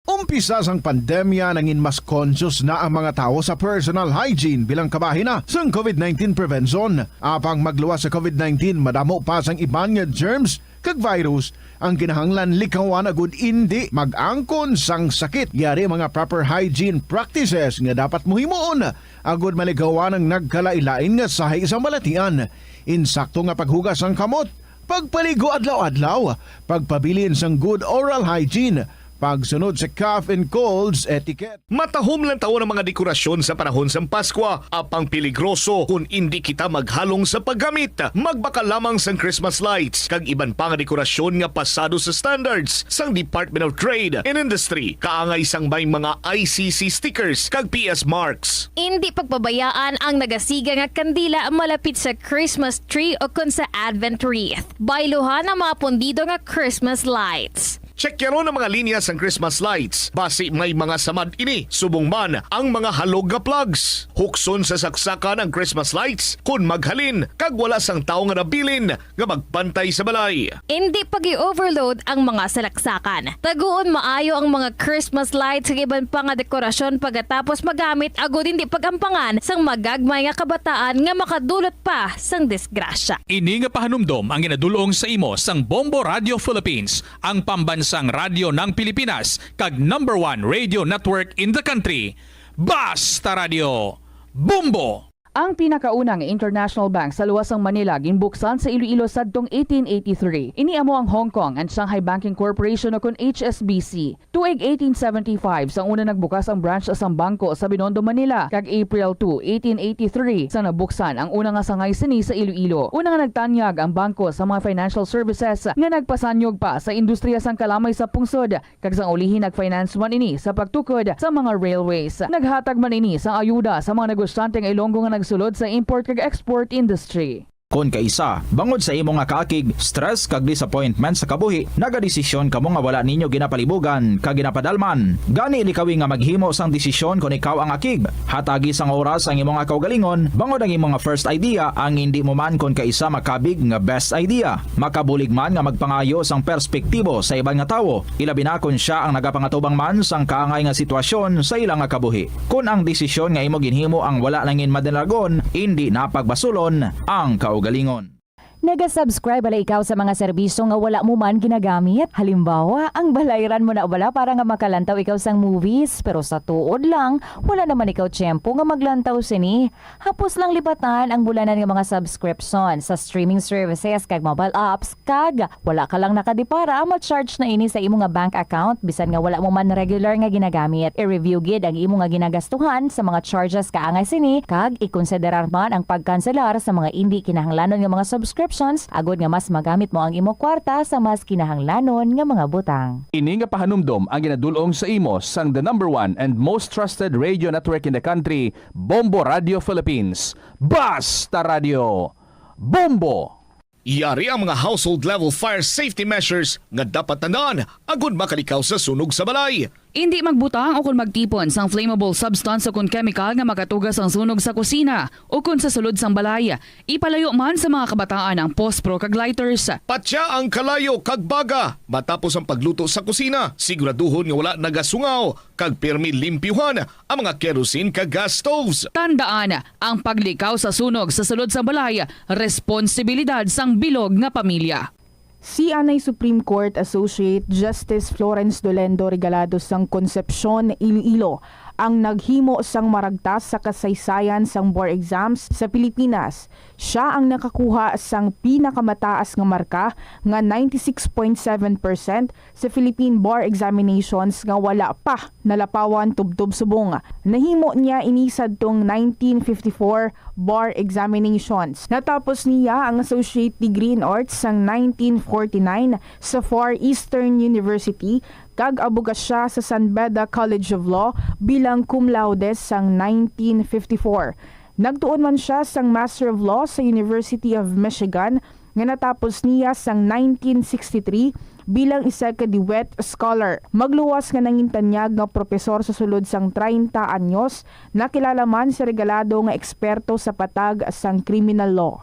Umpisa sang pandemya, nangin mas conscious na ang mga tawo sa personal hygiene bilang kabahin na sang covid nineteen prevention. Apang magluwas sa covid nineteen, madamo pa sang iban nga germs kag virus ang kinahanglan likawan agud indi mag-angkon sang sakit. Yari ang mga proper hygiene practices nga dapat mo himuon agud malikawan ang nagkalain-lain nga sahi sang balatian. Insakto nga paghugas sang kamot, pagpaligo adlaw-adlaw, pagpabilin sang good oral hygiene, pagsunod sa cough and colds etiquette. Matahom lang tawon ang mga dekorasyon sa panahon sang Paskwa, apang peligroso kon indi kita maghalong sa paggamit. Magbakal lamang sang Christmas lights kag iban pa nga dekorasyon nga pasado sa standards sang Department of Trade and Industry, kaangay sang may mga I C C stickers kag P S marks. Indi pagpabayaan ang nagasiga nga kandila malapit sa Christmas tree o kon sa Advent wreath. Bayluhan ang mga pundido nga Christmas lights. Check yaron ang mga linya sang Christmas lights, basi may mga samad ini. Subong man ang mga halog nga plugs. Hukson sa saksakan ang Christmas lights kon maghalin kag wala sang tawo nga nabilin nga magbantay sa balay. Indi pag-i-overload ang mga salaksakan. Taguon maayo ang mga Christmas lights kag iban pa nga dekorasyon pagkatapos magamit, agod indi pag-ampangan sang magagmay nga kabataan nga makadulot pa sang disgrasya. Ini nga pahanumdom ang ginadul-ong sa imo sang Bombo Radio Philippines, ang pambansang radyo ng Pilipinas, kag number one radio network in the country. Basta Radio, Bombo! Ang pinakauna nga international bank sa luwas sang Manila ginbuksan sa Iloilo sadtong eighteen eighty-three. Ini amo ang Hong Kong and Shanghai Banking Corporation, o kon H S B C. Tuig eighteen seventy-five, sang una nagbukas ang branch sang bangko sa Binondo, Manila, kag April two, eighteen eighty-three, sang nabuksan ang una nga sangay sini sa Iloilo. Una nga nagtanyag ang bangko sa mga financial services nga nagpasanyog pa sa industriya sang kalamay sa pungsod, kag sang ulihi nag-finance man ini sa pagtukod sa mga railways. Naghatag man ini sang ayuda sa mga negosyante nga Ilonggo nga nagsulod sa import kag export industry. Kon kaisa, bangod sa imo nga kaakig, stress kag disappointment sa kabuhi, nagadesisyon kamo nga wala ninyo ginapalibugan kag ginapadalman. Gani, likawi nga maghimo sang desisyon kon ikaw ang akig. Hatagi sang oras ang imo nga kaugalingon, bangod ang imo nga first idea ang indi mo man kon kaisa makabig nga best idea. Makabulig man nga magpangayo sang perspektibo sa iban nga tawo, ilabi na kon sia ang nagapangatubang man sang kaangay nga sitwasyon sa ila nga kabuhi. Kon ang desisyon nga imo ginhimo ang wala nangin madinagon, indi na pagbasulon ang kaugalingon. Naga-subscribe bala ikaw sa mga serbisyo nga wala mo man ginagamit? Halimbawa, ang balayran mo na bala para nga makalantaw ikaw sang movies, pero sa tuod lang, wala naman ikaw tiyempo nga maglantaw sini. Hapos lang lipatan ang bulanan nga mga subscription sa streaming services kag mobile apps, kag wala ka lang nakadipara, ma-charge na ini sa imo nga bank account bisan nga wala mo man regular nga ginagamit. I-review gid ang imo nga ginagastuhan sa mga charges kaangay sini, kag ikonsiderar man ang pagkanselar sa mga indi kinahanglanon nga mga subscriptions, agod nga mas magamit mo ang imo kwarta sa mas kinahanglanon nga mga butang. Ini nga pahanumdom ang ginadul-ong sa imo sang the number one and most trusted radio network in the country, Bombo Radio Philippines. Basta Radio, Bombo! Yari ang mga household level fire safety measures nga dapat tandaan agud makalikaw sa sunog sa balay. Indi magbutang o kon magtipon sang flammable substance o kon chemical nga makatuga sang sunog sa kusina o kon sa sulod sang balay. Ipalayo man sa mga kabataan ang pospro kag lighters. Patya ang kalayo kag baga matapos ang pagluto sa kusina. Siguraduhon nga wala nagasungaw kag pirmi limpyuhan ang mga kerosene kag gas stoves. Tandaan, ang paglikaw sa sunog sa sulod sang balay, responsibilidad sang bilog nga pamilya. Si anay Supreme Court Associate Justice Florence Dolendo Regalado sang Concepcion, Iloilo, ang naghimo sang maragtas sa kasaysayan sang board exams sa Pilipinas. Sia ang nakakuha sang pinakamataas nga marka nga ninety-six point seven percent sa Philippine Bar Examinations nga wala pa nalapawan tubtob subong. Nahimo niya ini sadtong nineteen fifty-four Bar Examinations. Natapos niya ang Associate Degree in Arts sang nineteen forty-nine sa Far Eastern University, kag abogasya sa San Beda College of Law bilang cum laude sang nineteen fifty-four. Nagtuon man sia sang Master of Law sa University of Michigan nga natapos niya sang nineteen sixty-three bilang isa ka Dewitt Scholar. Magluwas nga nangintanyag nga propesor sa sulod sang treinta anyos, nakilala man si Regalado nga eksperto sa patag sang criminal law.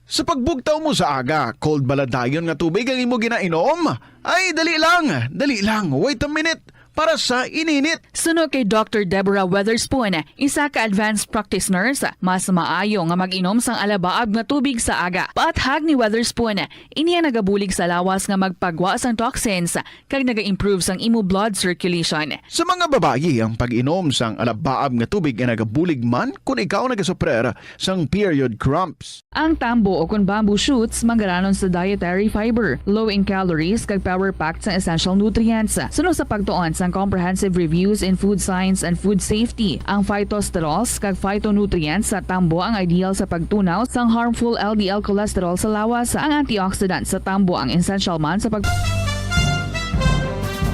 Sa pagbugtaw mo sa aga, cold bala dayon nga tubig ang imo ginainom? Ay, dali lang, dali lang, wait a minute, para sa ininit. Suno kay Doctor Deborah Weatherspoon, isa ka advanced practice nurse, mas maayo nga mag-inom sang alabaab nga tubig sa aga. Paathag ni Weatherspoon, ini ang nagabulig sa lawas nga magpagwa sang toxins kag naga-improve sang imo blood circulation. Sa mga babayi, ang pag-inom sang alabaab nga tubig ay nagabulig man kon ikaw nagasuprer sang period cramps. Ang tambo o kon bamboo shoots manggaranon sa dietary fiber, low in calories, kag power-packed sang essential nutrients. Suno sa pagtuon sang Comprehensive Reviews in Food Science and Food Safety, ang phytosterols kag phytonutrients sa tambo ang ideal sa pagtunaw sang harmful L D L cholesterol sa lawas. Ang antioxidant sa tambo ang essential man sa pag-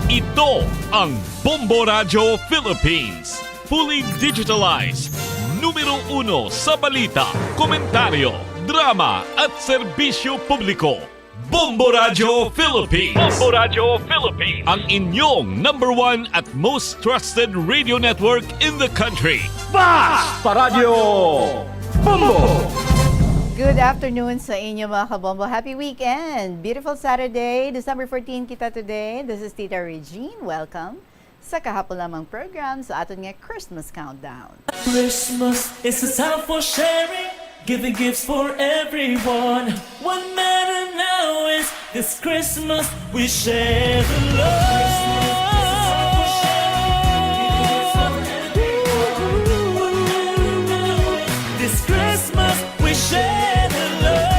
Ito ang Bombo Radyo Philippines. Fully digitalized. Numero uno sa balita, komentaryo, drama, at serbisyo publiko. Bombo Radyo Philippines. Bombo Radyo Philippines. Ang inyong number one at most trusted radio network in the country. Basta Radyo Bombo! Good afternoon sa inyo, mga kabombo. Happy weekend! Beautiful Saturday, December fourteen kita today. This is Tita Regine. Welcome sa kahapon lamang program sa aton nga Christmas Countdown. Christmas is a time for sharing, giving gifts for everyone. What matter now is this Christmas we share the love. This Christmas we share the love.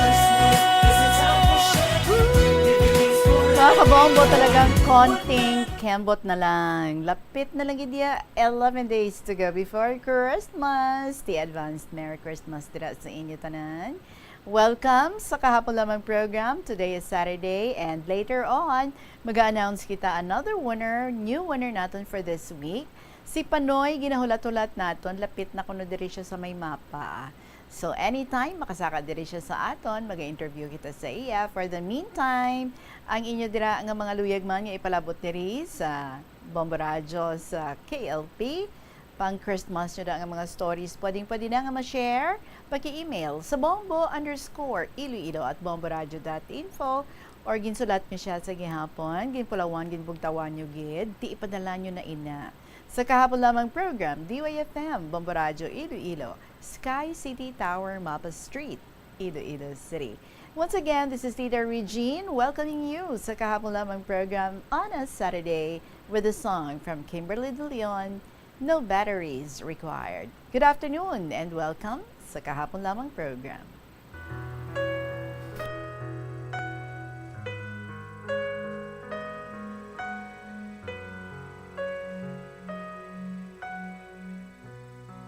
Mga kabombo, talagang konting kembot na lang. Lapit na lang gid iya, eleven days to go before Christmas. Ti advanced Merry Christmas dira sa inyo tanan. Welcome sa kahapon lamang program. Today is Saturday, and later on, mag-announce kita another winner, new winner naton for this week. Si Panoy, ginahulat-hulat naton, lapit na kuno diri siya sa may mapa. So, anytime, makasaka diri siya sa aton, mag-interview kita sa iya. For the meantime, ang inyo dira nga mga luyag man nga ipalabot diri sa Bombo Radyo sa K L P, pang Christmas nyo da nga mga stories, pwedeng-pwede na nga ma-share, paki-email sa bombo underscore iloilo at bomboradio dot info, or ginsulat nyo siya sa gihapon, ginpulawan, ginbugtawan nyo gid, ti ipadala nyo na ina. Sa kahapon lamang program, D Y F M, Bombo Radyo Iloilo, Sky City Tower, Mapa Street, Iloilo City. Once again, this is Tita Regine, welcoming you sa kahapon lamang program on a Saturday with a song from Kimberly De Leon, No Batteries Required. Good afternoon and welcome sa kahapon lamang program.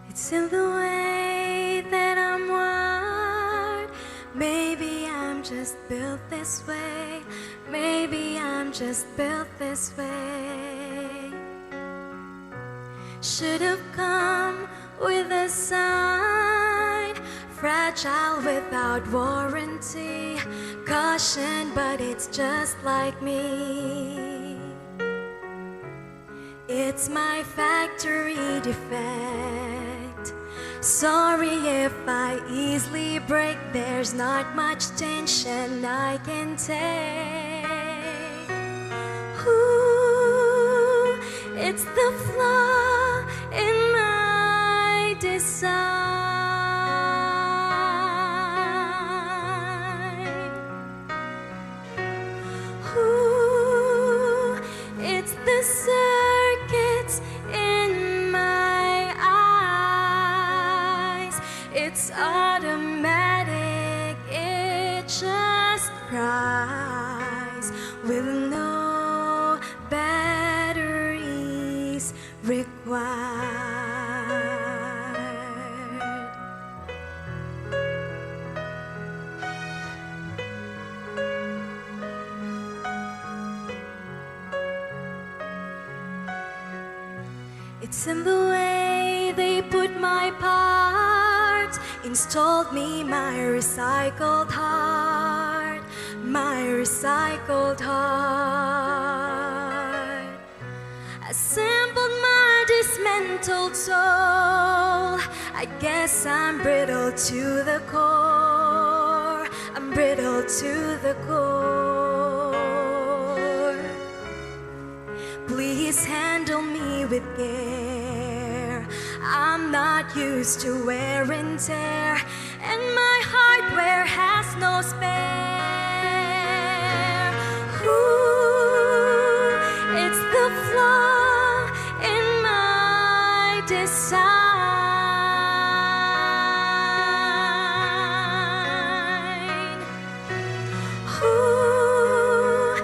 It's in the way that I'm wired. Maybe I'm just built this way. Maybe I'm just built this way. Should have come with a sign. Fragile without warranty. Caution, but it's just like me. It's my factory defect. Sorry if I easily break. There's not much tension I can take. Ooh, it's the flaw in my design. Ooh, it's the circuits in my eyes. It's automatic, it just cries with no batteries required. It's in the way they put my parts, installed me my recycled heart, my recycled heart. Assembled my dismantled soul. I guess I'm brittle to the core. I'm brittle to the core. Please handle me with care. I'm not used to wear and tear, and my hardware has no spare. Ooh, it's the flaw in my design. Ooh,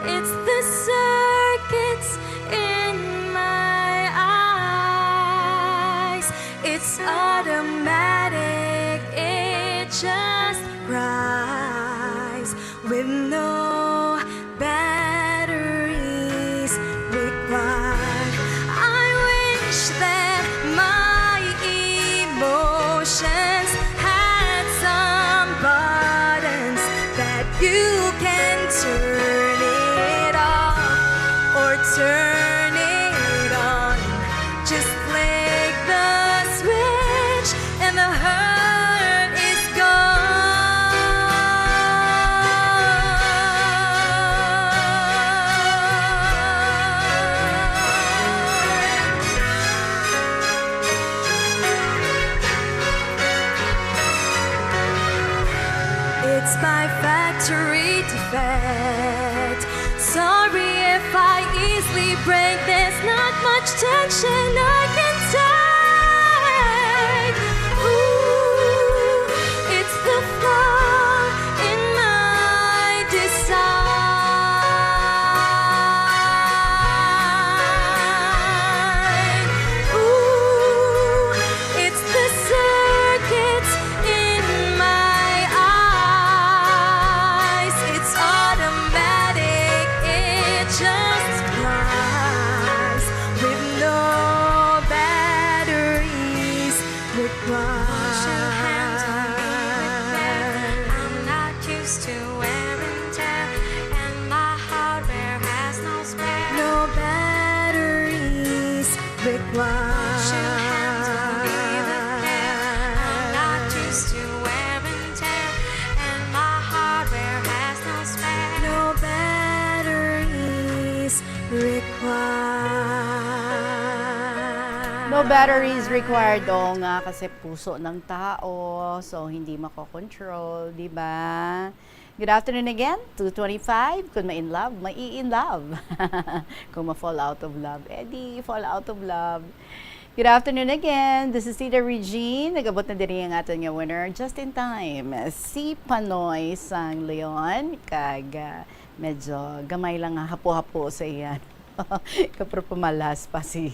it's the circuits in my eyes. It's automatic, it just cries with no batteries required. I wish that my emotions had some buttons that you can By factory defect. Sorry if I easily break. There's not much tension I can take. Ooh, it's the flaw in my design. Ooh, it's the circuits in my eyes. It's automatic, it just flies with no batteries required. Won't you handle me with care? I'm not used to wear and tear, and my hardware has no spare. No batteries required. Won't you handle me with care? I'm not used to wear and tear, and my hardware has no spare. No batteries required. No batteries required, oo nga, kasi puso ng tao, so hindi makokontrol, di ba? Good afternoon again, two twenty-five. Kung ma-in love, mai-in love. Kung ma-fall out of love, eh di fall out of love. Good afternoon again. This is Tita Regine. Nag-abot na diri ang aton nga winner just in time. Si Panoy sang Leon, kag ah, medyo gamay lang nga hapo-hapo sa iya. Kapro pamalas pa si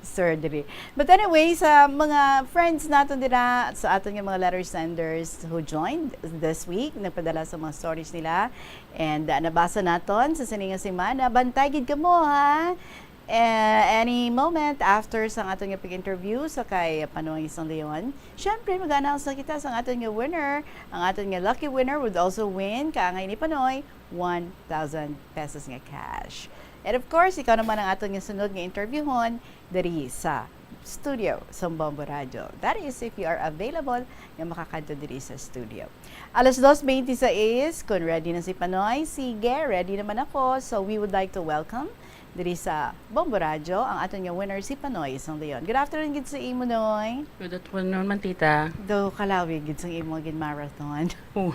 surgery. But anyway, sa mga friends naton dira, sa aton nga mga letter senders who joined this week, nagpadala sa mga stories nila, and ah, nabasa naton sa sini nga semana. Bantay gid kamo, ha? Eh, any moment after sa aton nga pag-interview sa kay Panoy sang Leon, syempre mag-announce na kita sa aton nga winner. Ang aton nga lucky winner would also win, kaangay ni Panoy, one thousand pesos nga cash. And of course, ikaw naman ang aton nga sunod nga interviewhon diri sa studio sa Bombo Radyo. That is, if you are available nga makakadto diri sa studio. Alas dos bente sais, kung ready na si Panoy, sige, ready naman ako. So, we would like to welcome diri sa Bombo Radyo ang aton nga winner, si Panoy sang Leon. Good afternoon gid sa imo, Noy. Good afternoon man, tita. Do kalawi gid sang imo gin marathon. Oh.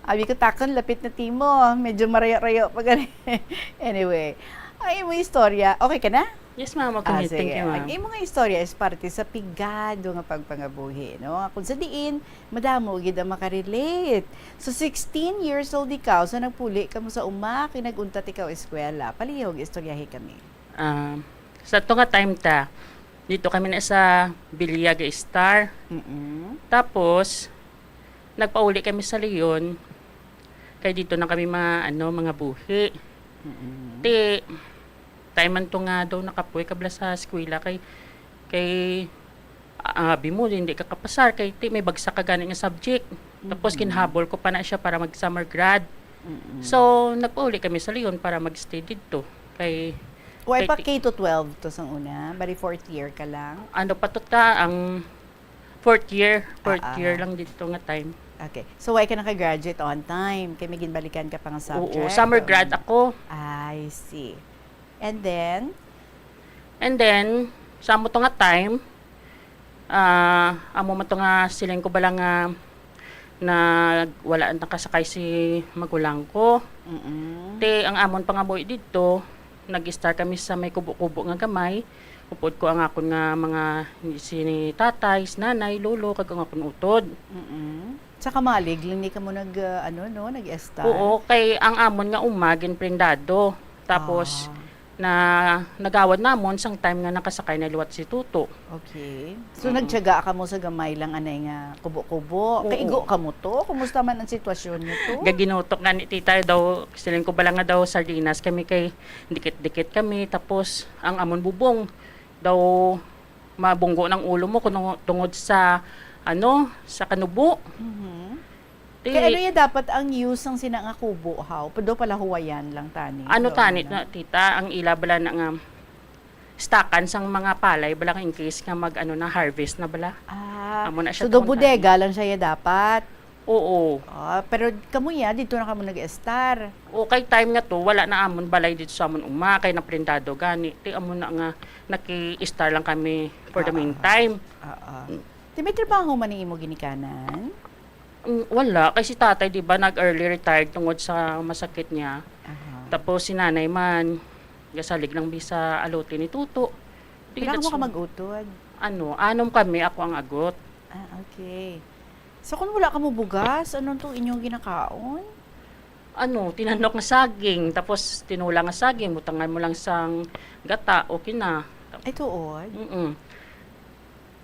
Abi ko, takon lapit na timo, medyo marayo-rayo pa gani. Anyway, ang imo istorya, okay ka na? Yes, ma'am. Ah, Okay, thank sige. You, ma'am. Ang imo nga istorya is parte sa pigado nga pagpangabuhi, no? Kung sa diin, madamo gid ang makarelate. So, sixteen years old ikaw, so nagpuli kamo sa uma, kay nag-untat ikaw eskwela. Palihog, istoryahi kami. Ah, sa to nga time ta, dito kami na sa Bilia ga-estar. Mm-mm. Tapos, nagpauli kami sa Leon. Kay dito na kami mga, ano, mga buhi. Mm-mm. Ti, time man to nga daw nakapuy kabla sa eskwela kay, kay, ah, abi mo, hindi ka kapasar kay ti may bagsak ka gani nga subject. Tapos Mhm. kinhabol ko pa na siya para mag summer grad. Mm-mm. So, nagpauli kami sa Leon para mag-stay dito. Kay, Why kay pa ti- K to twelve to sang una? Bali fourth year ka lang? Ano pa to ta, ang fourth year, fourth Ah, ah. year lang dito nga time. Okay. So, why ka naka-graduate on time? Kay may ginbalikan ka pa nga subject? Oo, summer Um, grad ako. I see. And then? And then, sa amo to nga time, ah, amo man to nga siling ko bala nga na wala nakasakay si magulang ko. Mm-mm. Ti ang amon pangabuhi didto, nag-start kami sa may kubo-kubo nga gamay. Upod ko ang akon nga mga, si tatay, si nanay, lolo, kag ang akon utod. Mm-mm. Sa kamalig lang ni kamo nag, ah, ano, no, nag-estar? Oo, kay ang amon nga uma ginprendado. Tapos Ah. na nagawad namon sang time nga nakasakay na liwat si Tuto. Okay. So, Mm. nagtiyaga kamo sa gamay lang anay nga kubo-kubo. Oo. Kaigo kamo to? Kumusta man ang sitwasyon niyo to? Gaginutok nga ni tita daw, siling ko bala nga daw sardinas kami kay dikit-dikit kami. Tapos ang amon bubong daw mabunggo ng ulo mo kuno tungod sa ano, sa kanubo. Mhm. Ti- Kaya ano ya dapat ang use sang sina nga kubo, haw? Pwede pala huwayan lang tani. Ano Doon tani na. na, tita, ang ila bala na nga stakan sang mga palay bala in case nga mag ano na harvest na bala. Ah, Amo na siya so do tungod bodega lang siya ya dapat. Oo. Ah, pero kamo ya, dito na kamo nag-estar. O kay time nga to, wala na amon balay dito sa amon uma, kay naprendado gani. Ti amo na nga naki-estar lang kami for the Ah. meantime. Ah, ah. Mm. Ti may trabaho man ni imo ginikanan? Mm, wala. Kay si tatay, di ba, nag-early retired tungod sa masakit niya. Aha. Tapos si nanay man, gasalig lang bi sa alote ni Tuto. Di, Pila that's mo ka why. Mag-utod? Ano, anom kami, ako ang agot. Ah, okay. So, kung wala ka mo bugas, ano tong inyong ginakaon? Ano, tinanok nga saging, tapos tinola nga saging, butangan mo lang sang gata, okay na. Ay, tuod? Mm-mm.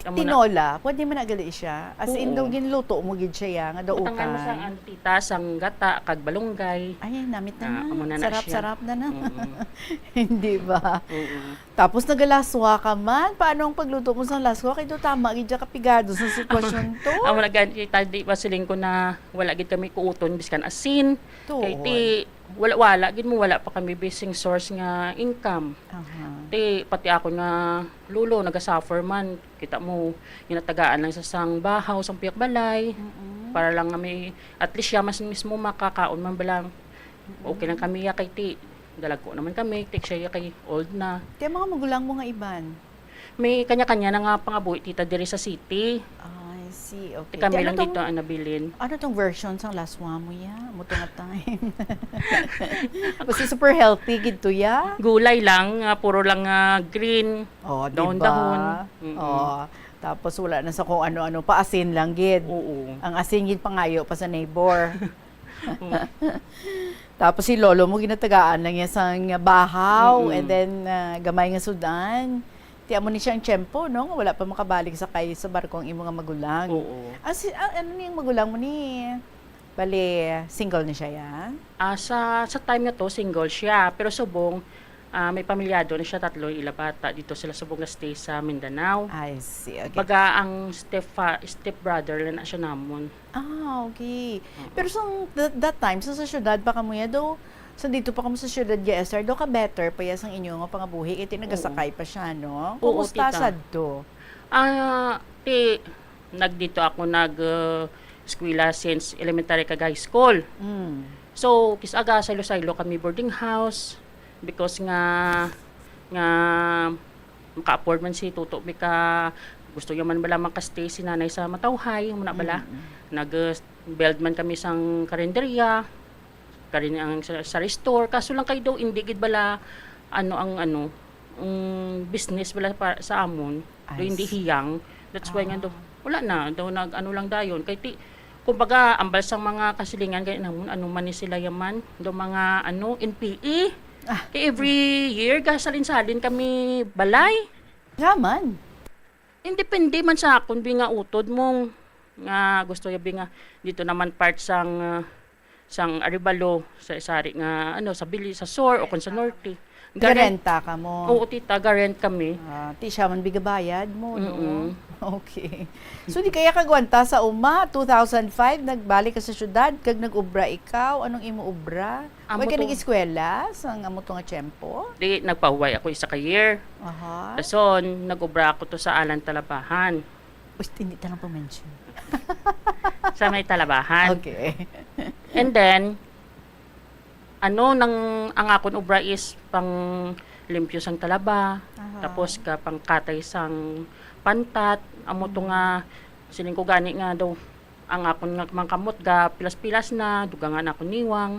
Amo na. Tinola, pwede man na gali siya. As in, Oo. daw ginluto mo gid siya, ya, nga dautan. Butangan mo sang, ano, tita, sang gata, kag balunggay. Ay, namit na Ah, na. amo na na Sarap, siya. Sarap na na. Mm-mm. Hindi ba? Oo. Tapos nagalaswa ka man. Paano ang pagluto mo sa laswa? Kay do tama gid siya kapigado sa sitwasyon to. Amo na gani, kita di ba siling ko na wala gid kami kuuton, biskan asin. Tuod. Kay ti, wala, wala gid mo, wala pa kami bising source nga income. Aha. Ti, pati ako nga lolo, nagasuffer man. Kita mo, ginatagaan lang sa sang bahaw, sang pihak balay. Mm-mm. Para lang nga may, at least siya mas mismo makakaon man bala. Okay lang kami ya kay ti, dalagko naman kami, ti siya ya kay old na. Kaya mga magulang mo nga iban? May kanya-kanya na nga pangabuhi, tita, diri sa city. I see, okay. Ti kami Ti, ano lang tong, dito ang nabilin. Ano tong version sang laswa mo ya? Mo to nga time. Basta super healthy gid to ya. Gulay lang, nga puro lang nga green. Oh, di Dahon-dahon. ba? Mm-mm. Oh. Tapos wala na sa kung ano-ano, paasin lang gid. Oo. Ang asin gid pangayo pa sa neighbor. Oo. Tapos si lolo mo ginatagaan lang niya sang bahaw, Mm-mm. and then ah, gamay nga sudan. Ti amo ni siyang tiyempo, no? Nga wala pa makabalik sa kay sa barko ang imo nga magulang. Oo. Ah, si, ah, ano ni ang magulang mo ni? Bali, single ni siya, ya? Ah, sa, sa time na to, single siya. Pero subong, ah, may pamilyado na siya, tatlo yung ila bata. Dito sila subong na stay sa Mindanao. I see. Okay. Baga ang step, step brother lang na siya namon. Ah, okay. Pero sa that, that time, sa, sa syudad pa kamo ya, do, sa dito pa kamo sa syudad, G S R, do ka better pa ya sang inyo nga pangabuhi, kay ti nagasakay pa siya, no? Oo, Kumusta tita. Sad to? Ah, ti, nagdito ako nag uh, eskwela since elementary kag high school. Mm. So, kis aga saylo-saylo kami boarding house because nga nga maka-afford man si Tuto, bika gusto niya man bala makastay si nanay sa Matawhay, muna bala. Mm. Nag uh, build man kami sang karinderya, karin ang sa, sa restore. Kaso lang kay daw hindi gid bala ano ang ano, ang business bala pa, sa amon. Do hindi I see. Hiyang. That's why nga do, Ah. Wala na, do nag ano lang dayon. Kay ti, kumbaga, ambal sang mga kasilingan kay namon, ano man ni sila yaman, do mga ano, N P E. Ah. Kay every year gasalin-salin kami balay. Nga man. Independe man sa akon bi nga utod mong nga gusto ya bi nga dito naman part sang ah, sang Arevalo, sa isari nga ano, sa Bili, sa Sur o kon sa Norte. Garent. Garenta ka mo. Oo, tita, garent kami. Ah, ti siya man bigabayad mo, no? Mm-mm. Okay. So, di kaya kagwanta sa uma, two thousand five, nagbalik ka sa syudad, kag nag-ubra ikaw. Anong imo ubra? Amo Way ka to. Nag-eskwela sa amo to nga tiyempo? Di, nagpahuway ako isa ka year. Aha. Dason, nag-ubra ako to sa Alan Talabahan. Uy, hindi ta lang pa-mention. Sa may Talabahan. Okay. And then, ano, nang, ang akon ubra is pang limpyo sang talaba, Aha. tapos ka pangkatay sang pantat, amo to nga, siling ko gani nga daw, ang akon nga mga kamot ga pilas-pilas na, dugangan akon niwang,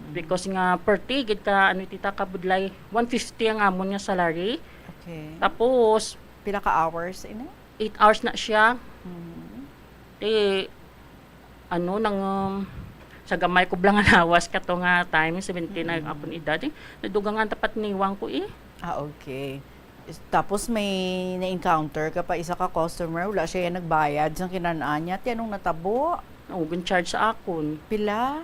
because nga perti gid ka, ano, tita, kabudlay, one fifty ang amon nga salary. Okay. Tapos, Pila ka hours ini? eight hours na siya. Mhm. Eh, ano, nang, um, sa gamay ko bala nga lawas kato nga time, seventeen na Mm. akong edad, eh, nadugangan tapat niwang ko, eh. Ah, okay. Is- Tapos may na-encounter ka pa isa ka customer, wala siya yung nagbayad sa kinan-an niya. Ti anong natabo? Ang charge sa akon. Pila?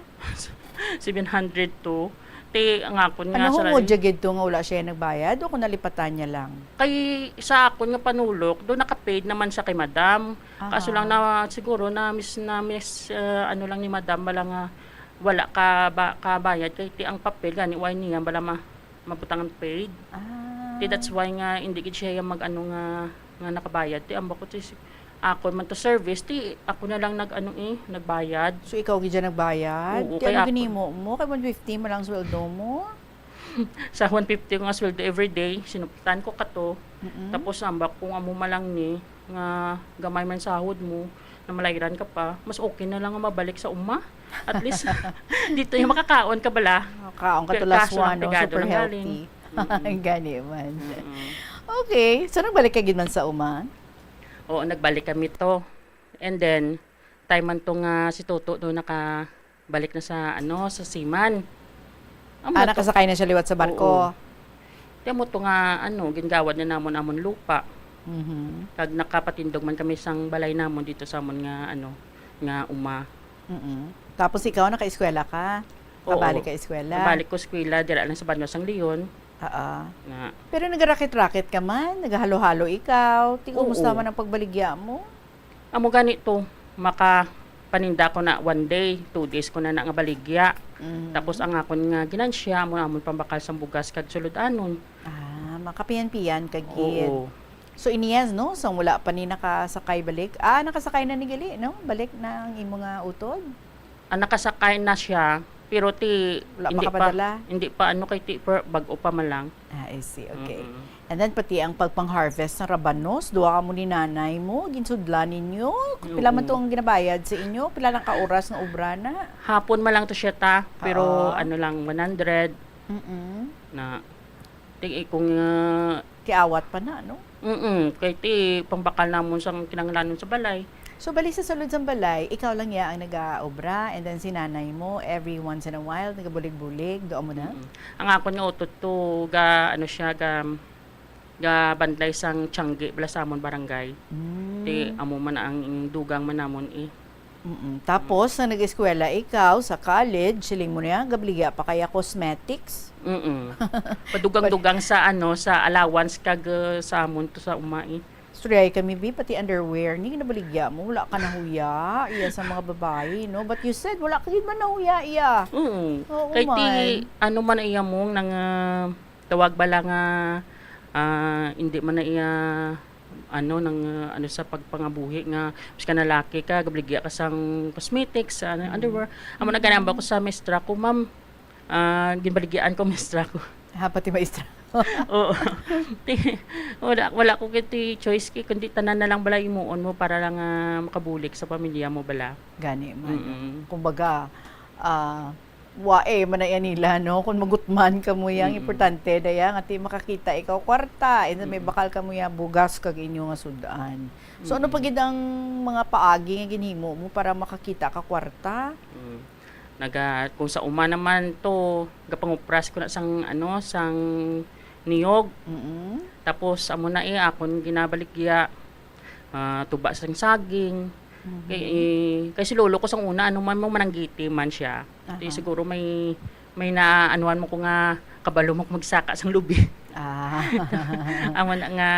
Seven hundred to. Ti, ang akon nga Ano sa humod siya gid to nga wala siya nagbayad o kung nalipatan niya lang? Kay sa akon nga panulok, do naka-paid naman siya kay madam. Kaso Aha. lang na siguro na miss na miss uh, ano lang ni madam bala nga wala ka ba kabayad kay ti ang papel gani way niya bala ma mabutangan paid. Ah. Ti that's why nga hindi gid siya yung mag ano nga nga nakabayad. Ti ang bakot is ako man to service, ti ako na lang nag ano eh, nagbayad. So ikaw gid dyan nagbayad? Oo, Ti kay ano ako. Ginimo mo? Kay one fifty man lang sweldo mo? Sa one fifty ko nga sweldo every day, sinuptan ko kato. Mm-mm. Tapos ambak kung amo man lang ni nga gamay man sahod mo, namalayran ka pa, mas okay na lang nga mabalik sa uma. At least, dito yung makakaon ka bala. Kaon ka Pero to last kaso lang one, no? Pegado Super lang galing. Healthy. Mm-mm. Gani man. Mm-mm. Okay. So, nagbalik ka gid man sa uma? Oo, nagbalik kami to. And then, time man to nga si Toto no nakabalik na sa, ano, sa seaman. Amo Ah, na to. Nakasakay na siya liwat sa barko? Oo. Kaya mo to nga, ano, gingawad na namon amon lupa. Mhm. Kag nakapatindog man kami sang balay namon dito sa amon nga, ano, nga uma. Mm-mm. Tapos ikaw, nakaeskwela ka? Oo. Kabalik ka eskwela? Nabalik ko eskwela, dira lang sa Banwa sang Leon. Oo. Na. Pero nagaraket-raket ka man? Nagahalo-halo ikaw? Ti, kumusta Oo. man ang pagbaligya mo? Amo gani to, makapaninda ko na one day, two days ko na na nga baligya. Mhm. Tapos ang akon nga ginansya, amo amon pambakal sang bugas kag sulod-anon. Ah, makapiyan-piyan ka gid. Oo. So, iniyas, no? So, wala pa ni nakasakay balik? Ah, nakasakay na ni gali, no? Balik na ang imo nga utod? Ah, nakasakay na siya, pero ti, Wala pa hindi pa, kapadala? Hindi pa, ano, kay ti, per-, bag-o pa man lang. Ah, I see. Okay. Mm-mm. And then, pati ang pagpang-harvest sa rabanos, duha ka mo ni nanay mo, ginsudlan ninyo? Pila man Oo. to ang ginabayad sa inyo? Pila lang ka oras nga obra na? Hapon man lang to siya ta, pero Oo. ano lang, one hundred Mm-mm. na. Ti, eh, kung, ah, Kiawat pa na, no? Mm-mm, kay ti, pangbakal namon sang kinahanglanon sa balay. So, bali sa sulod sang balay, ikaw lang ya ang nagaobra, and then si nanay mo, every once in a while, nagabulig-bulig, do mo na? Mm-mm. Ang akon nga utod to, ga, ano siya, ga, ga banday sang tiyanggi, bala sa amon barangay. Mm. Ti, amo man ang dugang man namon, eh. Mm-mm. Tapos, nang nag-eskwela ikaw sa college, siling mo niya, gabaligya pa kaya cosmetics? Mm-mm. Padugang-dugang sa, ano, sa allowance kag, uh, sa amon to sa uma, eh. Istoryahay kami, bi, pati underwear, ni nabaligya mo, wala ka nahuya, iya sa mga babayi, no? But you said, wala ka gid man nahuya, iya. Mm. Oo Kay ti, man. ano man iya mong nang, uh, tawag bala nga, ah, hindi man na iya, ano, nang, ah, ano sa pagpangabuhi nga, mas ka nalaki ka, gabaligya ka sang cosmetics, sa ano, Mm. underwear. Amo na Mm. ganamba ko sa maestra ko, "Ma'am, ah, ginbaligyaan ko, maestra ko." Ah, pati maestra. Oo. Ti-, wala, wala ko kiti choice ki, kundi tanan na lang bala imuon mo para lang, ah, makabulig sa pamilya mo bala. Gani man. Mm-mm. Kumbaga, ah, wa, eh, man na yan nila, no? Kung magutman ka mo yang Mm-mm. importante, daya, nga ti makakita ikaw kwarta, and then may Mm-mm. bakal ka mo ya bugas kag inyo nga sud-an. So, ano pa Mm-mm. gid ang mga paagi nga ginhimo mo para makakita ka kwarta? Mm. Naga-, kung sa uma naman to, gapangupras ko na sang, ano, sang niyog. Mm-mm. Tapos, amo na eh, akon ginabaligya, ah, tuba sang saging. Mhm. Kay, eh, kay si lolo ko sang una, ano man mo, mananggiti man siya. Di Aha. siguro may, may naanuhan mo ko nga kabalo mo ko magsaka sang lubi. Ah. Amo na nga,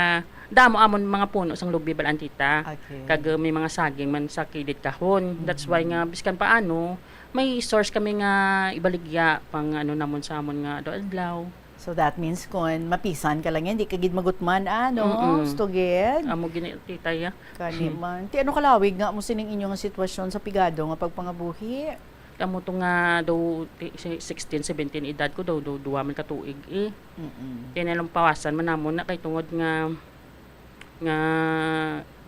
damo amon mga puno sang lubi, balaan tita. Okay. Kag, uh, may mga saging man sa kilid kahon. That's why Mhm. nga, biskan paano, may source kami nga ibaligya pang ano namon sa amon nga adlaw-adlaw. So that means kun mapisan ka lang yan, di ka gid magutman, ah, no? Mm-mm. Stugid? Amo gini, tita, ya. Kani man. Ti ano kalawig nga mo sining inyo nga sitwasyon sa pigado nga pagpangabuhi? Amo to nga daw ti-, si-, sixteen, seventeen edad ko daw, daw duwa man ka tuig, eh. Mm-mm. Kaya nilang pawasan man namon na kay tungod nga nga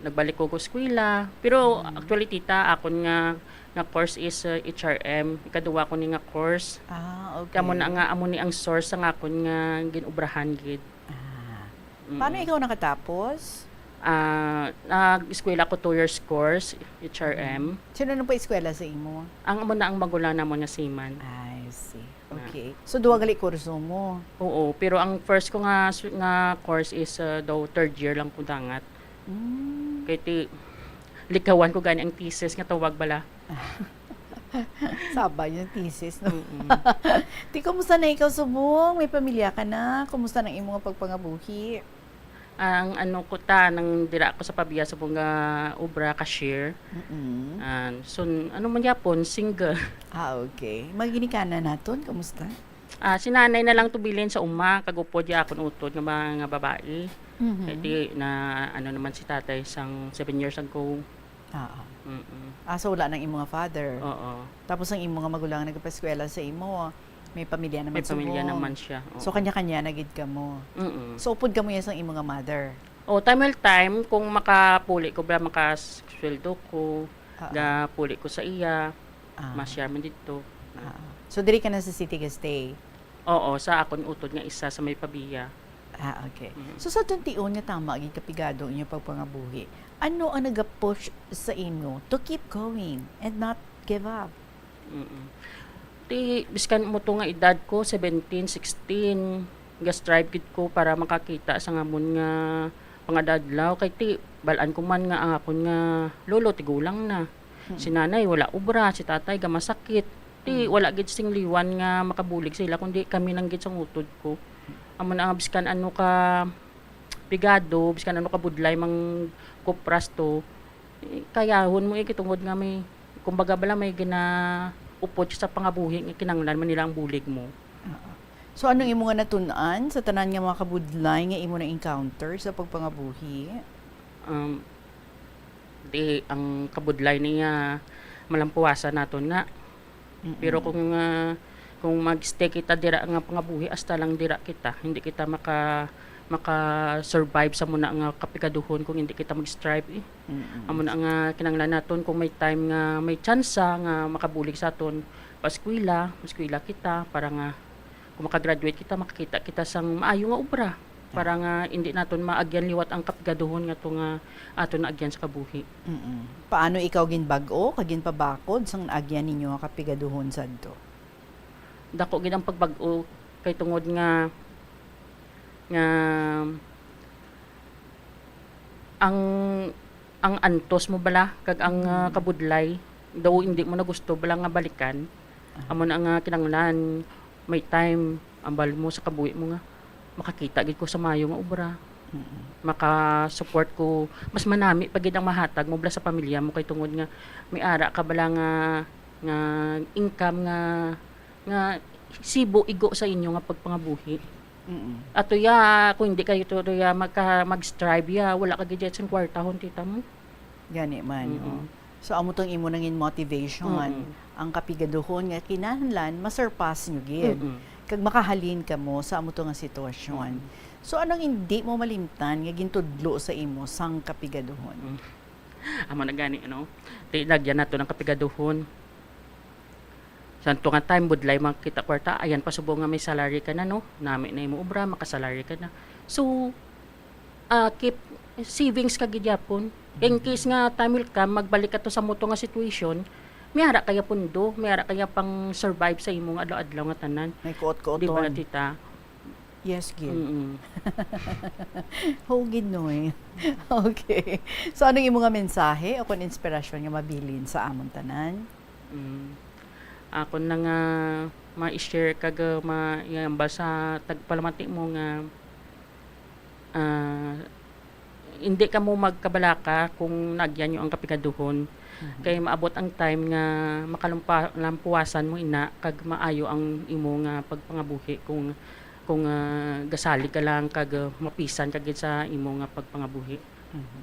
nagbalik ko ko eskwela. Pero Mm. actually, tita, akon nga, nga course is, uh, H R M. Ikaduwa ko ni nga course. Ah, okay. Kamo na nga, amo ni ang source sang akon nga gin-obrahan gid. Ah. Mm. Paano ikaw nakatapos? Ah, nag-eskwela ko two years course, H R M. Mm. Sino nang pa-eskwela sa imo? Ang amo na ang magulang namon nga seaman. I see. Na. Okay. So, duha gali kurso mo? Oo, pero ang first ko nga s-, nga course is, uh, daw third year lang ko dangat. Mm. Kay ti, likawan ko gani ang thesis nga tawag bala. Sabay yung thesis, no? Mm-mm. Ti, kumusta na ikaw subong? May pamilya ka na? Kumusta na imo nga pagpangabuhi? Ang ano ko ta, nang dira ako sa pabiya sa mga obra, cashier. Mm-mm. Ah, so, ano man yapon, single. Ah, okay. Mga ginikanan naton, kamusta? Ah, si nanay na lang tubilin sa uma, kag upod ya akon utod nga mga babae. Mhm. Kay ti na, ano naman si tatay, sang seven years ago. Oo. Mm-mm. Ah, so wala nang imo nga father? Oo. Tapos ang imo nga magulang nagpaeskwela sa imo, may pamilya naman May pamilya subong. naman siya, So, oo. kanya-kanya na gid kamo? Mm-mm. So, upod kamo ya sang imo nga mother? O, time will time, kung makapuli ko ba, makasweldo ko, Oo. Gapuli ko sa iya, Ah. ma-share man dito. Ah. So, diri ka na sa city gastay? Oo, sa akon utod nga isa sa may Pavia. Ah, okay. Mhm. So, sa tuntion nga tama gid kapigado inyo pagpangabuhi, ano ang nagapush sa imo to keep going and not give up? Mm. Ti, biskan mo to nga edad ko, seventeen, sixteen, ga-strive gid ko para makakita sa ngamon nga pangadadlaw. Kay ti, balaan ko man nga ang akon nga lolo tigulang na. Hmm. Si nanay wala obra, si tatay gamasakit. Ti, Hmm. wala gid sing liwan nga makabulig sa ila, kundi kami lang gid sang utod ko. Amo na nga biskan ano ka pigado, biskan ano ka budlay mang kupras to, eh, kayahon mo, eh, kay tungod nga may, kumbaga bala, may ginaupod sa pangabuhi nga kinahanglan man nila ang bulig mo. Oo. So, anong imo nga natun-an sa tanan nga mga kabudlay nga imo na-encounter sa pagpangabuhi? Um, di ang kabudlay niya malampuwasan naton nga. Mm-mm. Pero kung, ah, kung mag-stay kita dira nga pangabuhi, hasta lang dira kita, hindi kita maka-, maka-survive sa muna nga kapigaduhon kung hindi kita mag-strive, eh. Mm-mm. Amo na nga kinahanglan naton kung may time nga may tsansa nga makabulig sa aton, pa-eskwela, eskwela kita para nga kung makagraduate kita, makakita kita sang maayo nga obra. Para nga hindi naton maagyan liwat ang kapigaduhon nga to nga aton naagyan sa kabuhi. Mm-mm. Paano ikaw ginbag-o kag ginpabakod sang naagyan ninyo nga kapigaduhon sadto? Dako gid ang pagbag-o kay tungod nga, nga ang, ang antos mo bala kag ang, ah, Mm. kabudlay, daw hindi mo na gusto bala nga balikan. Ah. Amo na nga kinahanglan may time, ambal mo sa kabuhi mo nga makakita gid ko sa maayo nga obra. Mm-mm. Maka-support ko, mas manami pa gid ang mahatag mo bala sa pamilya mo kay tungod nga may ara ka bala nga, nga income nga, nga sibo igo sa inyo nga pagpangabuhi. Mm-mm. Ato ya, kung hindi kayo to ya magka-, mag-strive ya, wala ka gid sang kwartahon, tita mo. Gani man, Mm-mm. oh. So, amo tong imo nangin motivation, Mm-mm. ang kapigaduhon nga kinahanglan ma-surpass nyo gid. Mm-mm. Kag makahalin kamo sa amo to nga sitwasyon. Mm. So, anong hindi mo malimtan nga gintudlo sa imo sang kapigaduhon? Mm. Amo na gani, ano? Ti, lagyan nato ng kapigaduhon. Sa to nga time, budlay makita kwarta, ayan pa subo nga may salary ka na, no? Nami na imo obra, makasalary ka na. So, ah, keep savings ka gid yapon. In Mhm. case nga time will come, magbalik ka to sa muto nga situation, may ara kaya pundo, may ara kaya pang survive sa imong adlaw-adlaw nga tanan. May kuot-kuoton. Di ba, tita? Yes, gid. Mm-mm. Ho, gid, no, eh. Okay. So, anong imo nga mensahe o kon inspirasyon nga mabilin sa amon tanan? Mm. Ako na nga ma-share kag, uh, ma-, iambal sa tagpalamati mo nga, ah, hindi kamo magkabalaka kung naagyan nyo ang kapigaduhon. Mhm. Kay maabot ang time nga makalampa-, lampuwasan mo ina kag maayo ang imo nga pagpangabuhi kung, kung, ah, gasalig ka lang kag, ah, mapisan ka gid sa imo nga pagpangabuhi. Mhm.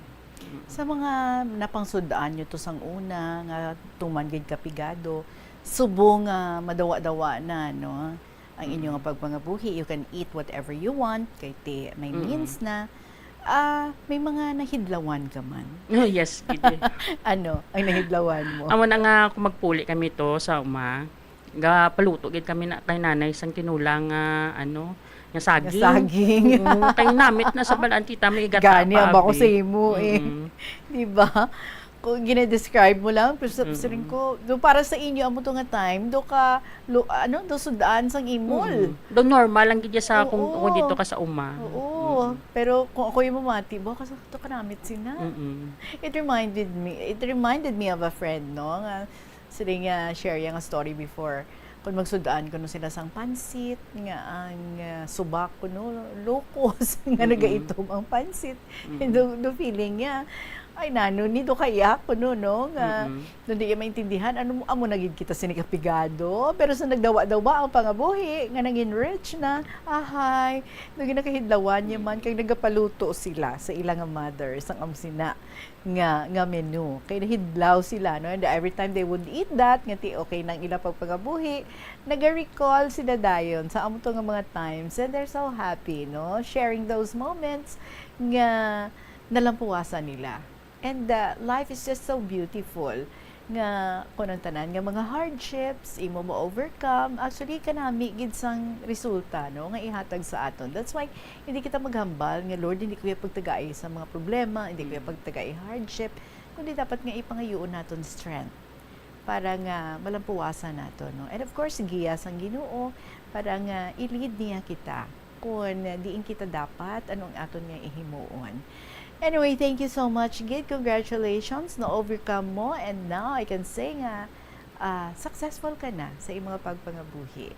Sa mga napangsud-an nyo to sang una nga tuman gid kapigado, subong nga madawa-dawa na, no, ang inyo Mm. nga pagpangabuhi, you can eat whatever you want, kay ti may Mm. means na. Ah, may mga nahidlawan ka man? Oh, yes, gid, eh. Ano ang nahidlawan mo? Amo na nga, kung magpuli kami to sa uma, gapaluto gid kami na kay nanay sang tinulang nga, ano, nga Nga saging. saging. Mm, kay namit na sa balaan, tita, may gata Gani ang pa, bako sa abi. imo, eh. Mm-mm. Di ba? Kung gina-describe mo lang, pero sa Mm-mm. siring ko, do para sa inyo, amo to nga time, do ka, lo, ano, do sudaan sang imol. Mm-mm. Do normal lang gid sa kung, Oo. kung dito ka sa uma. Oo. Mm-mm. Pero kung ako yung mamati, baka sa to kanamit sina. Mm-mm. It reminded me, it reminded me of a friend, no? Nga, sila nga share yung story before. Kung magsudaan ko no sila sang pansit, nga ang, ah, subak ko no, locos, nga Mm-mm. nagaitom ang pansit. Mm-mm. Do, do feeling niya, Ay, nano ni do kaya kuno, no, nga Mm-mm. Nung di iya maintindihan, ano mo, amo na gid kita sini kapigado. Pero sa nagdawa-dawa ang pangabuhi, nga nangin rich na, ahay, nung ginakahidlawan niya man, kay nagapaluto sila sa ila nga mother, sang amo sina nga, nga menu. Kay nahidlaw sila, no? And every time they would eat that, nga ti okay nang ila pagpangabuhi, naga-recall sila dayon sa amo to nga mga times. And they're so happy, no? Sharing those moments nga nalampuwasan nila. And, uh, life is just so beautiful nga kun ang tanan nga mga hardships imo ma-overcome, actually, kanami gid sang resulta, no, nga ihatag sa aton. That's why hindi kita maghambal nga, "Lord, hindi ko ya pagtagai sa mga problema, hindi ko ya Mm. pagtagai hardship," kundi dapat nga ipangayoon naton strength para nga malampuwasan naton, no? And of course, giya sang Ginoo para nga i-lead niya kita kon diin kita dapat, ano ang aton nga ihimuon. Anyway, thank you so much, gid. Congratulations, na-overcome mo. And now, I can say nga, ah, successful ka na sa imong pagpangabuhi.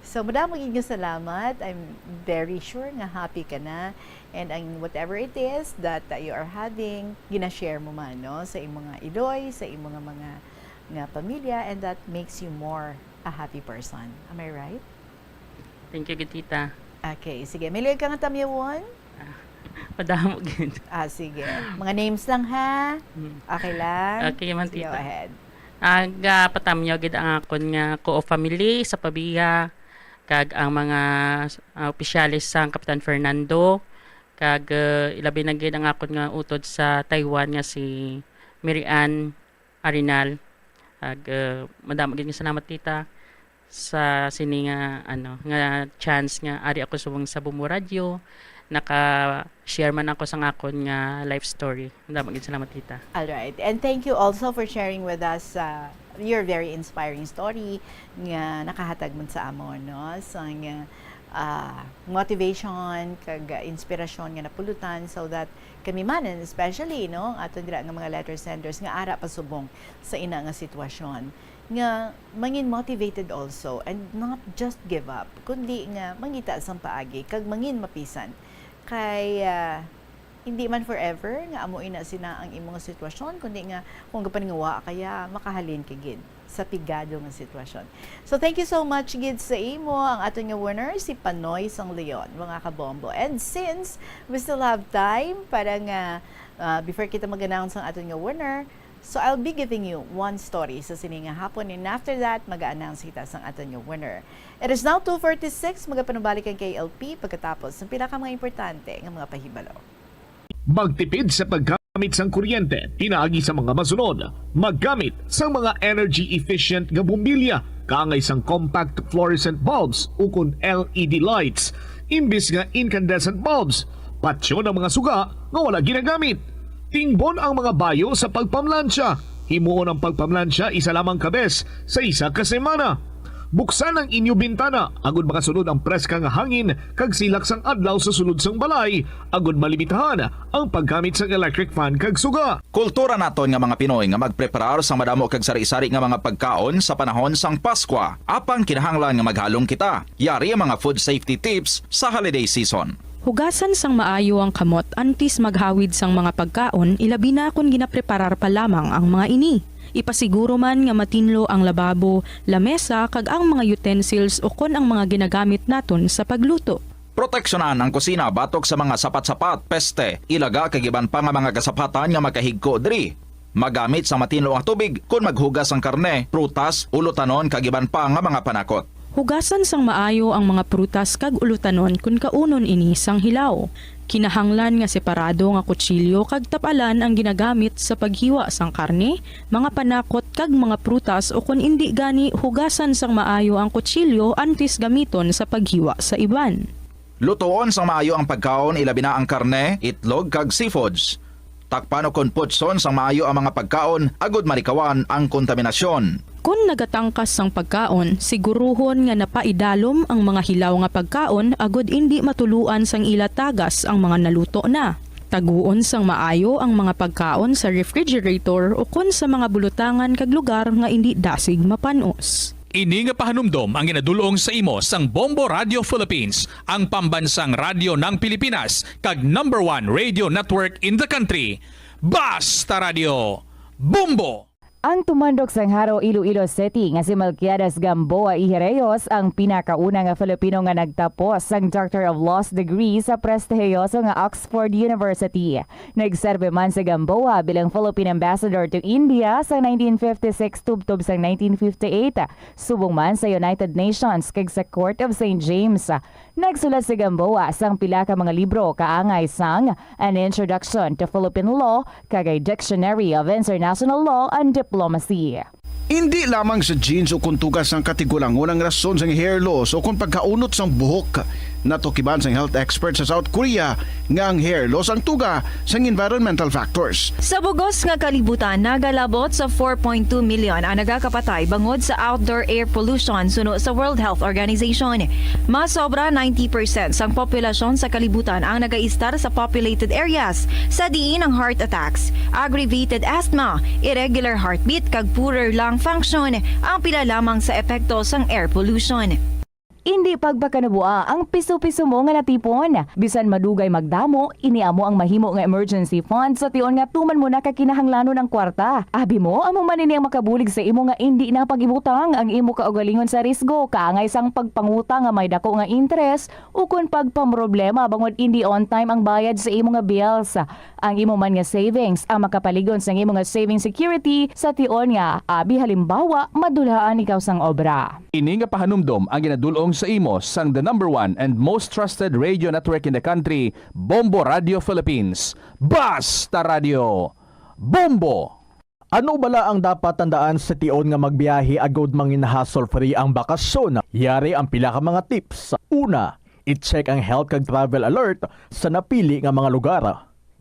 So, madamo gid nga salamat. I'm very sure nga happy ka na. And ang whatever it is that, uh, you are having, gina-share mo man, no? Sa imong mga iloy, sa imong mga, mga, nga pamilya, and that makes you more a happy person. Am I right? Thank you, gid, tita. Okay, sige. May luyag ka nga tamyawon? Ah, madamo gid. Ah, sige. Mga names lang, ha? Hmm. Okay lang? Okay man, Sige, go tita. ahead. Ah, gapatamyaw gid ang akon nga Kuo family sa Pavia, kag ang mga, ah, opisyales sang Kapitan Fernando, kag, ah, ilabi na gid ang akon nga utod sa Taiwan nga si Mary Ann Arenal. Kag, ah, madamo gid nga salamat, tita, sa sini nga, ano, nga chance nga ari ako subong sa Bombo Radio, naka-share man ako sang akon nga life story. Madamo gid salamat, tita. All right. And thank you also for sharing with us, uh, your very inspiring story nga nakahatag man sa amon, no? Sang, uh, motivation kag, uh, inspirasyon nga napulutan so that kami man, and especially, no, ang aton dira nga mga letter senders nga ara pa subong sa ina nga sitwasyon, nga mangin motivated also and not just give up, kundi nga mangita sang paagi kag mangin mapisan. Kay, ah, hindi man forever nga amo ina sina ang imo nga sitwasyon, kundi nga kung gapaningawa ka ya, makahalin ka gid sa pigado nga sitwasyon. So, thank you so much gid sa imo. Ang aton nga winner, si Panoy sang Leon, mga kabombo. And since we still have time para nga, ah, before kita mag-announce ang aton nga winner, so I'll be giving you one story sa sini nga hapon, and after that, mag-announce kita sang aton nga winner. It is now two forty-six, magapanubalik ang K L P pagkatapos ng pila ka mga importante nga mga pahibalo. Magtipid sa paggamit sang kuryente pinaagi sa mga masunod. Maggamit sang mga energy efficient nga bombilya kaangay sang compact fluorescent bulbs ukon L E D lights imbis nga incandescent bulbs. Patyon ang mga suga nga wala ginagamit. Tingbon ang mga bayo sa pagpamlansya. Himuon ang pagpamlansya isa lamang ka bes sa isa ka semana. Buksan ang inyo bintana agud makasulod ang preska nga hangin kag silak sang adlaw sa sulod sang balay, agud malimitahan ang paggamit sang electric fan kag suga. Kultura naton nga mga Pinoy nga magpreparar sang madamo kag sari-sari nga mga pagkaon sa panahon sang Paskwa. Apang kinahanglan nga maghalong kita. Yari ang mga food safety tips sa holiday season. Hugasan sang maayo ang kamot antes maghawid sang mga pagkaon, ilabi na kon ginapreparar pa lamang ang mga ini. Ipasiguro man nga matinlo ang lababo, lamesa, kag ang mga utensils ukon ang mga ginagamit naton sa pagluto. Proteksyonan ang kusina batok sa mga sapat-sapat, peste, ilaga, kag iban pa nga mga kasapatan nga makahigko diri. Magamit sang matinlo nga tubig kon maghugas sang karne, prutas, ulutanon, kag iban pa nga mga panakot. Hugasan sang maayo ang mga prutas kag ulutanon kon kaunon ini sang hilaw. Kinahanglan nga separado nga kutsilyo kag tap-alan ang ginagamit sa paghiwa sang karne, mga panakot, kag mga prutas, ukon indi gani, hugasan sang maayo ang kutsilyo antes gamiton sa paghiwa sa iban. Lutoon sang maayo ang pagkaon, ilabi na ang karne, itlog, kag seafoods. Takpan ukon putson sang maayo ang mga pagkaon agud malikawan ang kontaminasyon. Kon nagatangkas sang pagkaon, siguruhon nga napaidalom ang mga hilaw nga pagkaon agud indi matuluan sang ila tagas ang mga naluto na. Taguon sang maayo ang mga pagkaon sa refrigerator ukon sa mga bulutangan kag lugar nga indi dasig mapan-os. Ini nga pahanumdom ang ginadul-ong sa imo sang Bombo Radio Philippines, ang pambansang radyo ng Pilipinas, kag number one radio network in the country. Basta Radio, Bombo! Ang tumandok sang Jaro, Iloilo City nga si Melquiades Gamboa y Herreos ang pinakauna nga Filipino nga nagtapos sang Doctor of Laws degree sa prestihiyoso nga Oxford University. Nagserbi man si Gamboa bilang Philippine Ambassador to India sa nineteen fifty-six tubtob sang nineteen fifty-eight, subong man sa United Nations kag sa Court of Saint James. Nagsulat si Gamboa sang pila ka mga libro kaangay sang An Introduction to Philippine Law kag A Dictionary of International Law and Diplomacy. Indi lamang sa genes o kon tuga sang katigulangon ang rason sang hair loss o kon pagkaunot sang buhok. Natukiban sang health expert sa South Korea nga ang hair loss ang tuga sang environmental factors. Sa bugos nga kalibutan, nagalabot sa four point two million ang nagakapatay bangod sa outdoor air pollution, suno sa World Health Organization. Mas sobra ninety percent sang populasyon sa kalibutan ang nagaistar sa populated areas, sa diin ang heart attacks, aggravated asthma, irregular heartbeat, kag poorer lung function ang pila lamang sa epekto sang air pollution. Indi pagpakanabua ang piso-piso mo nga natipon. Bisan madugay magdamo, ini amo ang mahimo nga emergency fund sa tion nga tuman mo na ka kinahanglanon ang kwarta. Abi mo, amo man ini ang makabulig sa imo nga indi na pag-ibutang ang imo kaugalingon sa risgo, kaangay sang pagpangutang nga may dako nga interes, ukon pagpamroblema bangod indi on time ang bayad sa imo nga bills. Ang imo man nga savings ang makapalig-on sang imo nga saving security sa tion nga, abi halimbawa, madulhaan ikaw sang obra. Ini nga pahanumdom ang ginadul-ong sa imo sang the number one and most trusted radio network in the country, Bombo Radio Philippines. Basta Radio! Bombo! Ano bala ang dapat tandaan sa tion nga magbiyahe agud mangin hassle-free ang bakasyon? Yari ang pila ka mga tips. Una, i-check ang health kag travel alert sa napili nga mga lugar.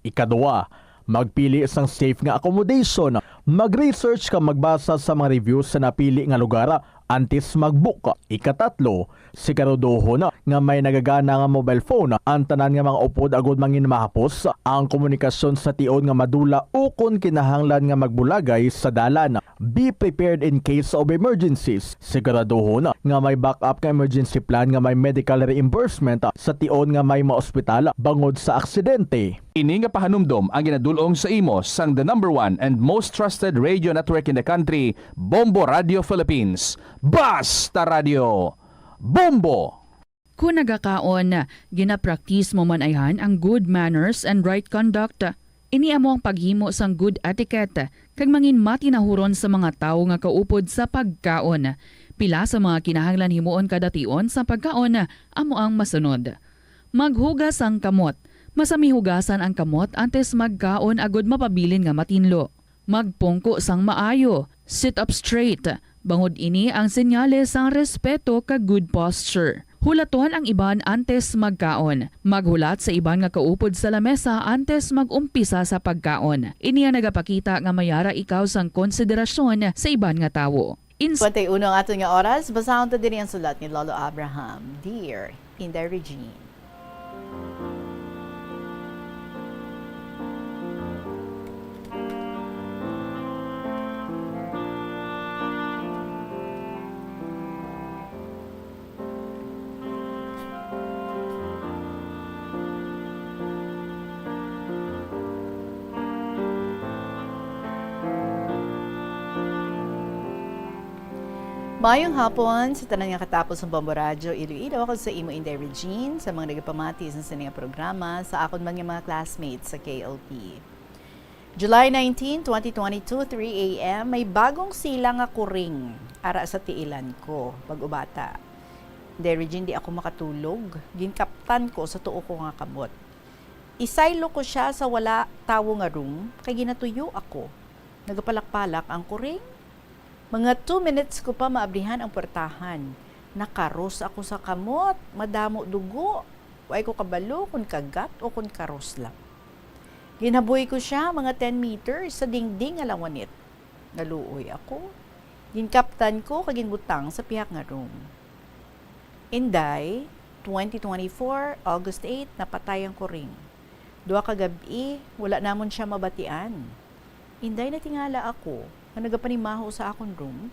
Ikaduha, magpili sang safe nga accommodation. Mag-research kag magbasa sa mga reviews sa napili nga lugar antes mag-book. Ikatatlo, siguraduhon nga may nagagana nga mobile phone ang tanan nga mga upod agud mangin mahapos ang komunikasyon sa tion nga madula ukon kinahanglan nga magbulagay sa dalan. Be prepared in case of emergencies. Siguraduhon nga may backup nga emergency plan nga may medical reimbursement sa tion nga may maospital bangod sa aksidente. Ini nga pahanumdom ang ginadul-ong sa imo sang the number one and most trusted radio network in the country, Bombo Radio Philippines. Basta Radio! Bombo! Kon nagakaon, ginapraktis mo man ayhan ang good manners and right conduct. Ini amo ang paghimo sang good etiquette kag mangin matinahuron sa mga tawo nga kaupod sa pagkaon. Pila sa mga kinahanglan himuon kada tion sa pagkaon amo ang masunod. Maghugas sang kamot. Masami hugasan ang kamot antes magkaon agud mapabilin nga matinlo. Magpungko sang maayo, sit up straight, bangod ini ang senyales sang respeto kag good posture. Hulaton ang iban antes magkaon. Maghulat sa iban nga kaupod sa lamesa antes mag-umpisa sa pagkaon. Ini ang nagapakita nga may ara ikaw sang konsiderasyon sa iban nga tawo. Ins- Twenty-uno ang aton nga oras. Basahon ta diri ang sulat ni Lolo Abraham. Dear Inday Regine. Maayong hapon sa tanan nga katapos sang Bombo Radyo Iloilo. Ako sa imo, Inday Regine, sa mga nagapamati sa sini nga programa, sa akon man nga mga classmates sa K L P. July nineteen, twenty twenty-two, three A M, may bagong silang nga kuring ara sa tiilan ko, bag-o bata. Inday Regine, di ako makatulog. Ginkaptan ko sa tuo ko nga kamot. Isaylo ko sia sa wala tawo nga room, kay ginatuyo ako. Nagapalak-palak ang kuring. Mga two minutes ko pa maabrihan ang puwertahan. Nakaros ako sa kamot, madamo dugo. Way ko kabalo kon kagat o kon karos lang. Ginhaboy ko sia mga ten meters sa dingding nga lawanit. Naluoy ako. Ginkaptan ko kag ginbutang sa pihak nga room. Inday, twenty twenty-four, August eight, napatay ang kuring. Duha ka gab-i, wala namon sia mabatian. Inday, natingala ako nga nagapanimaho sa akon room.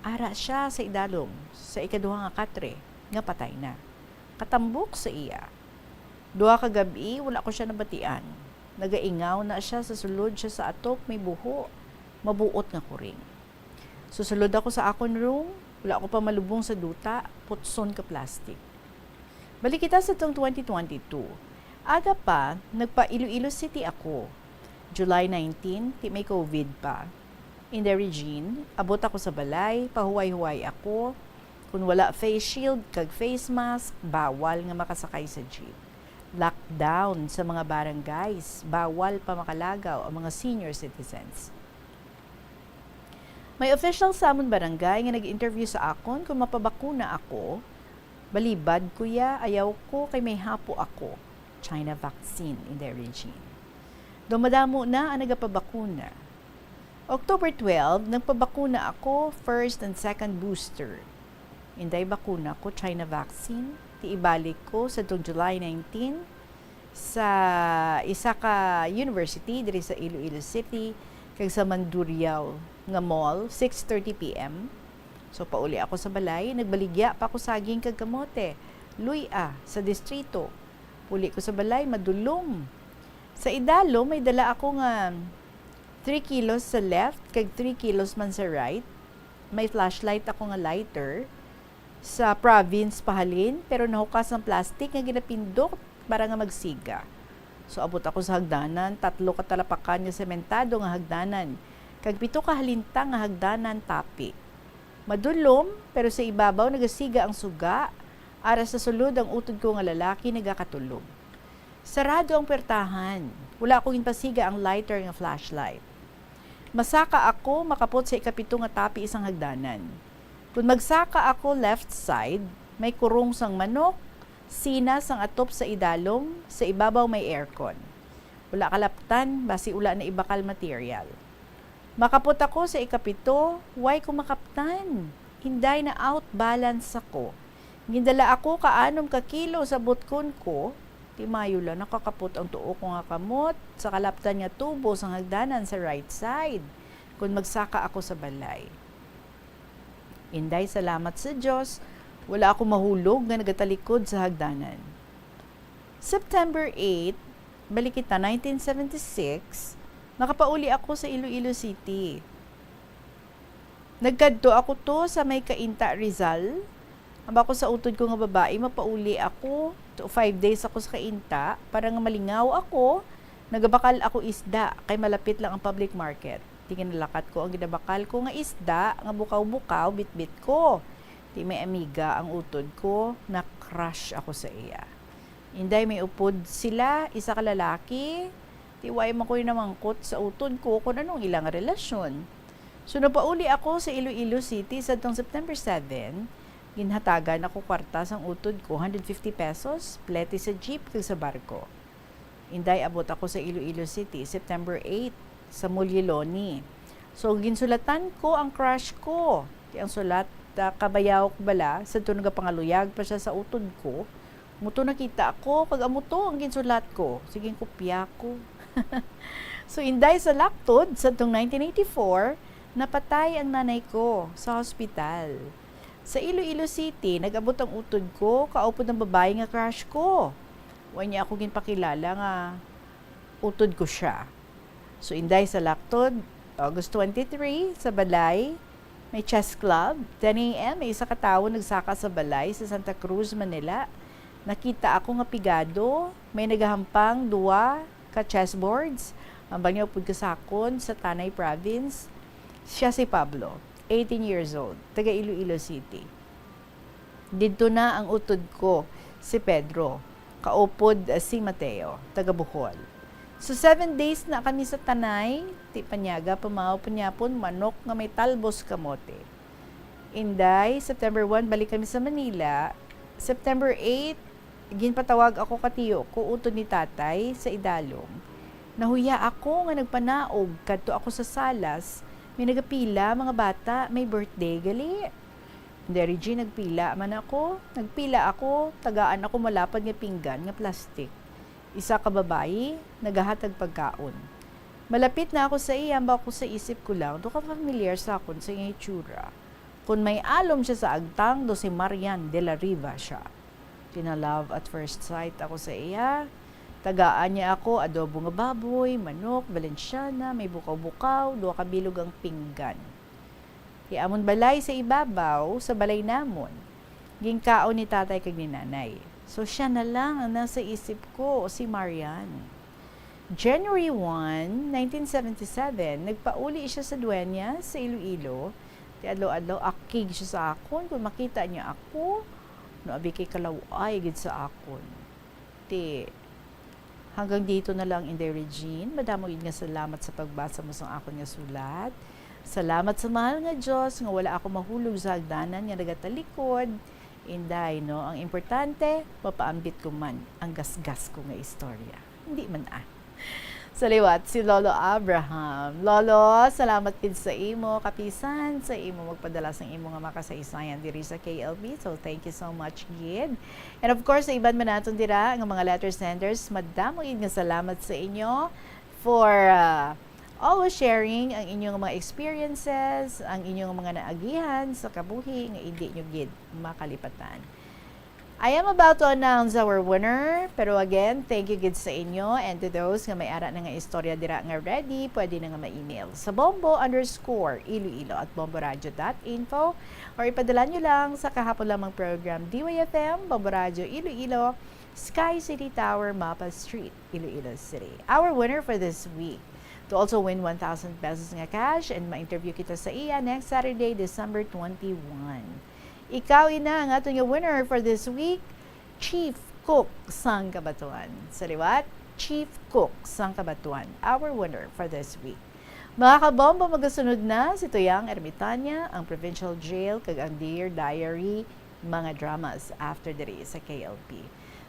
Ara sia sa idalom, sa ikaduha nga katre, nga patay na. Katambok sa iya. Duha ka gab-i, wala ko sia nabatian. Nagaingaw na siya sa sulod siya sa atop, may buho, mabuot nga kuring. Susulod ako sa akon room, wala ako pa malubong sa duta, putson ka plastic. Balik kita sa tong twenty twenty-two. Aga pa, nagpa Iloilo City ako. July nineteen, ti may COVID pa. Inday Regine, abot ako sa balay, pahuway-huway ako. Kung wala face shield kag face mask, bawal nga makasakay sa jeep. Lockdown sa mga barangays, bawal pa makalagaw ang mga senior citizens. May official sa amon barangay nga nag-interview sa akon kung mapabakuna ako. Balibad ko ya, ayaw ko kay may hapo ako. China vaccine, Inday Regine. Daw madamo na ang nagapabakuna. October twelve, nagpabakuna ako, first and second booster. Inday, bakuna ko, China vaccine. Ti ibalik ko sa tong July nineteen sa isa ka university diri sa Iloilo City kag sa Mandurriao nga mall, six thirty P M. So, pauli ako sa balay, nagbaligya pa ako saging kag kamote, luy-a, sa distrito. Uli ko sa balay, madulom. Sa idalom, may dala ako nga three kilos sa left kag three kilos man sa right. May flashlight ako nga lighter sa province pahalin, pero nahukas ang plastic nga ginapindot para nga magsiga. So, abot ako sa hagdanan, tatlo ka talapakan nga sementado nga hagdanan, kag pito ka halintang nga hagdanan tapi. Madulom, pero sa ibabaw nagasiga ang suga, ara sa sulod ang utod ko nga lalaki nagakatulog. Sarado ang puwertahan. Wala ko ginpasiga ang lighter nga flashlight. Masaka ako makapot sa ikapito nga tapi sang hagdanan. Kon magsaka ako left side, may kurong sang manok, sina sang atop sa idalom, sa ibabaw may aircon. Wala kalaptan, basi wala na ibakal material. Makapot ako sa ikapito, way ko makaptan. Inday, na-out balance ako. Gindala ako ka anom ka kilo sa butkon ko. Ti mayo lang nakakapot ang tuo ko nga kamot sa kalaptan nga tubo sang hagdanan sa right side kon magsaka ako sa balay. Inday, salamat sa Dios, wala ako mahulog nga nagatalikod sa hagdanan. September eight, balik kita, nineteen seventy-six, nakapauli ako sa Iloilo City. Nagkadto ako to sa may Cainta, Rizal. Aba ko sa utod ko nga babayi, mapauli ako. To five days ako sa Cainta para nga malingaw ako. Nagabakal ako isda kay malapit lang ang public market. Ti ginalakat ko ang ginabakal ko nga isda nga bukaw-bukaw, bitbit ko. Ti may amiga ang utod ko, na-crush ako sa iya. Inday, may upod sila, isa ka lalaki. Ti way man ko'y namangkot sa utod ko kon anong ilang relasyon. So, napauli ako sa Iloilo City sadtong September seven. Ginhatagan ako kwarta sang utod ko, hundred fifty pesos, plete sa jeep kag sa barko. Inday, abot ako sa Iloilo City, September eight, sa Mulyeloni. So, ginsulatan ko ang crush ko. Kay ang sulat, ah, kabayaw ko bala, sadto nagapangaluyag pa siya sa utod ko. Muto nakita ako, kag amo to ang ginsulat ko. Sige, kopya ko. So, Inday, sa laktod, sadtong nineteen eighty-four, napatay ang nanay ko sa hospital. Sa Iloilo City, nag-abot ang utod ko, kaupod ang babayi nga crush ko. Wa niya ako ginpakilala nga utod ko siya. So, Inday, sa laktod, August twenty-three, sa balay, may chess club. Ten A M, may isa ka tawo nagsaka sa balay sa Santa Cruz, Manila. Nakita ako nga pigado, may nagahampang duwa ka chessboards. Ambal niya upod ka sakon sa Tanay Province. Siya si Pablo, eighteen years old, taga Iloilo City. Didto na ang utod ko, si Pedro, kaupod, ah, si Mateo, taga Bohol. So, seven days na kami sa Tanay, ti panyaga, pamaw, panyapon, manok nga may talbos kamote. Inday, September one, balik kami sa Manila. September eight, ginpatawag ako ka tiyo ko utod ni tatay sa idalom. Nahuya ako nga nagpanaog, kadto ako sa salas, may nagapila, mga bata, may birthday gali. Inday Regine, nagpila man ako. Nagpila ako, tagaan ako malapad nga pinggan nga plastic. Isa ka babayi, nagahatag pagkaon. Malapit na ako sa iya, ambal ko sa isip ko lang, daw ka familiar sa akon sa iyang itsura. Kon may alom siya sa agtang, daw si Marian de la Riva siya. Gina-love at first sight ako sa iya. Tagaan niya ako adobo nga baboy, manok, Valenciana, may bukaw-bukaw, duha ka bilog ang pinggan. Kay amon balay sa ibabaw, sa balay namon, ginkaon ni tatay kag ni nanay. So, siya na lang ang nasa isip ko, si Marian. January one, nineteen seventy-seven, nagpauli siya sa duwenya sa Iloilo. Ti adlaw-adlaw, akig siya sa akon. Kung makita niya ako, no, abi kay kalaw-ay gid sa akon. Ti, hanggang dito na lang, Inday Regine. Madamo gid nga salamat sa pagbasa mo sang akon nga sulat. Salamat sa mahal nga Dios nga wala ako mahulog sa hagdanan nga nagatalikod. Inday, no? Ang importante, mapaambit ko man ang gasgas ko nga istorya. Hindi man, ah. Sa liwat, si Lolo Abraham. Lolo, salamat gid sa imo kapisan, sa imo magpadala sang imo nga makasaysayan diri sa K L B. So, thank you so much gid. And of course, sa iban man naton dira nga mga letter senders, madamo gid nga salamat sa inyo for, ah, always sharing ang inyong mga experiences, ang inyong mga naagihan sa kabuhi nga hindi nyo gid makalipatan. I am about to announce our winner, pero again, thank you gid sa inyo, and to those nga may ara na nga istorya dira nga ready, pwede na nga ma-email sa bombo underscore iloilo at bomboradio dot info, or ipadala nyo lang sa kahapon lamang program, D Y F M, Bombo Radio Iloilo, Sky City Tower, Mapa Street, Iloilo City. Our winner for this week to also win one thousand pesos nga cash, and ma-interview kita sa iya next Saturday, December twenty-one. Ikaw ina ang aton nga winner for this week, Chief Cook sang Cabatuan. Sa liwat, Chief Cook sang Cabatuan, our winner for this week. Mga kabombo, magasunod na si Tuyang Ermitania, ang Provincial Jail, kag ang Dear Diary, mga dramas after diri sa K L P.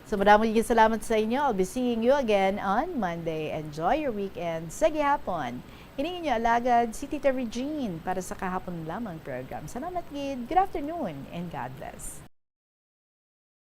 So, madamo gid salamat sa inyo. I'll be seeing you again on Monday. Enjoy your weekend. Sa gihapon, ini inyo alagad, si Tita Regine para sa kahapon lamang program. Salamat gid. Good afternoon and God bless.